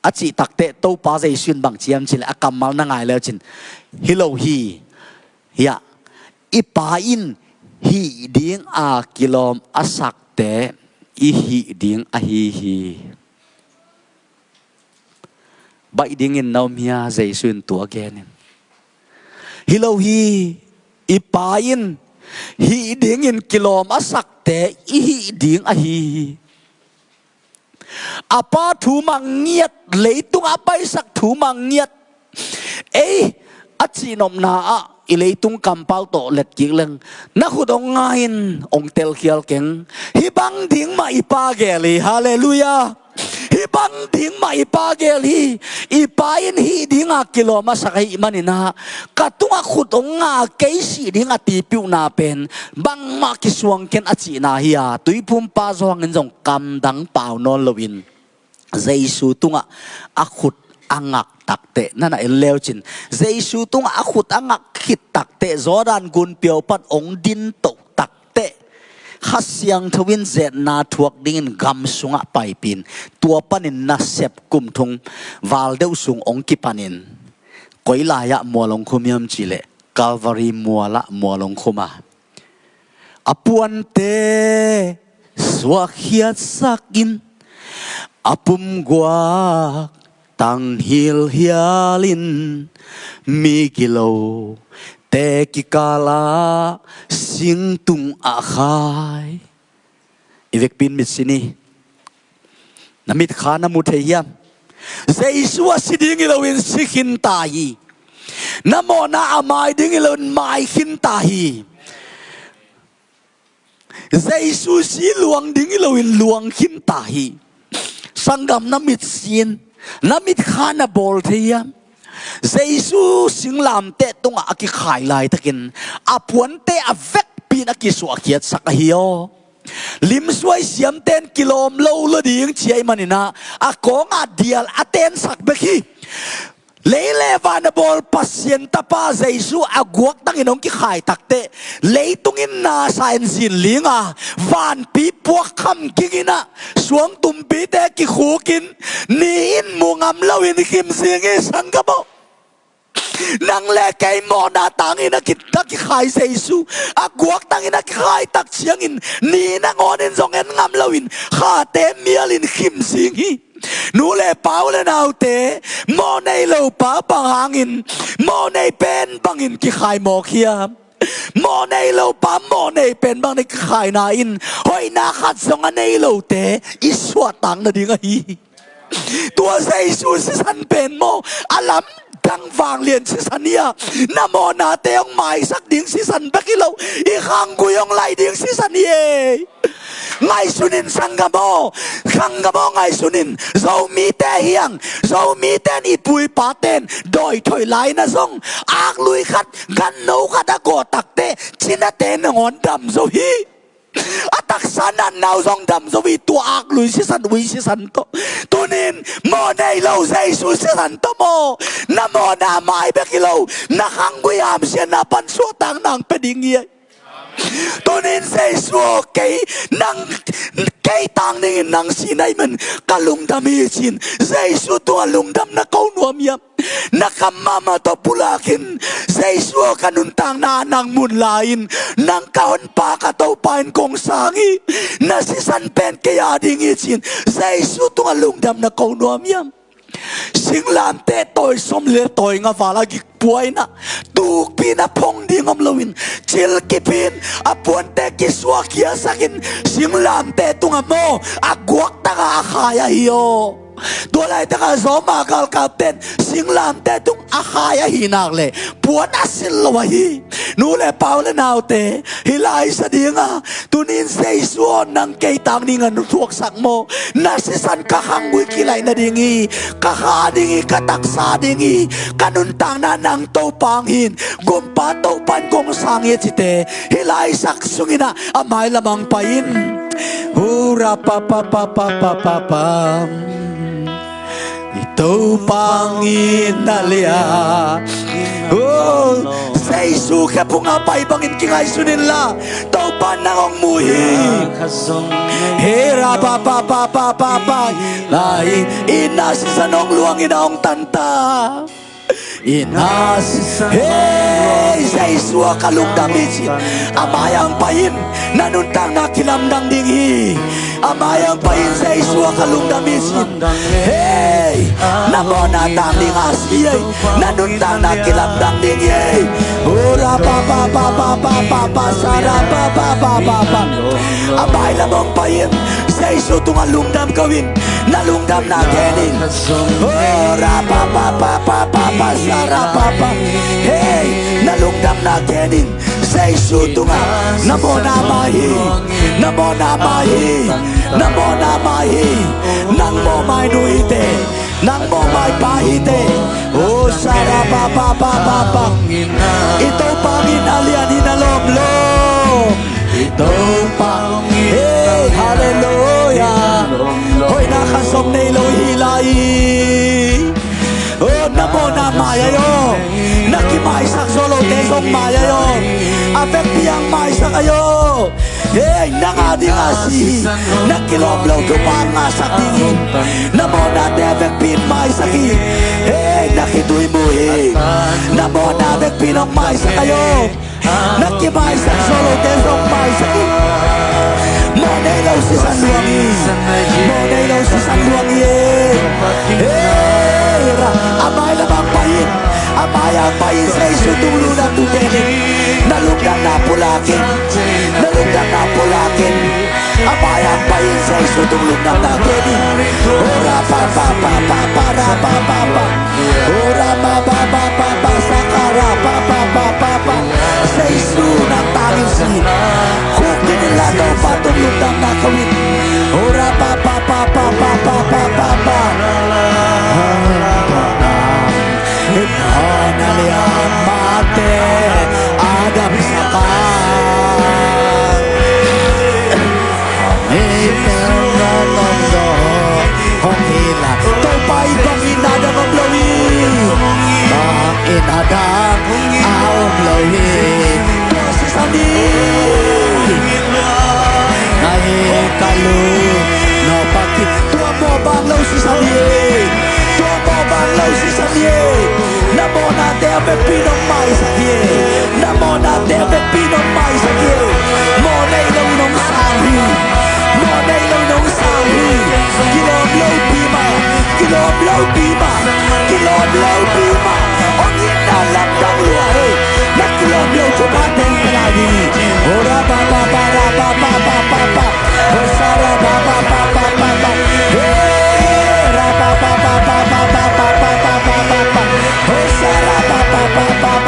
A cih takteh Topa Jesu in bang ciam cih leh a kammal na ngai leu cin, hi lo hi. Hiah i Pa in hih ding a kilawm a sakte i hih ding ahi hi. Baih dingin na om hia? Jesu in tua genin, hi lo hi. I Pa in hih dingin kilawm a sakte i hih ding ahi hi. A Pa thu mang ngiat, leitung a paisak thu mang ngiat. Ei, a cihnopna ah i leitung kampau tawh let kik leng na khut hong nga in, hong telkhial keng. Hih bang ding mah i Pa gel hi. Halleluiah. Hih bang ding mah i Pa gel hi. I Pa in hih dinga kilawm a sak ahih maninah ka tungah khut hong nga, kei sih ding a tipiuhna pen bangmah kisuang ken a cihna hi a, tuiphumpa Johan in zong kamdang pau nawn loin Jesu tungah a khut a ngak takteh, na na en leu cin, Jesu tungah a khut a ngak khit takteh, Jordan gun piau pan hong din toh takteh, Kha Siangtho in zetna thuak dingin gam sungah paipih in, tua panin nasep kum thum val deuh sung hong kipanin, koi lai-ah mual hong khum hiam cih leh Calvary mualah mual hong khum a, a puante suahkhiatsak in, a pumguak tang hilhial in, mi gilote kikal ah singtung ah khai. I vekpi in mit sin hi. Na mitkha na mu thei hiam? Jesu a si ding hi loin si khinta hi. Na mawhna a mai ding hi loin mai khinta hi. Jesu si luang ding hi loin luang khinta hi. Sanggam, na mit sin, na mitkha na bawl thei hiam? Jesu singlamteh tungah a kikhai laitakin a puante a vekpi in a kisuahkhiatsak ahi aw. Limsuai siamten kilawm lo lo ding ci ahih maninah a kawngah dial a tensak bek hi. Lei le van a bawl Pasian tapa Jesu a guaktangin hong kikhai takteh, leitung in nasa in zin linga, vanpi puakkham ging inah, suangtumpite kikhukin, ni in mu ngam loin khim zing hi, sanggam aw. Nang le kei mawhna tangin a ki, a kikhai Jesu a guaktangin a kikhai tak ciangin, ni nangawnin zong en ngam loin khate mialin khim zing hi. Nu le pa, u le naute, mawh nei lo pa bang hangin mawh nei pen bangin kikhai mawk hiam? Mawh nei lo pa mawh nei pen bangin kikhaina in hoihna khat zong a nei lote i suahtak nading ahi hi. Tua Jesu sisan pen maw, a lamdang vanglian sisan hi a, na mawhnate hong maisak ding sisan bek hi lo, i khanggui hong laih ding sisan hi ei. Ngaihsun in sanggam aw, sanggam aw, ngaihsun in. Zomite hi hang, Zomite in i pu i paten dawi thoih lai-in ah zong aklui khat, ganno khat a gawh takteh cinate nangawn dam zo hi. A taksa natna uh zong dam zo hi, tua aklui sisan, ui sisan tawh. Tunin mawh nei lo Jesu sisan tawh maw, na mawhna mai bek hi lo, na khanggui hamsiatna pan suahtakna hong pia ding hi. Tunin Jesu aw, kei nang, kei tang dingin nang si na hih man ka lungdam hi ci-in Jesu tungah lungdamna ko nuam hiam? Na kam mahmah tawh pulak in, Jesu aw, ka nuntakna ah nang mun la in, nang ka honpa ka Topa in kong sang hi. Na sisan pen kei a ding hi ci-in Jesu tungah lungdamna ko nuam hiam? Singlamteh tawi sawmli le tawi nga val a gik pua in ah, tukpi in a phong ding om loin, cil kip in, a puante kisuahkhiatsak in, singlamteh tungah maw, a guaktaka a khai ahi aw. Tua laitakah Roma galkapten singlamteh tung a khai ahih nak leh puan a sin lo ahi. Nu le pa u le naute, hih lai sa dinga tuni-in Jesu aw, nang kei tang dingin na thuaksak maw? Na sisan ka khanggui kilaih nading hi. Ka kha ding hi, ka taksa ding hi. Ka nuntakna nang Topa hong hi in, Gumpa Topa in kong sang hi a cite, hih laisak sungin ah a mailam ah hong pai in. Hura pa pa pa pa pa pa pa. I Topa hong itna lian. Oh, Jesu khephung a pai bangin kingaihsun inla, Topa nang hong mu hi. Hera pa pa pa pa pa pa. Lai in, itna sisan hong luangin a hong tanta. Itna sisan. Hei, Jesu ah ka lungdam hi ci-in a mai ah hong pai in, na nuntakna kilamdang ding hi. A mai ah hong pai in, Jesu ah ka lungdam hi ci-in. Hei, na mawhna tang ding a si ei. Na nuntakna kilamdang ding hi ei. Hura pa pa pa pa pa pa pa, sara pa pa pa pa pa. A mailam ah hong pai in, Jesu tungah lungdam ko in. Na lungdamna gen in. Hura pa pa pa pa pa pa, sara pa pa. Hei, na lungdamna gen in. Jesu tungah, na mawhna mah hi. Na mawhna mah hi. Na mawhna mah hi. Nang mawh mai nu hi te. Nang mawh mai pa hi te. Oh, sara pa pa pa pa pa. I Topa hong itna lian hi, na lawm lo? I Topa hong itna lian hi, na lawm lo? Hey, hallelujah. Hoihna khat zong nei lo hi lai. Oh, na mawhna mai ahi aw. Na kimaisak zo lote zong mai ahi aw. A vekpi ah hong maisak ahi aw. Hei, nang a ding a si hi. Na kilawm lo thupha hong ngahsak ding hi. Na mawhnate a vekpi in maisak hi. Hei, na khitui mu hi. Na mawhna vekpi in hong maisak ahi aw. Na kimaisak zo lote zong maisak hi. Mawh nei lo sisan luang hi. Mawh nei lo sisan luang hi. Hei, ra, a mai lamah pai in. A mai ah pai in, Jesu tung lungdamna gen in. Na lungdamna pulak in. Na lungdamna pulak in. A mai ah pai in, Jesu tung lungdamna gen in. Ora pa pa pa pa pa, ra pa pa pa. Ora pa pa pa pa pa, saka ra pa pa pa pa pa. Jesu nang tangin si. Khuk kik in la, Topa tung lungdamna ko in. Ora pa pa pa pa pa pa pa pa pa. Hona lian mate a damsak a, mi pen nong om lo hong hi la. Topa, i bangin a dang om lo hi. Bangin a dang a om lo hi. Tua sisan hi. Ngai ka lu no pa ki. Tua mawh bang lo sisan hi. Tua mawh bang lo sisan hi. Na mawhnate a vekpi in hong maisak hi. Na mawhnate a vekpi in hong maisak hi. Mawh nei lo in hong sang hi. Mawh nei lo in hong sang hi. Kilawm lopi mah. Kilawm lopi mah. Kilawm lopi mah. Hong itna lamdang lua hi. Na kilawm lo thupha teng ka lai hi. Ora pa pa pa, ra pa pa pa pa pa. Hosanna, pa, pa, pa. Hey, ra, pa, pa, pa. Hosanna, pa, pa, pa.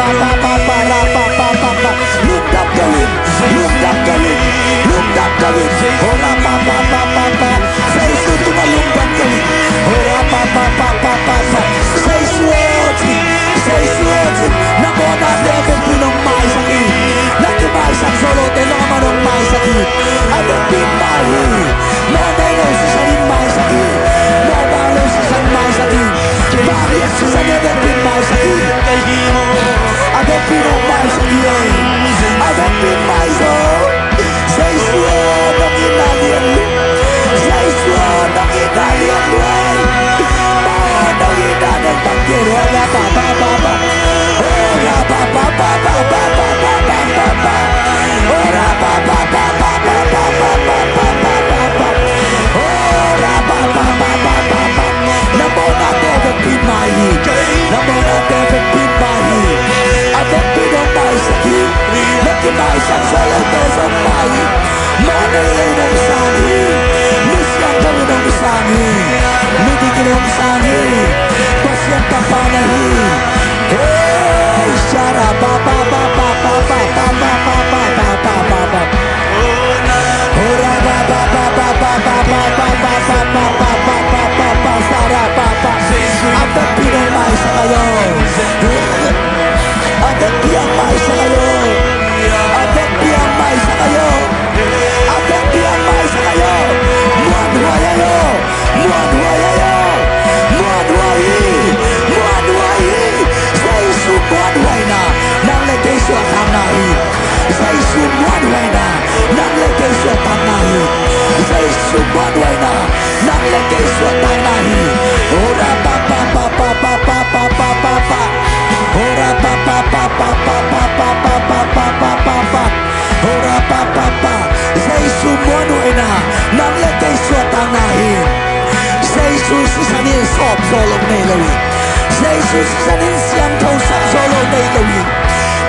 Sisan in siangtho sak zo lo nei lo hi.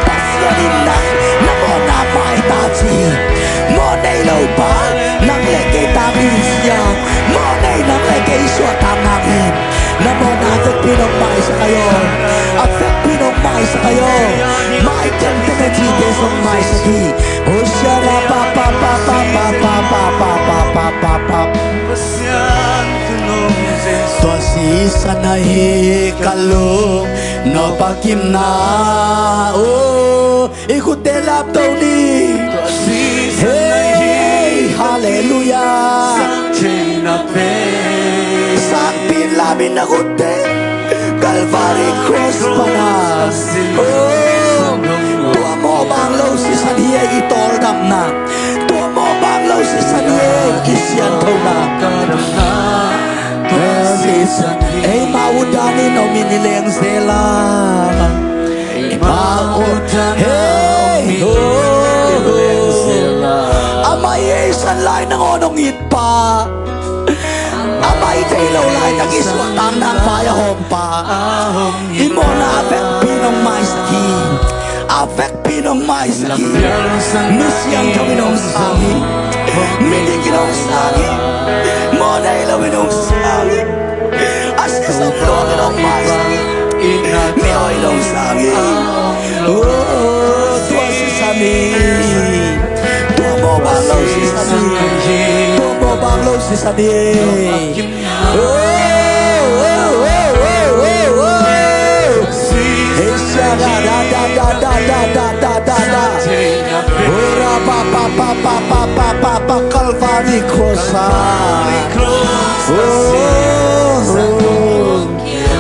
Pasian in nang na mawhna mai ta ci hi. Mawh nei lo pa, nang le kei tang in siang. Mawh nei nang le kei suah tang nang hi. Na mawhna a vekpi nong maisak ahi aw. A vekpi nong maisak ahi aw. Mai tenten a cite zong maisak hi. Hosiana pa pa pa pa pa pa pa pa pa pa pa pa. Tua sisan ahi ka lung nop a kimna. Oh, i khutte lapto ni. Hei, halleluiah. Sangpi in lam in na khutte Calvary cross pana. Oh, tua mawh bang lo sisan hi ei i tawldamna. Tua mawh bang lo sisan hi ei i sianthona. Ei mah uh danin om in i leng zel a. Ei mah uh danin om in i leng zel a. Amah i heisan lai nangawn hong it pa. Amah i thei lo laitak i suahtakna vai a hawm pa. I mawhna a vekpi nong maisak hi. A vekpi nong maisak hi. Mi siangtho in hong sang hi. Mi dik in hong sang hi. Mawh nei lo in hong sang hi. A sisan luang in hong maisak hi. Mi hoih in hong sang hi. Oh, tua sisan hi. Tua mawh bang lo sisan hi. Tua mawh bang lo sisan hi. Oh, oh, oh. Hey, sha, da, da, da. Oh, ra, pa, pa, pa, Calvary cross a. Oh, oh.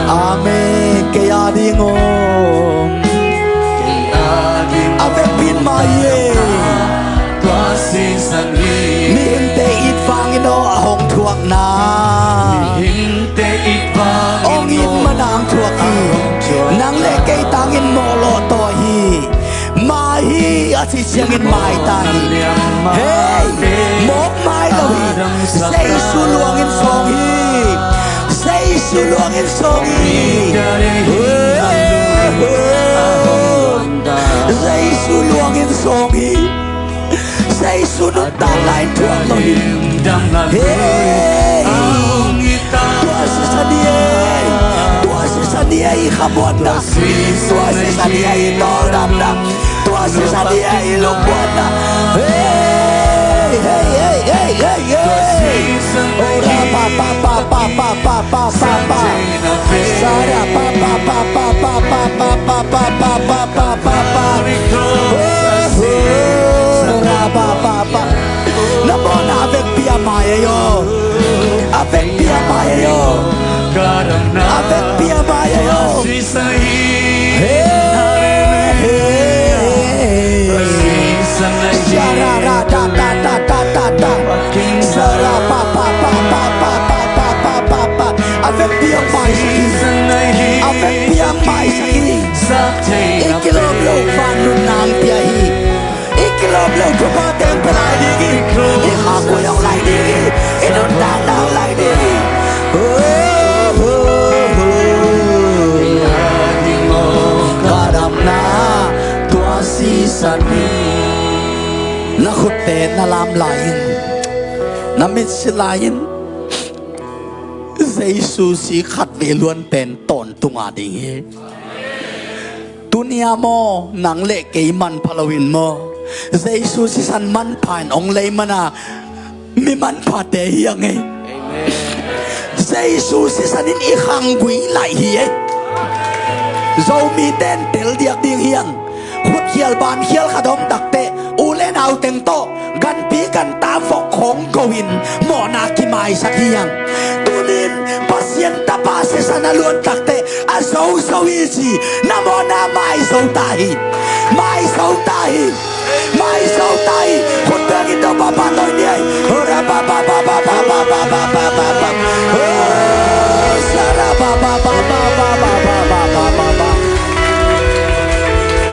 Amen. Kei a ding om. A vekpi in mai e. Mihingte it vangin aw a hong thuakna. Hong it man a hong thuak hi. Nang le kei tangin mawh lawh tawi hi. Mai hi a cih ciangin mai ta hi. Hei, mawk mai lo hi. Jesu luangin sawng hi. Jesu luangin sawng hi. Jesu luangin sawng hi. Jesu nuntak lai thuak lo hi. Hei, tua sisan hi ei. Tua sisan hi ei i khamuanna. Tua sisan hi ei i tawldamna. Tua sisan hi ei i lungmuanna. Hei, hei, hei, hei, hei, hei. Ora pa, pa, pa. Sara pa, pa, pa. Oh, oh, ra pa, pa, pa. Na mawhna a vekpi a mai ahi aw. A vekpi a mai ahi aw. A vekpi a mai ahi aw. Hey, hey, hey. Sara ra da da da da da da. Sara pa pa pa pa. A vekpi a mai sak hi. A vekpi a mai sak hi. I kilawm lo van nunna hong pia hi. I kilawm lo thupha teng pia lai ding hi. I khakhoi hong lai ding hi. I nuntakna hong lai ding hi. Oh, oh, oh. Ka damna tua sisan hi. Na khutte na lam lai-in, na mitsi lai-in, Jesu si khatvei luan pen tawntung a ding hi. Tuni-a maw, nang le kei manpha loin maw, Jesu sisan manpha in hong lei mana, mi manphate hi hang ei. Amen. Jesu sisan in i khanggui laih hi ei. Zomite in tel diak ding hi hang. Khutkhial bankhial khat om takteh u le nau teng tawh ganpi ganta vok khawng ko-in mawhna kimaisak hi hang. Tunin Pasian Tapa sisan a luan takteh a zozo hi ci, na mawhna maizo ta hi. Maizo ta hi. Maizo ta hi. Khut bengin Topa pahtawi ni ei. Hora pa pa pa.